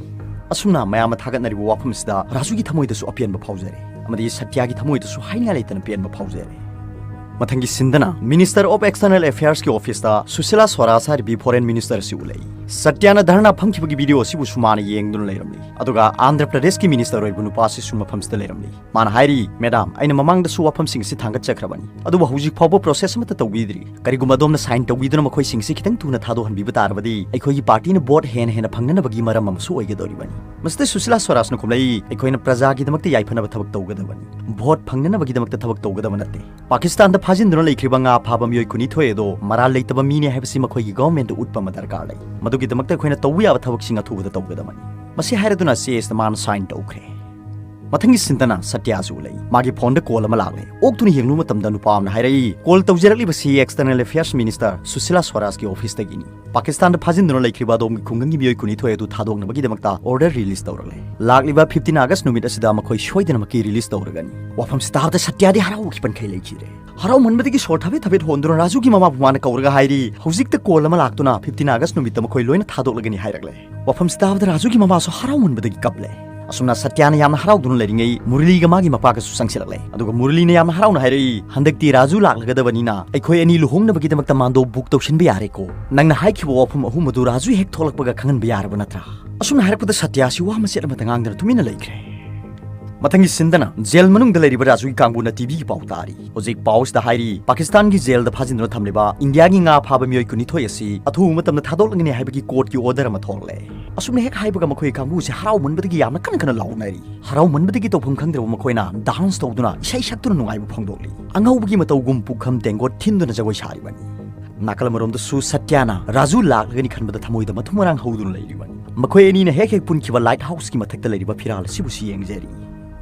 ꯑꯁꯨꯝꯅ ꯃꯌꯥꯝꯅ ꯊꯥꯒꯠꯅꯔꯤꯕ ꯋꯥꯐꯝ ꯑꯁꯤꯗ ꯔꯥꯖꯨꯒꯤ ꯊꯃꯣꯏꯗꯁꯨ ꯑꯄꯦꯟꯕ ꯐꯥꯎꯖꯔꯦ, ꯑꯃꯗꯤ ꯁꯇ꯭ꯌꯒꯤ ꯊꯃꯣꯏꯗꯁꯨ ꯍꯥꯏꯅꯤꯡꯉꯥꯏ ꯂꯩꯇꯅ ꯄꯦꯟꯕ ꯐꯥꯎꯖꯔꯦ꯫ ꯃꯊꯪꯒꯤ ꯁꯤꯟꯗꯅ Minister of External Affairs ꯀꯤ ꯑꯣꯐꯤꯁꯇ ꯁꯨꯁꯤꯂꯥ ꯁ꯭ꯋꯔꯥꯖ ꯍꯥꯏꯔꯤꯕꯤ ꯐꯣꯔꯦꯟ ꯃꯤꯅꯤꯁꯇꯔ ꯑꯁꯤ ꯎꯠꯂꯛꯏ꯫ ꯁꯇ꯭ꯌꯥꯅ ꯙꯔꯅꯥ ꯐꯝꯈꯤꯕꯒꯤ ꯚꯤꯗꯤꯑꯣ ꯑꯁꯤꯕꯨꯁꯨ ꯃꯥꯅ ꯌꯦꯡꯗꯨꯅ ꯂꯩꯔꯝꯂꯤ꯫ ꯑꯗꯨꯒ ꯑꯥꯟꯙ꯭ꯔ ꯄ꯭ꯔꯗꯦꯁꯀꯤ ꯃꯤꯅꯤꯁꯇꯔ ꯑꯣꯏꯔꯤꯕ ꯅꯨꯄꯥ ꯑꯁꯤꯁꯨ ꯃꯐꯝꯁꯤꯗ ꯂꯩꯔꯝꯂꯤ꯫ ꯃꯥꯅ ꯍꯥꯏꯔꯤ, "ꯃꯦꯗꯥꯝ, ꯑꯩꯅ ꯃꯃꯥꯡꯗꯁꯨ ꯋꯥꯐꯝꯁꯤꯡ ꯑꯁꯤ ꯊꯥꯡꯒꯠꯆꯈ꯭ꯔꯕꯅꯤ, ꯑꯗꯨꯕꯨ ꯍꯧꯖꯤꯛ ꯐꯥꯎꯕ ꯄ꯭ꯔꯣꯁꯦꯁ ꯑꯃꯠꯇ ꯇꯧꯕꯤꯗ꯭ꯔꯤ꯫ ꯀꯔꯤꯒꯨꯝꯕ ꯑꯗꯣꯝꯅ ꯁꯥꯏꯟ ꯇꯧꯕꯤꯗꯨꯅ ꯃꯈꯣꯏꯁꯤꯡꯁꯤ ꯈꯤꯇꯪ ꯊꯨꯅ ꯊꯥꯗꯣꯛꯍꯟꯕꯤꯕ ꯇꯥꯔꯕꯗꯤ ꯑꯩꯈꯣꯏꯒꯤ ꯄꯥꯔꯇꯤꯅ ꯚꯣꯠ ꯍꯦꯟꯅ ꯍꯦꯟꯅ ꯐꯪꯅꯅꯕꯒꯤ ꯃꯔꯝ ꯑꯃꯁꯨ ꯑꯣꯏꯒꯗꯧꯔꯤꯕꯅꯤ꯫" ꯃꯁꯤꯗ ꯁꯨꯁꯤꯂꯥ ꯁ꯭ꯋꯔꯥꯖꯅ ꯈꯨꯝꯂꯛꯏ, "ꯑꯩꯈꯣꯏꯅ ꯄ꯭ꯔꯖꯥꯒꯤꯗꯃꯛꯇ ꯌꯥꯏꯐꯅꯕ ꯊꯕꯛ ꯇꯧꯒꯗꯕꯅꯤ, ꯚꯣꯠ ꯐꯪꯅꯅꯕꯒꯤꯗꯃꯛꯇ ꯊꯕꯛ ꯇꯧꯒꯗꯕ ꯅꯠꯇꯦ꯫ ꯄꯥꯀꯤꯁꯇꯥꯟꯗ ꯐꯥꯖꯤꯟꯗꯨꯅ ꯂꯩꯈ꯭ꯔꯤꯕ ꯉꯥ ꯐꯥꯕ ꯃꯤꯑꯣꯏ ꯀꯨꯟꯅꯤꯊꯣꯏ ꯑꯗꯣ ꯃꯔꯥꯜ ꯂꯩꯇꯕ ꯃꯤꯅꯦ ꯍꯥꯏꯕꯁꯤ ꯃꯈꯣꯏꯒꯤ ꯒꯚꯔꯟꯃꯦꯟꯠꯇ ꯎꯠꯄ ꯑꯃ ꯗꯔꯀꯥꯔ ꯂꯩ꯫ ꯃꯗꯨꯒꯤꯗꯃꯛꯇ ꯑꯩꯈꯣꯏꯅ ꯇꯧꯕ ꯌꯥꯕ ꯊꯕꯛꯁꯤꯡ ꯑꯊꯨꯕꯗ ꯇꯧꯒꯗꯕꯅꯤ꯫" ꯃꯁꯤ ꯍꯥꯏꯔꯗꯨꯅ ꯁꯤ ꯑꯦꯁꯇ ꯃꯥꯅ ꯁꯥꯏꯟ ꯇꯧꯈ꯭ꯔꯦ꯫ ꯃꯊꯪꯒꯤ ꯁꯤꯟꯗꯅ ꯁꯇ꯭ꯌꯥꯁꯨ ꯎꯠꯂꯛꯏ꯫ ꯃꯥꯒꯤ ꯐꯣꯟꯗ ꯀꯣꯜ ꯑꯃ ꯂꯥꯛꯂꯦ꯫ ꯑꯣꯛꯇꯨꯅ ꯌꯦꯡꯂꯨꯕ ꯃꯇꯝꯗ ꯅꯨꯄꯥ ꯑꯃꯅ ꯍꯥꯏꯔꯛꯏ, "call ꯇꯧꯖꯔꯛꯂꯤꯕꯁꯤ external affairs minister Sushila ꯁ꯭ꯋꯔꯥꯖꯀꯤ ꯑꯣꯐꯤꯁꯇꯒꯤꯅꯤ꯫ ꯄꯥꯀꯤꯁꯇꯥꯟꯗ ꯐꯥꯖꯤꯟꯗꯨꯅ ꯂꯩꯈ꯭ꯔꯤꯕ ꯑꯗꯣꯝꯒꯤ ꯈꯨꯡꯒꯪꯒꯤ ꯃꯤꯑꯣꯏ ꯀꯨꯟꯅꯤꯊꯣꯏ ꯑꯗꯨ ꯊꯥꯗꯣꯛꯅꯕꯒꯤꯗꯃꯛꯇ ꯑꯣꯔꯗꯔ ꯔꯤꯂꯤꯁ ꯇꯧꯔꯛꯂꯦ꯫ ꯂꯥꯛꯂꯤꯕ ꯐꯤꯐꯇꯤꯟ ꯑꯥꯒꯁ ꯅꯨꯃꯤꯠ ꯑꯁꯤꯗ ꯃꯈꯣꯏ ꯁꯣꯏꯗꯅꯃꯛꯀꯤ ꯔꯤꯂꯤꯁ ꯇꯧꯔꯒꯅꯤ꯫" ꯋꯥꯐꯝꯁꯤ ꯇꯥꯕꯗ ꯁꯇ꯭ꯌꯥꯗꯤ ꯍꯔꯥꯎꯈꯤꯕꯟꯈꯩ ꯂꯩꯈꯤꯗ꯭ꯔꯦ꯫ ꯍꯔꯥꯎꯃꯟꯕꯗꯒꯤ ꯁꯣꯔ ꯊꯕꯦꯠ ꯊꯕꯦꯠ ꯍꯣꯟꯗꯨꯅ ꯔꯥꯖꯨꯒꯤ ꯃꯃꯥꯕꯨ ꯃꯥꯅ ꯀꯧꯔꯒ ꯍꯥꯏꯔꯤ, "ꯍꯧꯖꯤꯛꯇ ꯀꯣꯜ ꯑꯃ ꯂꯥꯛꯇꯨꯅ ꯐꯤꯐꯇꯤꯟ ꯑꯥꯒꯁ ꯅꯨꯃꯤꯠꯇ ꯃꯈꯣꯏ ꯂꯣꯏꯅ ꯊꯥꯗꯣꯛꯂꯒꯅꯤ ꯍꯥꯏꯔꯛꯂꯦ꯫" ꯋꯥꯐꯝꯁꯤ ꯇꯥꯕꯗ ꯔꯥꯖꯨꯒꯤ ꯃꯃꯥꯁꯨ ꯍꯔꯥꯎꯃꯟꯕꯗꯒꯤ ꯀꯞꯂꯦ꯫ ꯑꯁꯨꯝꯅ ꯁꯇ꯭ꯌꯥꯅ ꯌꯥꯝꯅ ꯍꯔꯥꯎꯗꯨꯅ ꯂꯩꯔꯤꯉꯩ ꯃꯨꯔꯂꯤꯒ ꯃꯥꯒꯤ ꯃꯄꯥꯒꯁꯨ ꯆꯪꯁꯤꯜꯂꯛꯂꯦ꯫ ꯑꯗꯨꯒ ꯃꯨꯔꯂꯤꯅ ꯌꯥꯝꯅ ꯍꯔꯥꯎꯅ ꯍꯥꯏꯔꯛꯏ, "ꯍꯟꯗꯛꯇꯤ ꯔꯥꯖꯨ ꯂꯥꯛꯂꯒꯗꯕꯅꯤꯅ ꯑꯩꯈꯣꯏ ꯑꯅꯤ ꯂꯨꯍꯣꯡꯅꯕꯒꯤꯗꯃꯛꯇ ꯃꯥꯟꯗꯣꯞ ꯕꯨꯛ ꯇꯧꯁꯤꯟꯕ ꯌꯥꯔꯦꯀꯣ꯫ ꯅꯪꯅ ꯍꯥꯏꯈꯤꯕ ꯋꯥꯐꯝ ꯑꯍꯨꯝ ꯑꯗꯨ ꯔꯥꯖꯨ ꯍꯦꯛ ꯊꯣꯛꯂꯛꯄꯒ ꯈꯪꯍꯟꯕ ꯌꯥꯔꯕ ꯅꯠꯇ꯭ꯔꯥ?" ꯑꯁꯨꯝꯅ ꯍꯥꯏꯔꯛꯄꯗ ꯁꯇ꯭ꯌꯥꯁꯤ ꯋꯥ ꯃꯆꯦꯠ ꯑꯃꯠꯇ ꯉꯥꯡꯗꯅ ꯇꯨꯃꯤꯟꯅ ꯂꯩꯈ꯭ꯔꯦ꯫ ꯃꯊꯪꯒꯤ ꯁꯤꯟꯗꯅ ꯖꯦꯜ ꯃꯅꯨꯡꯗ ꯂꯩꯔꯤꯕ ꯔꯥꯖꯨꯒꯤ ꯀꯥꯡꯕꯨꯅ ꯇꯤꯚꯤꯒꯤ ꯄꯥꯎ ꯇꯥꯔꯤ꯫ ꯍꯧꯖꯤꯛ ꯄꯥꯎꯁꯤꯗ ꯍꯥꯏꯔꯤ, ꯄꯥꯀꯤꯁꯇꯥꯟꯒꯤ ꯖꯦꯜꯗ ꯐꯥꯖꯤꯟꯗꯨꯅ ꯊꯝꯂꯤꯕ ꯏꯟꯗꯤꯌꯥꯒꯤ ꯉꯥ ꯐꯥꯕ ꯃꯤꯑꯣꯏ ꯀꯨꯟꯅꯤꯊꯣꯏ ꯑꯁꯤ ꯑꯊꯨꯕ ꯃꯇꯝꯗ ꯊꯥꯗꯣꯛꯂꯒꯅꯤ ꯍꯥꯏꯕꯒꯤ ꯀꯣꯔꯠꯀꯤ ꯑꯣꯔꯗꯔ ꯑꯃ ꯊꯣꯛꯂꯦ꯫ ꯑꯁꯨꯝꯅ ꯍꯦꯛ ꯍꯥꯏꯕꯒ ꯃꯈꯣꯏ ꯀꯥꯡꯕꯨꯁꯦ ꯍꯔꯥꯎꯃꯟꯕꯗꯒꯤ ꯌꯥꯝꯅ ꯀꯟꯅ ꯀꯟꯅ ꯂꯥꯎꯅꯔꯤ꯫ ꯍꯔꯥꯎꯃꯟꯕꯗꯒꯤ ꯇꯧꯐꯝ ꯈꯪꯗ꯭ꯔꯕ ꯃꯈꯣꯏꯅ ꯗꯥꯟꯁ ꯇꯧꯗꯨꯅ ꯏꯁꯩ ꯁꯛꯇꯨꯅ ꯅꯨꯡꯉꯥꯏꯕ ꯐꯣꯡꯗꯣꯛꯂꯤ꯫ ꯑꯉꯧꯕꯒꯤ ꯃꯇꯧꯒꯨꯝ ꯄꯨꯈꯝ ꯇꯦꯡꯀꯣꯠ ꯊꯤꯟꯗꯨꯅ ꯖꯒꯣꯏ ꯁꯥꯔꯤꯕꯅꯤ꯫ ꯅꯥꯀꯜ ꯑꯃꯔꯣꯝꯗꯁꯨ ꯁꯇ꯭ꯌꯥꯅ ꯔꯥꯖꯨ ꯂꯥꯛꯂꯒꯅꯤ ꯈꯟꯕꯗ ꯊꯃꯣꯏꯗ ꯃꯊꯨꯝ ꯃꯔꯥꯡ ꯍꯧꯗꯨꯅ ꯂꯩꯔꯤꯕꯅꯤ꯫ ꯃꯈꯣꯏ ꯑꯅꯤꯅ ꯍꯦꯛ ꯍꯦꯛ ꯄꯨꯟꯈꯤꯕ ꯂꯥꯏꯠ ꯍꯥꯎꯁꯀꯤ ꯃꯊꯛꯇ ꯂꯩꯔꯤꯕ ꯐꯤꯔꯥꯜ ꯑꯁꯤꯕꯨꯁꯨ ꯌꯦꯡꯖꯔꯤ꯫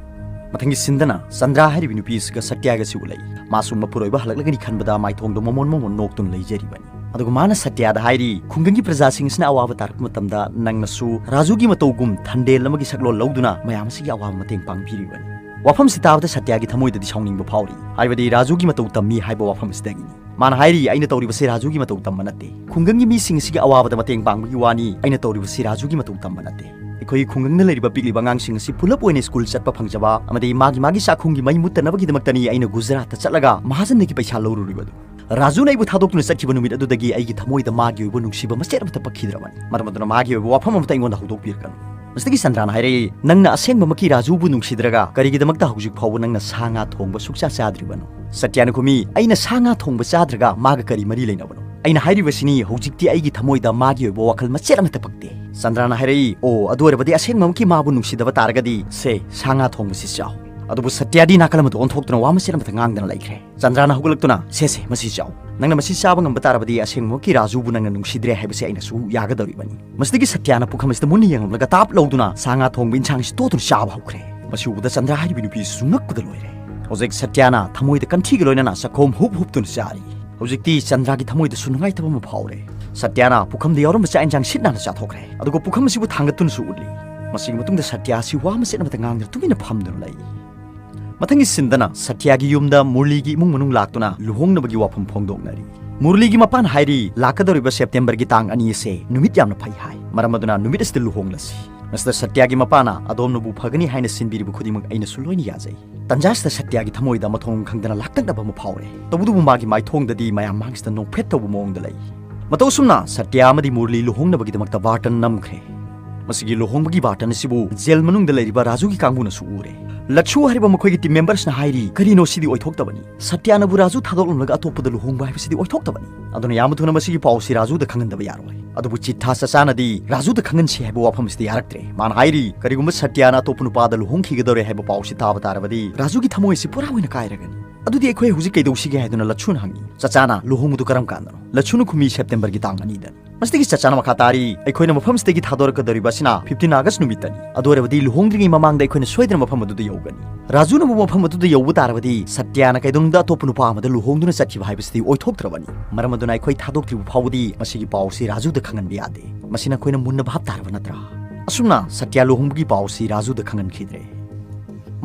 ꯃꯊꯪꯒꯤ ꯁꯤꯟꯗꯅ ꯆꯟꯗ꯭ꯔꯥ ꯍꯥꯏꯔꯤꯕ ꯅꯨꯄꯤ ꯑꯁꯤꯒ ꯁꯇ꯭ꯌꯥꯒꯁꯤ ꯎꯠꯂꯛꯏ꯫ ꯃꯥꯁꯨ ꯃꯄꯨꯔꯣꯏꯕ ꯍꯜꯂꯛꯂꯒꯅꯤ ꯈꯟꯕꯗ ꯃꯥꯏꯊꯣꯡꯗ ꯃꯣꯃꯣꯟ ꯃꯣꯃꯣꯟ ꯅꯣꯛꯇꯨꯅ ꯂꯩꯖꯔꯤꯕꯅꯤ꯫ ꯑꯗꯨꯒ ꯃꯥꯅ ꯁꯇ꯭ꯌꯥꯗ ꯍꯥꯏꯔꯤ, "ꯈꯨꯡꯒꯪꯒꯤ ꯄ꯭ꯔꯖꯥꯁꯤꯡ ꯑꯁꯤꯅ ꯑꯋꯥꯕ ꯇꯥꯔꯛꯄ ꯃꯇꯝꯗ ꯅꯪꯅꯁꯨ ꯔꯥꯖꯨꯒꯤ ꯃꯇꯧꯒꯨꯝ ꯊꯟꯗꯦꯜ ꯑꯃꯒꯤ ꯁꯛꯂꯣꯟ ꯂꯧꯗꯨꯅ ꯃꯌꯥꯝ ꯑꯁꯤꯒꯤ ꯑꯋꯥꯕ ꯃꯇꯦꯡ ꯄꯥꯡꯕꯤꯔꯤꯕꯅꯤ꯫" ꯋꯥꯐꯝꯁꯤ ꯇꯥꯕꯗ ꯁꯇ꯭ꯌꯥꯒꯤ ꯊꯃꯣꯏꯗꯗꯤ ꯁꯥꯎꯅꯤꯡꯕ ꯐꯥꯎꯔꯤ꯫ ꯍꯥꯏꯕꯗꯤ ꯔꯥꯖꯨꯒꯤ ꯃꯇꯧ ꯇꯝꯃꯤ ꯍꯥꯏꯕ ꯋꯥꯐꯝ ꯑꯁꯤꯗꯒꯤꯅꯤ꯫ ꯃꯥꯅ ꯍꯥꯏꯔꯤ, "ꯑꯩꯅ ꯇꯧꯔꯤꯕꯁꯤ ꯔꯥꯖꯨꯒꯤ ꯃꯇꯧ ꯇꯝꯕ ꯅꯠꯇꯦ꯫ ꯈꯨꯡꯒꯪꯒꯤ ꯃꯤꯁꯤꯡ ꯑꯁꯤꯒꯤ ꯑꯋꯥꯕꯗ ꯃꯇꯦꯡ ꯄꯥꯡꯕꯒꯤ ꯋꯥꯅꯤ, ꯑꯩꯅ ꯇꯧꯔꯤꯕꯁꯤ ꯔꯥꯖꯨꯒꯤ ꯃꯇꯧ ꯇꯝꯕ ꯅꯠꯇꯦ꯫ ꯑꯩꯈꯣꯏꯒꯤ ꯈꯨꯡꯒꯪꯗ ꯂꯩꯔꯤꯕ ꯄꯤꯛꯂꯤꯕ ꯑꯉꯥꯡꯁꯤꯡ ꯑꯁꯤ ꯄꯨꯂꯞ ꯑꯣꯏꯅ ꯁ꯭ꯀꯨꯜ ꯆꯠꯄ ꯐꯪꯖꯕ ꯑꯃꯗꯤ ꯃꯥꯒꯤ ꯃꯥꯒꯤ ꯆꯥꯛꯈꯨꯝꯒꯤ ꯃꯩ ꯃꯨꯠꯇꯅꯕꯒꯤꯗꯃꯛꯇꯅꯤ ꯑꯩꯅ ꯒꯨꯖꯔꯥꯠꯇ ꯆꯠꯂꯒ ꯃꯍꯥꯖꯟꯗꯒꯤ ꯄꯩꯁꯥ ꯂꯧꯔꯨꯔꯤꯕꯗꯨ꯫ ꯔꯥꯖꯨꯅ ꯑꯩꯕꯨ ꯊꯥꯗꯣꯛꯇꯨꯅ ꯆꯠꯈꯤꯕ ꯅꯨꯃꯤꯠ ꯑꯗꯨꯗꯒꯤ ꯑꯩꯒꯤ ꯊꯃꯣꯏꯗ ꯃꯥꯒꯤ ꯑꯣꯏꯕ ꯅꯨꯡꯁꯤꯕ ꯃꯆꯦꯠ ꯑꯃꯠꯇ ꯄꯛꯈꯤꯗ꯭ꯔꯕꯅꯤ꯫ ꯃꯔꯝ ꯑꯗꯨꯅ ꯃꯥꯒꯤ ꯑꯣꯏꯕ ꯋꯥꯐꯝ ꯑꯃꯠꯇ ꯑꯩꯉꯣꯟꯗ ꯍꯧꯗꯣꯛꯄꯤꯔꯛꯀꯅꯨ꯫ ꯃꯁꯤꯗꯒꯤ ꯆꯟꯗ꯭ꯔꯥꯅ ꯍꯥꯏꯔꯛꯏ, "ꯅꯪꯅ ꯑꯁꯦꯡꯕꯃꯛꯀꯤ ꯔꯥꯖꯨꯕꯨ ꯅꯨꯡꯁꯤꯗ꯭ꯔꯒ ꯀꯔꯤꯒꯤꯗꯃꯛꯇ ꯍꯧꯖꯤꯛ ꯐꯥꯎꯕ ꯅꯪꯅ ꯁꯥ ꯉꯥ ꯊꯣꯡꯕ ꯁꯨꯛꯆꯥ ꯆꯥꯗ꯭ꯔꯤꯕꯅꯣ?" ꯁꯇ꯭ꯌꯥꯅ ꯈꯨꯝꯃꯤ, "ꯑꯩꯅ ꯁꯥ ꯉꯥ ꯊꯣꯡꯕ ꯆꯥꯗ꯭ꯔꯒ ꯃꯥꯒ ꯀꯔꯤ ꯃꯔꯤ ꯂꯩꯅꯕꯅꯣ? ꯑꯩꯅ ꯍꯥꯏꯔꯤꯕꯁꯤꯅꯤ, ꯍꯧꯖꯤꯛꯇꯤ ꯑꯩꯒꯤ ꯊꯃꯣꯏꯗ ꯃꯥꯒꯤ ꯑꯣꯏꯕ ꯋꯥꯈꯜ ꯃꯆꯦꯠ ꯑꯃꯠꯇ ꯄꯛꯇꯦ꯫" ꯆꯟꯗ꯭ꯔꯥꯅ ꯍꯥꯏꯔꯛꯏ, "ꯑꯣ, ꯑꯗꯨ ꯑꯣꯏꯔꯕꯗꯤ ꯑꯁꯦꯡꯕꯃꯛꯀꯤ ꯃꯥꯕꯨ ꯅꯨꯡꯁꯤꯗꯕ ꯇꯥꯔꯒꯗꯤ ꯁꯦ, ꯁꯥ ꯉꯥ ꯊꯣꯡꯕꯁꯤ ꯆꯥꯎ꯫" ꯑꯗꯨꯕꯨ ꯁꯇ꯭ꯌꯥꯗꯤ ꯅꯥꯀꯜ ꯑꯃꯗ ꯑꯣꯟꯊꯣꯛꯇꯨꯅ ꯋꯥ ꯃꯆꯦꯠ ꯑꯃꯠꯇ ꯉꯥꯡꯗꯅ ꯂꯩꯈ꯭ꯔꯦ꯫ ꯆꯟꯗ꯭ꯔꯥꯅ ꯍꯧꯒꯠꯂꯛꯇꯨꯅ, "ꯁꯦ, ꯁꯦ, ꯃꯁꯤ ꯆꯥꯎ꯫ ꯅꯪꯅ ꯃꯁꯤ ꯆꯥꯕ ꯉꯝꯕ ꯇꯥꯔꯕꯗꯤ ꯑꯁꯦꯡꯕꯃꯛꯀꯤ ꯔꯥꯖꯨꯕꯨ ꯅꯪꯅ ꯅꯨꯡꯁꯤꯗ꯭ꯔꯦ ꯍꯥꯏꯕꯁꯤ ꯑꯩꯅꯁꯨ ꯌꯥꯒꯗꯧꯔꯤꯕꯅꯤ꯫" ꯃꯁꯤꯗꯒꯤ ꯁꯇ꯭ꯌꯥꯅ ꯄꯨꯈꯝ ꯑꯁꯤꯗ ꯃꯨꯟꯅ ꯌꯦꯡꯂꯝꯂꯒ ꯇꯥꯞ ꯂꯧꯗꯨꯅ ꯁꯥ ꯉꯥ ꯊꯣꯡꯕ ꯏꯟꯁꯥꯡ ꯑꯁꯤ ꯇꯣꯠꯇꯨꯅ ꯆꯥꯕ ꯍꯧꯈ꯭ꯔꯦ꯫ ꯃꯁꯤ ꯎꯕꯗ ꯆꯟꯗ꯭ꯔꯥ ꯍꯥꯏꯔꯤꯕꯤ ꯅꯨꯄꯤꯁꯨ ꯉꯛꯄꯗ ꯂꯣꯏꯔꯦ꯫ ꯍꯧꯖꯤꯛ ꯁꯇ꯭ꯌꯥꯅ ꯊꯃꯣꯏꯗ ꯀꯟꯊꯤꯒ ꯂꯣꯏꯅꯅ ꯆꯈꯣꯝ ꯍꯨꯞ ꯍꯨꯞꯇꯨꯅ ꯆꯥꯔꯤ꯫ ꯍꯧꯖꯤꯛꯇꯤ ꯆꯟꯗ꯭ꯔꯥꯒꯤ ꯊꯃꯣꯏꯗꯁꯨ ꯅꯨꯡꯉꯥꯏꯇꯕ ꯑꯃ ꯐꯥꯎꯔꯦ꯫ ꯁꯇ꯭ꯌꯥꯅ ꯄꯨꯈꯝꯗ ꯌꯥꯎꯔꯝꯕ ꯆꯥꯛ ꯏꯟꯁꯥꯡ ꯁꯤꯠ ꯅꯥꯟꯅ ꯆꯥꯊꯣꯛꯈ꯭ꯔꯦ꯫ ꯑꯗꯨꯒ ꯄꯨꯈꯝ ꯑꯁꯤꯕꯨ ꯊꯥꯡꯒꯠꯇꯨꯅꯁꯨ ꯎꯠꯂꯤ꯫ ꯃꯁꯤꯒꯤ ꯃꯇꯨꯡꯗ ꯁꯇ꯭ꯌꯥ ꯑꯁꯤ ꯋꯥ ꯃꯆꯦꯠ ꯑꯃꯠꯇ ꯉꯥꯡꯗꯅ ꯇꯨꯃꯤꯟꯅ ꯐꯝꯗꯨꯅ ꯂꯩ꯫ ꯃꯊꯪꯒꯤ ꯁꯤꯟꯗꯅ ꯁꯇ꯭ꯌꯥꯒꯤ ꯌꯨꯝꯗ ꯃꯨꯔꯂꯤꯒꯤ ꯏꯃꯨꯡ ꯃꯅꯨꯡ ꯂꯥꯛꯇꯨꯅ ꯂꯨꯍꯣꯡꯅꯕꯒꯤ ꯋꯥꯐꯝ ꯐꯣꯡꯗꯣꯛꯅꯔꯤ꯫ ꯃꯨꯔꯂꯤꯒꯤ ꯃꯄꯥꯅ ꯍꯥꯏꯔꯤ, "ꯂꯥꯛꯀꯗꯧꯔꯤꯕ ꯁꯦꯞꯇꯦꯝꯕꯔꯒꯤ ꯇꯥꯡ ꯑꯅꯤ ꯑꯁꯦ ꯅꯨꯃꯤꯠ ꯌꯥꯝꯅ ꯐꯩ ꯍꯥꯏ꯫ ꯃꯔꯝ ꯑꯗꯨꯅ ꯅꯨꯃꯤꯠ ꯑꯁꯤꯗ ꯂꯨꯍꯣꯡꯂꯁꯤ꯫" ꯃꯁꯤꯗ ꯁꯇ꯭ꯌꯥꯒꯤ ꯃꯄꯥꯅ, "ꯑꯗꯣꯝꯅꯕꯨ ꯐꯒꯅꯤ ꯍꯥꯏꯅ ꯁꯤꯟꯕꯤꯔꯤꯕ ꯈꯨꯗꯤꯡꯃꯛ ꯑꯩꯅꯁꯨ ꯂꯣꯏꯅ ꯌꯥꯖꯩ꯫" ꯇꯟꯖꯥꯁꯤꯗ ꯁꯇ꯭ꯌꯥꯒꯤ ꯊꯃꯣꯏꯗ ꯃꯊꯣꯡ ꯈꯪꯗꯅ ꯂꯥꯛꯇꯛꯅꯕ ꯑꯃ ꯐꯥꯎꯔꯦ꯫ ꯇꯧꯕꯇꯕꯨ ꯃꯥꯒꯤ ꯃꯥꯏꯊꯣꯡꯗꯗꯤ ꯃꯌꯥꯝ ꯃꯥꯡꯁꯤꯗ ꯅꯣꯛꯐꯦꯠ ꯇꯧꯕ ꯃꯑꯣꯡꯗ ꯂꯩ꯫ ꯃꯇꯧ ꯑꯁꯨꯝꯅ ꯁꯇ꯭ꯌꯥ ꯑꯃꯗꯤ ꯃꯨꯔꯂꯤ ꯂꯨꯍꯣꯡꯅꯕꯒꯤꯗꯃꯛꯇ ꯕꯥꯔꯇꯟ ꯅꯝꯈ꯭ꯔꯦ꯫ ꯃꯁꯤꯒꯤ ꯂꯨꯍꯣꯡꯕꯒꯤ ꯕꯥꯔꯇꯟ ꯑꯁꯤꯕꯨ ꯖꯦꯜ ꯃꯅꯨꯡꯗ ꯂꯩꯔꯤꯕ ꯔꯥꯖꯨꯒꯤ ꯀꯥꯡꯕꯨꯅꯁꯨ ꯎꯔꯦ꯫ ꯂꯠꯁꯨ ꯍꯥꯏꯔꯤꯕ ꯃꯈꯣꯏꯒꯤ ꯇꯤꯝ ꯃꯦꯝꯕꯔꯁꯅ ꯍꯥꯏꯔꯤ, "ꯀꯔꯤꯅꯣ ꯁꯤꯗꯤ ꯑꯣꯏꯊꯣꯛꯇꯕꯅꯤ꯫ ꯁꯇ꯭ꯌꯥꯅꯕꯨ ꯔꯥꯖꯨ ꯊꯥꯗꯣꯛꯂꯝꯂꯒ ꯑꯇꯣꯞꯄꯗ ꯂꯨꯍꯣꯡꯕ ꯍꯥꯏꯕꯁꯤꯗꯤ ꯑꯣꯏꯊꯣꯛꯇꯕꯅꯤ꯫ ꯑꯗꯨꯅ ꯌꯥꯝ ꯊꯨꯅ ꯃꯁꯤꯒꯤ ꯄꯥꯎ ꯑꯁꯤ ꯔꯥꯖꯨꯗ ꯈꯪꯍꯟꯗꯕ ꯌꯥꯔꯣꯏ꯫" ꯑꯗꯨꯕꯨ ꯆꯤꯠꯊꯥ ꯆꯆꯥꯅꯗꯤ ꯔꯥꯖꯨꯗ ꯈꯪꯍꯟꯁꯤ ꯍꯥꯏꯕ ꯋꯥꯐꯝ ꯑꯁꯤꯗ ꯌꯥꯔꯛꯇ꯭ꯔꯦ꯫ ꯃꯥꯅ ꯍꯥꯏꯔꯤ, "ꯀꯔꯤꯒꯨꯝꯕ ꯁꯇ꯭ꯌꯥꯅ ꯑꯇꯣꯞꯄ ꯅꯨꯄꯥꯗ ꯂꯨꯍꯣꯡꯈꯤꯒꯗꯧꯔꯦ ꯍꯥꯏꯕ ꯄꯥꯎ ꯑꯁꯤ ꯇꯥꯕ ꯇꯥꯔꯕꯗꯤ ꯔꯥꯖꯨꯒꯤ ꯊꯃꯣꯏ ꯑꯁꯤ ꯄꯨꯔꯥ ꯑꯣꯏꯅ ꯀꯥꯏꯔꯒꯅꯤ꯫ ꯑꯗꯨꯗꯤ ꯑꯩꯈꯣꯏ ꯍꯧꯖꯤꯛ ꯀꯩꯗꯧꯁꯤꯒꯦ?" ꯍꯥꯏꯗꯨꯅ ꯂꯠꯁꯨꯅ ꯍꯪꯉꯤ꯫ ꯆꯆꯥꯅ, "ꯂꯨꯍꯣꯡꯕꯗꯨ ꯀꯔꯝ ꯀꯥꯟꯗꯅꯣ?" ꯂꯠꯁꯨꯅ ꯈꯨꯝꯃꯤ, "ꯁꯦꯞꯇꯦꯝꯕꯔꯒꯤ ꯇꯥꯡ ꯑꯅꯤꯗꯅꯤ꯫" ꯃꯁꯤꯗꯒꯤ ꯆꯆꯥꯅ ꯃꯈꯥ ꯇꯥꯔꯤ, "ꯑꯩꯈꯣꯏꯅ ꯃꯐꯝꯁꯤꯗꯒꯤ ꯊꯥꯗꯣꯔꯛꯀꯗꯧꯔꯤꯕ ꯑꯁꯤꯅ fifteen August ꯅꯨꯃꯤꯠꯇꯅꯤ꯫ ꯑꯗꯨ ꯑꯣꯏꯔꯕꯗꯤ ꯂꯨꯍꯣꯡꯗ꯭ꯔꯤꯉꯩ ꯃꯃꯥꯡꯗ ꯑꯩꯈꯣꯏꯅ ꯁꯣꯏꯗꯅ ꯃꯐꯝ ꯑꯗꯨꯗ ꯌꯧꯒꯅꯤ꯫ ꯔꯥꯖꯨꯅꯕꯨ ꯃꯐꯝ ꯑꯗꯨꯗ ꯌꯧꯕ ꯇꯥꯔꯕꯗꯤ ꯁꯇ꯭ꯌꯥꯅ ꯀꯩꯗꯧꯅꯨꯡꯗ ꯑꯇꯣꯞꯄ ꯅꯨꯄꯥ ꯑꯃꯗ ꯂꯨꯍꯣꯡꯗꯨꯅ ꯆꯠꯈꯤꯕ ꯍꯥꯏꯕꯁꯤꯗꯤ ꯑꯣꯏꯊꯣꯛꯇ꯭ꯔꯕꯅꯤ꯫ ꯃꯔꯝ ꯑꯗꯨꯅ ꯑꯩꯈꯣꯏ ꯊꯥꯗꯣꯛꯇ꯭ꯔꯤꯕ ꯐꯥꯎꯕꯗꯤ ꯃꯁꯤꯒꯤ ꯄꯥꯎ ꯑꯁꯤ ꯔꯥꯖꯨꯗ ꯈꯪꯍꯟꯕ ꯌꯥꯗꯦ꯫ ꯃꯁꯤ ꯅꯈꯣꯏꯅ ꯃꯨꯟꯅ ꯚꯥꯞ ꯇꯥꯔꯕ ꯅꯠꯇ꯭ꯔꯥ?" ꯑꯁꯨꯝꯅ ꯁꯇ꯭ꯌꯥ ꯂꯨꯍꯣꯡꯕꯒꯤ ꯄꯥꯎ ꯑꯁꯤ ꯔꯥꯖꯨꯗ ꯈꯪꯍꯟꯈꯤꯗ꯭ꯔꯦ꯫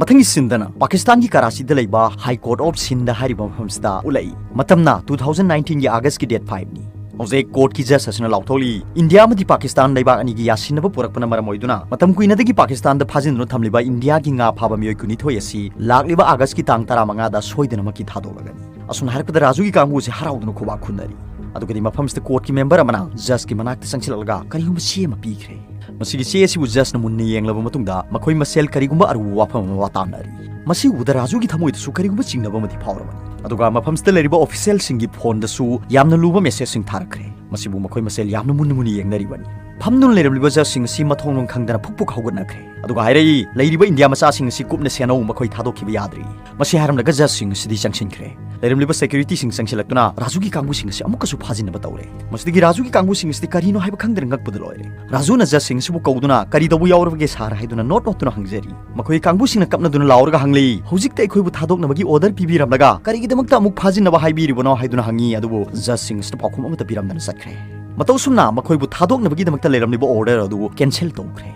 ꯃꯊꯪꯒꯤ ꯁꯤꯟꯗꯅ ꯄꯥꯀꯤꯁꯇꯥꯟꯒꯤ ꯀꯔꯥꯆꯤꯗ ꯂꯩꯕ High Court of Sindh ꯍꯥꯏꯔꯤꯕ ꯃꯐꯝꯁꯤꯗ ꯎꯠꯂꯛꯏ꯫ ꯃꯇꯝꯅ two thousand nineteenꯒꯤ Augustꯀꯤ date fiveꯅꯤ꯫ ꯍꯧꯖꯤꯛ ꯀꯣꯔꯠꯀꯤ ꯖꯖ ꯑꯁꯤꯅ ꯂꯥꯎꯊꯣꯛꯂꯤ, ꯏꯟꯗꯤꯌꯥ ꯑꯃꯗꯤ ꯄꯥꯀꯤꯁꯇꯥꯟ ꯂꯩꯕꯥꯛ ꯑꯅꯤꯒꯤ ꯌꯥꯁꯤꯟꯅꯕ ꯄꯨꯔꯛꯄꯅ ꯃꯔꯝ ꯑꯣꯏꯗꯨꯅ ꯃꯇꯝ ꯀꯨꯏꯅꯗꯒꯤ ꯄꯥꯀꯤꯁꯇꯥꯟꯗ ꯐꯥꯖꯤꯟꯗꯨꯅ ꯊꯝꯂꯤꯕ ꯏꯟꯗꯤꯌꯥꯒꯤ ꯉꯥ ꯐꯥꯕ ꯃꯤꯑꯣꯏ ꯀꯨꯟꯅꯤꯊꯣꯏ ꯑꯁꯤ ꯂꯥꯛꯂꯤꯕ ꯑꯥꯒꯁꯀꯤ ꯇꯥꯡ ꯇꯔꯥꯃꯉꯥꯗ ꯁꯣꯏꯗꯅꯃꯛꯀꯤ ꯊꯥꯗꯣꯛꯂꯒꯅꯤ꯫ ꯑꯁꯨꯝꯅ ꯍꯥꯏꯔꯛꯄꯗ ꯔꯥꯖꯨꯒꯤ ꯀꯥꯡꯕꯨ ꯑꯁꯤ ꯍꯔꯥꯎꯗꯨꯅ ꯈꯨꯕꯥꯛ ꯈꯨꯟꯅꯔꯤ꯫ ꯑꯗꯨꯒꯗꯤ ꯃꯐꯝꯁꯤꯗ ꯀꯣꯔꯠꯀꯤ ꯃꯦꯝꯕꯔ ꯑꯃꯅ ꯖꯖꯀꯤ ꯃꯅꯥꯛꯇ ꯆꯪꯁꯤꯜꯂꯛꯂꯒ ꯀꯔꯤꯒꯨꯝꯕ ꯆꯦ ꯑꯃ ꯄꯤꯈ꯭ꯔꯦ꯫ ꯃꯁꯤꯒꯤ ꯆꯦ ꯑꯁꯤꯕꯨ ꯖꯖꯅ ꯃꯨꯟꯅ ꯌꯦꯡꯂꯕ ꯃꯇꯨꯡꯗ ꯃꯈꯣꯏ ꯃꯁꯦꯜ ꯀꯔꯤꯒꯨꯝꯕ ꯑꯔꯨꯕ ꯋꯥꯐꯝ ꯑꯃ ꯋꯥꯇꯥꯝꯅꯔꯤ꯫ ꯃꯁꯤ ꯎꯕꯗ ꯔꯥꯖꯨꯒꯤ ꯊꯃꯣꯏꯗꯁꯨ ꯀꯔꯤꯒꯨꯝꯕ ꯆꯤꯡꯅꯕ ꯑꯃꯗꯤ ꯐꯥꯎꯔꯕꯅꯤ꯫ ꯑꯗꯨꯒ ꯃꯐꯝꯁꯤꯗ ꯂꯩꯔꯤꯕ ꯑꯣꯐꯤꯁꯤꯌꯦꯜꯁꯤꯡꯒꯤ ꯐꯣꯟꯗꯁꯨ ꯌꯥꯝꯅ ꯂꯨꯕ ꯃꯦꯁꯦꯖꯁꯤꯡ ꯊꯥꯔꯛꯈ꯭ꯔꯦ꯫ ꯃꯁꯤꯕꯨ ꯃꯈꯣꯏ ꯃꯁꯦꯜ ꯌꯥꯝꯅ ꯃꯨꯟꯅ ꯃꯨꯟꯅ ꯌꯦꯡꯅꯔꯤꯕꯅꯤ꯫ ꯐꯝꯗꯨꯅ ꯂꯩꯔꯝꯂꯤꯕ ꯖꯖꯁꯤꯡ ꯑꯁꯤ ꯃꯊꯣꯡ ꯃꯔꯝ ꯈꯪꯗꯅ ꯐꯨꯛ ꯐꯨꯛ ꯍꯧꯒꯠꯅꯈ꯭ꯔꯦ꯫ ꯑꯗꯨꯒ ꯍꯥꯏꯔꯛꯏ, "ꯂꯩꯔꯤꯕ ꯏꯟꯗꯤꯌꯥ ꯃꯆꯥꯁꯤꯡ ꯑꯁꯤ ꯀꯨꯞꯅ ꯁꯦꯟꯅꯧ, ꯃꯈꯣꯏ ꯊꯥꯗꯣꯛꯈꯤꯕ ꯌꯥꯗ꯭ꯔꯤ"꯫ ꯃꯁꯤ ꯍꯥꯏꯔꯝꯂꯒ ꯖꯖꯁꯤꯡ ꯑꯁꯤꯗꯤ ꯆꯪꯁꯤꯟꯈ꯭ꯔꯦ꯫ ꯂꯩꯔꯝꯂꯤꯕ ꯁꯦꯀ꯭ꯌꯨꯔꯤꯇꯤꯁꯤꯡ ꯆꯪꯁꯤꯜꯂꯛꯇꯨꯅ ꯔꯥꯖꯨꯒꯤ ꯀꯥꯡꯕꯨꯁꯤꯡ ꯑꯁꯤ ꯑꯃꯨꯛꯀꯁꯨ ꯐꯥꯖꯤꯟꯅꯕ ꯇꯧꯔꯦ꯫ ꯃꯁꯤꯗꯒꯤ ꯔꯥꯖꯨꯒꯤ ꯀꯥꯡꯕꯨꯁꯤꯡ ꯑꯁꯤꯗꯤ ꯀꯔꯤꯅꯣ ꯍꯥꯏꯕ ꯈꯪꯗꯅ ꯉꯛꯄꯗ ꯂꯣꯏꯔꯦ꯫ ꯔꯥꯖꯨꯅ ꯖꯖꯁꯤꯡ ꯑꯁꯤꯕꯨ ꯀꯧꯗꯨꯅ "ꯀꯔꯤ ꯇꯧꯕ ꯌꯥꯎꯔꯕꯒꯦ ꯁꯥꯔ?" ꯍꯥꯏꯗꯨꯅ ꯅꯣꯠ ꯅꯣꯠꯇꯨꯅ ꯍꯪꯖꯔꯤ꯫ ꯃꯈꯣꯏ ꯀꯥꯡꯕꯨꯁꯤꯡꯅ ꯀꯞꯅꯗꯨꯅ ꯂꯥꯎꯔꯒ ꯍꯪꯂꯤ, "ꯍꯧꯖꯤꯛꯇ ꯑꯩꯈꯣꯏꯕꯨ ꯊꯥꯗꯣꯛꯅꯕꯒꯤ ꯑꯣꯔꯗꯔ ꯄꯤꯕꯤꯔꯝꯂꯒ ꯀꯔꯤꯒꯤꯗꯃꯛꯇ ꯑꯃꯨꯛ ꯐꯥꯖꯤꯟꯅꯕ ꯍꯥꯏꯕꯤꯔꯤꯕꯅꯣ?" ꯍꯥꯏꯗꯨꯅ ꯍꯪꯉꯤ꯫ ꯑꯗꯨꯕꯨ ꯖꯖꯁꯤꯡ ꯑꯁꯤꯅ ꯄꯥꯎꯈꯨꯝ ꯑꯃꯠꯇ ꯄꯤꯔꯝꯗꯅ ꯆꯠꯈ꯭ꯔꯦ꯫ ꯃꯇꯧ ꯑꯁꯨꯝꯅ ꯃꯈꯣꯏꯕꯨ ꯊꯥꯗꯣꯛꯅꯕꯒꯤꯗꯃꯛꯇ ꯂꯩꯔꯝꯂꯤꯕ ꯑꯣꯔꯗꯔ ꯑꯗꯨ ꯀꯦꯟꯁꯦꯜ ꯇꯧꯈ꯭ꯔꯦ꯫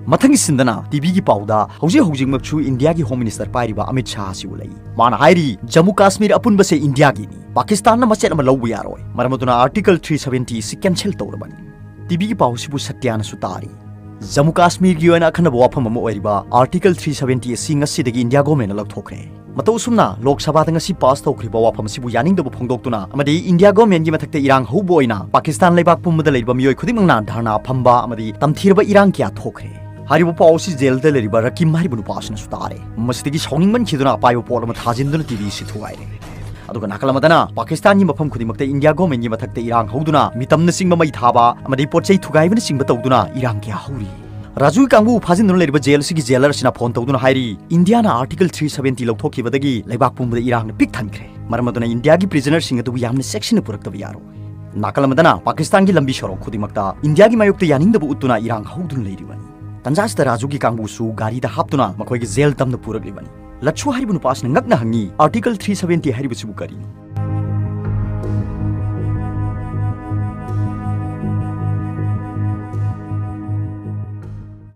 ꯃꯊꯪꯒꯤ ꯁꯤꯟꯗꯅ ꯇꯤꯚꯤꯒꯤ ꯄꯥꯎꯗ ꯍꯧꯖꯤꯛ ꯍꯧꯖꯤꯛꯃꯛꯁꯨ ꯏꯟꯗꯤꯌꯥꯒꯤ ꯍꯣꯝ ꯃꯤꯅꯤꯁꯇꯔ ꯄꯥꯏꯔꯤꯕ ꯑꯃꯤꯠ ꯁꯥꯍꯁꯤ ꯎꯠꯂꯛꯏ꯫ ꯃꯥꯅ ꯍꯥꯏꯔꯤ, "ꯖꯝꯃꯨ ꯀꯥꯁꯃꯤꯔ ꯑꯄꯨꯟꯕꯁꯦ ꯏꯟꯗꯤꯌꯥꯒꯤꯅꯤ, ꯄꯥꯀꯤꯁꯇꯥꯟꯅ ꯃꯆꯦꯠ ꯑꯃ ꯂꯧꯕ ꯌꯥꯔꯣꯏ, ꯃꯔꯝ ꯑꯗꯨꯅ ꯑꯥꯔꯇꯤꯀꯜ ꯊ꯭ꯔꯤ ꯁꯚꯦꯟꯇꯤ ꯑꯁꯤ ꯀꯦꯟꯁꯦꯜ ꯇꯧꯔꯕꯅꯤ"꯫ ꯇꯤꯚꯤꯒꯤ ꯄꯥꯎ ꯑꯁꯤꯕꯨ ꯁꯇ꯭ꯌꯥꯅꯁꯨ ꯇꯥꯔꯤ꯫ ꯖꯝꯃꯨ ꯀꯥꯁꯃꯤꯔꯒꯤ ꯑꯣꯏꯅ ꯑꯈꯟꯅꯕ ꯋꯥꯐꯝ ꯑꯃ ꯑꯣꯏꯔꯤꯕ ꯑꯥꯔꯇꯤꯀꯜ ꯊ꯭ꯔꯤ ꯁꯚꯦꯟꯇꯤ ꯑꯁꯤ ꯉꯁꯤꯗꯒꯤ ꯏꯟꯗꯤꯌꯥ ꯒꯣꯔꯃꯦꯟꯅ ꯂꯧꯊꯣꯛꯈ꯭ꯔꯦ꯫ ꯃꯇꯧ ꯑꯁꯨꯝꯅ ꯂꯣꯛ ꯁꯚꯥꯗ ꯉꯁꯤ ꯄꯥꯁ ꯇꯧꯈ꯭ꯔꯤꯕ ꯋꯥꯐꯝ ꯑꯁꯤꯕꯨ ꯌꯥꯅꯤꯡꯗꯕ ꯐꯣꯡꯗꯣꯛꯇꯨꯅ ꯑꯃꯗꯤ ꯏꯟꯗꯤꯌꯥ ꯒꯣꯔꯃꯦꯟꯒꯤ ꯃꯊꯛꯇ ꯏꯔꯥꯡ ꯍꯧꯕ ꯑꯣꯏꯅ ꯄꯥꯀꯤꯁꯇꯥꯟ ꯂꯩꯕꯥꯛ ꯄꯨꯝꯕꯗ ꯂꯩꯔꯤꯕ ꯃꯤꯑꯣꯏ ꯈꯨꯗꯤꯡꯃꯛꯅ ꯙꯔꯅꯥ ꯐꯝꯕ ꯑꯃꯗꯤ ꯇꯝꯊꯤꯔꯕ ꯏꯔꯥꯡ ꯀꯌꯥ ꯊꯣꯛꯈ꯭ꯔꯦ꯫ ꯍꯥꯏꯔꯤꯕ ꯄꯥꯎ ꯑꯁꯤ ꯖꯦꯜꯗ ꯂꯩꯔꯤꯕ ꯔꯀꯤꯝ ꯍꯥꯏꯔꯤꯕ ꯅꯨꯄꯥ ꯑꯁꯤꯅꯁꯨ ꯇꯥꯔꯦ꯫ ꯃꯁꯤꯗꯒꯤ ꯁꯥꯎꯅꯤꯡꯃꯟꯈꯤꯗꯨꯅ ꯑꯄꯥꯏꯕ ꯄꯣꯠ ꯑꯃ ꯊꯥꯖꯤꯟꯗꯨꯅ ꯇꯤꯚꯤ ꯑꯁꯤ ꯊꯨꯒꯥꯏꯔꯦ꯫ ꯑꯗꯨꯒ ꯅꯥꯀꯜ ꯑꯃꯗꯅ ꯄꯥꯀꯤꯁꯇꯥꯟꯒꯤ ꯃꯐꯝ ꯈꯨꯗꯤꯡꯃꯛꯇ ꯏꯟꯗꯤꯌꯥ ꯒꯣꯔꯃꯦꯟꯒꯤ ꯃꯊꯛꯇ ꯏꯔꯥꯡ ꯍꯧꯗꯨꯅ ꯃꯤꯇꯝꯅꯆꯤꯡꯕ ꯃꯩ ꯊꯥꯕ ꯑꯃꯗꯤ ꯄꯣꯠ ꯆꯩ ꯊꯨꯒꯥꯏꯕꯅꯆꯤꯡꯕ ꯇꯧꯗꯨꯅ ꯏꯔꯥꯡ ꯀꯌꯥ ꯍꯧꯔꯤ꯫ ꯔꯥꯖꯨꯒꯤ ꯀꯥꯡꯕꯨ ꯐꯥꯖꯤꯟꯗꯨꯅ ꯂꯩꯔꯤꯕ ꯖꯦꯜ ꯑꯁꯤꯒꯤ ꯖꯦꯂꯔ ꯑꯁꯤꯅ ꯐꯣꯟ ꯇꯧꯗꯨꯅ ꯍꯥꯏꯔꯤ, "ꯏꯟꯗꯤꯌꯥꯅ ꯑꯥꯔꯇꯤꯀꯜ ꯊ꯭ꯔꯤ ꯁꯚꯦꯟꯇꯤ ꯂꯧꯊꯣꯛꯈꯤꯕꯗꯒꯤ ꯂꯩꯕꯥꯛ ꯄꯨꯝꯕꯗ ꯏꯔꯥꯡꯅ ꯄꯤꯛ ꯊꯟꯈ꯭ꯔꯦ꯫ ꯃꯔꯝ ꯑꯗꯨꯅ ꯏꯟꯗꯤꯌꯥꯒꯤ ꯄ꯭ꯔꯤꯖꯅꯔꯁꯤꯡ ꯑꯗꯨꯕꯨ ꯌꯥꯝꯅ ꯆꯦꯛꯁꯤꯟꯅ ꯄꯨꯔꯛꯇꯕ ꯌꯥꯔꯣꯏ"꯫ ꯅꯥꯀꯜ ꯑꯃꯗꯅ ꯄꯥꯀꯤꯁꯇꯥꯟꯒꯤ ꯂꯝꯕꯤ ꯁꯣꯔꯣꯛ ꯈꯨꯗꯤꯡꯃꯛꯇ ꯏꯟꯗꯤꯌꯥꯒꯤ ꯃꯥꯌꯣꯛꯇ ꯌꯥꯅꯤꯡꯗꯕ ꯎꯠꯇꯨꯅ ꯏꯔꯥꯡ ꯍꯧꯗꯨꯅ ꯂꯩꯔꯤꯕꯅꯤ꯫ ꯇꯟꯖꯥꯁꯤꯗ ꯔꯥꯖꯨꯒꯤ ꯀꯥꯡꯕꯨꯁꯨ ꯒꯥꯔꯤꯗ ꯍꯥꯞꯇꯨꯅ ꯃꯈꯣꯏꯒꯤ ꯖꯦꯜ ꯇꯝꯅ ꯄꯨꯔꯛꯂꯤꯕꯅꯤ꯫ ꯂꯠꯁꯨ ꯍꯥꯏꯔꯤꯕ ꯅꯨꯄꯥ ꯑꯁꯤꯅ ꯉꯛꯅ ꯍꯪꯉꯤ, "ꯑꯥꯔꯇꯤꯀꯜ ꯊ꯭ꯔꯤ ꯁꯚꯦꯟꯇꯤ ꯍꯥꯏꯔꯤꯕꯁꯤꯕꯨ ꯀꯔꯤꯅꯣ?"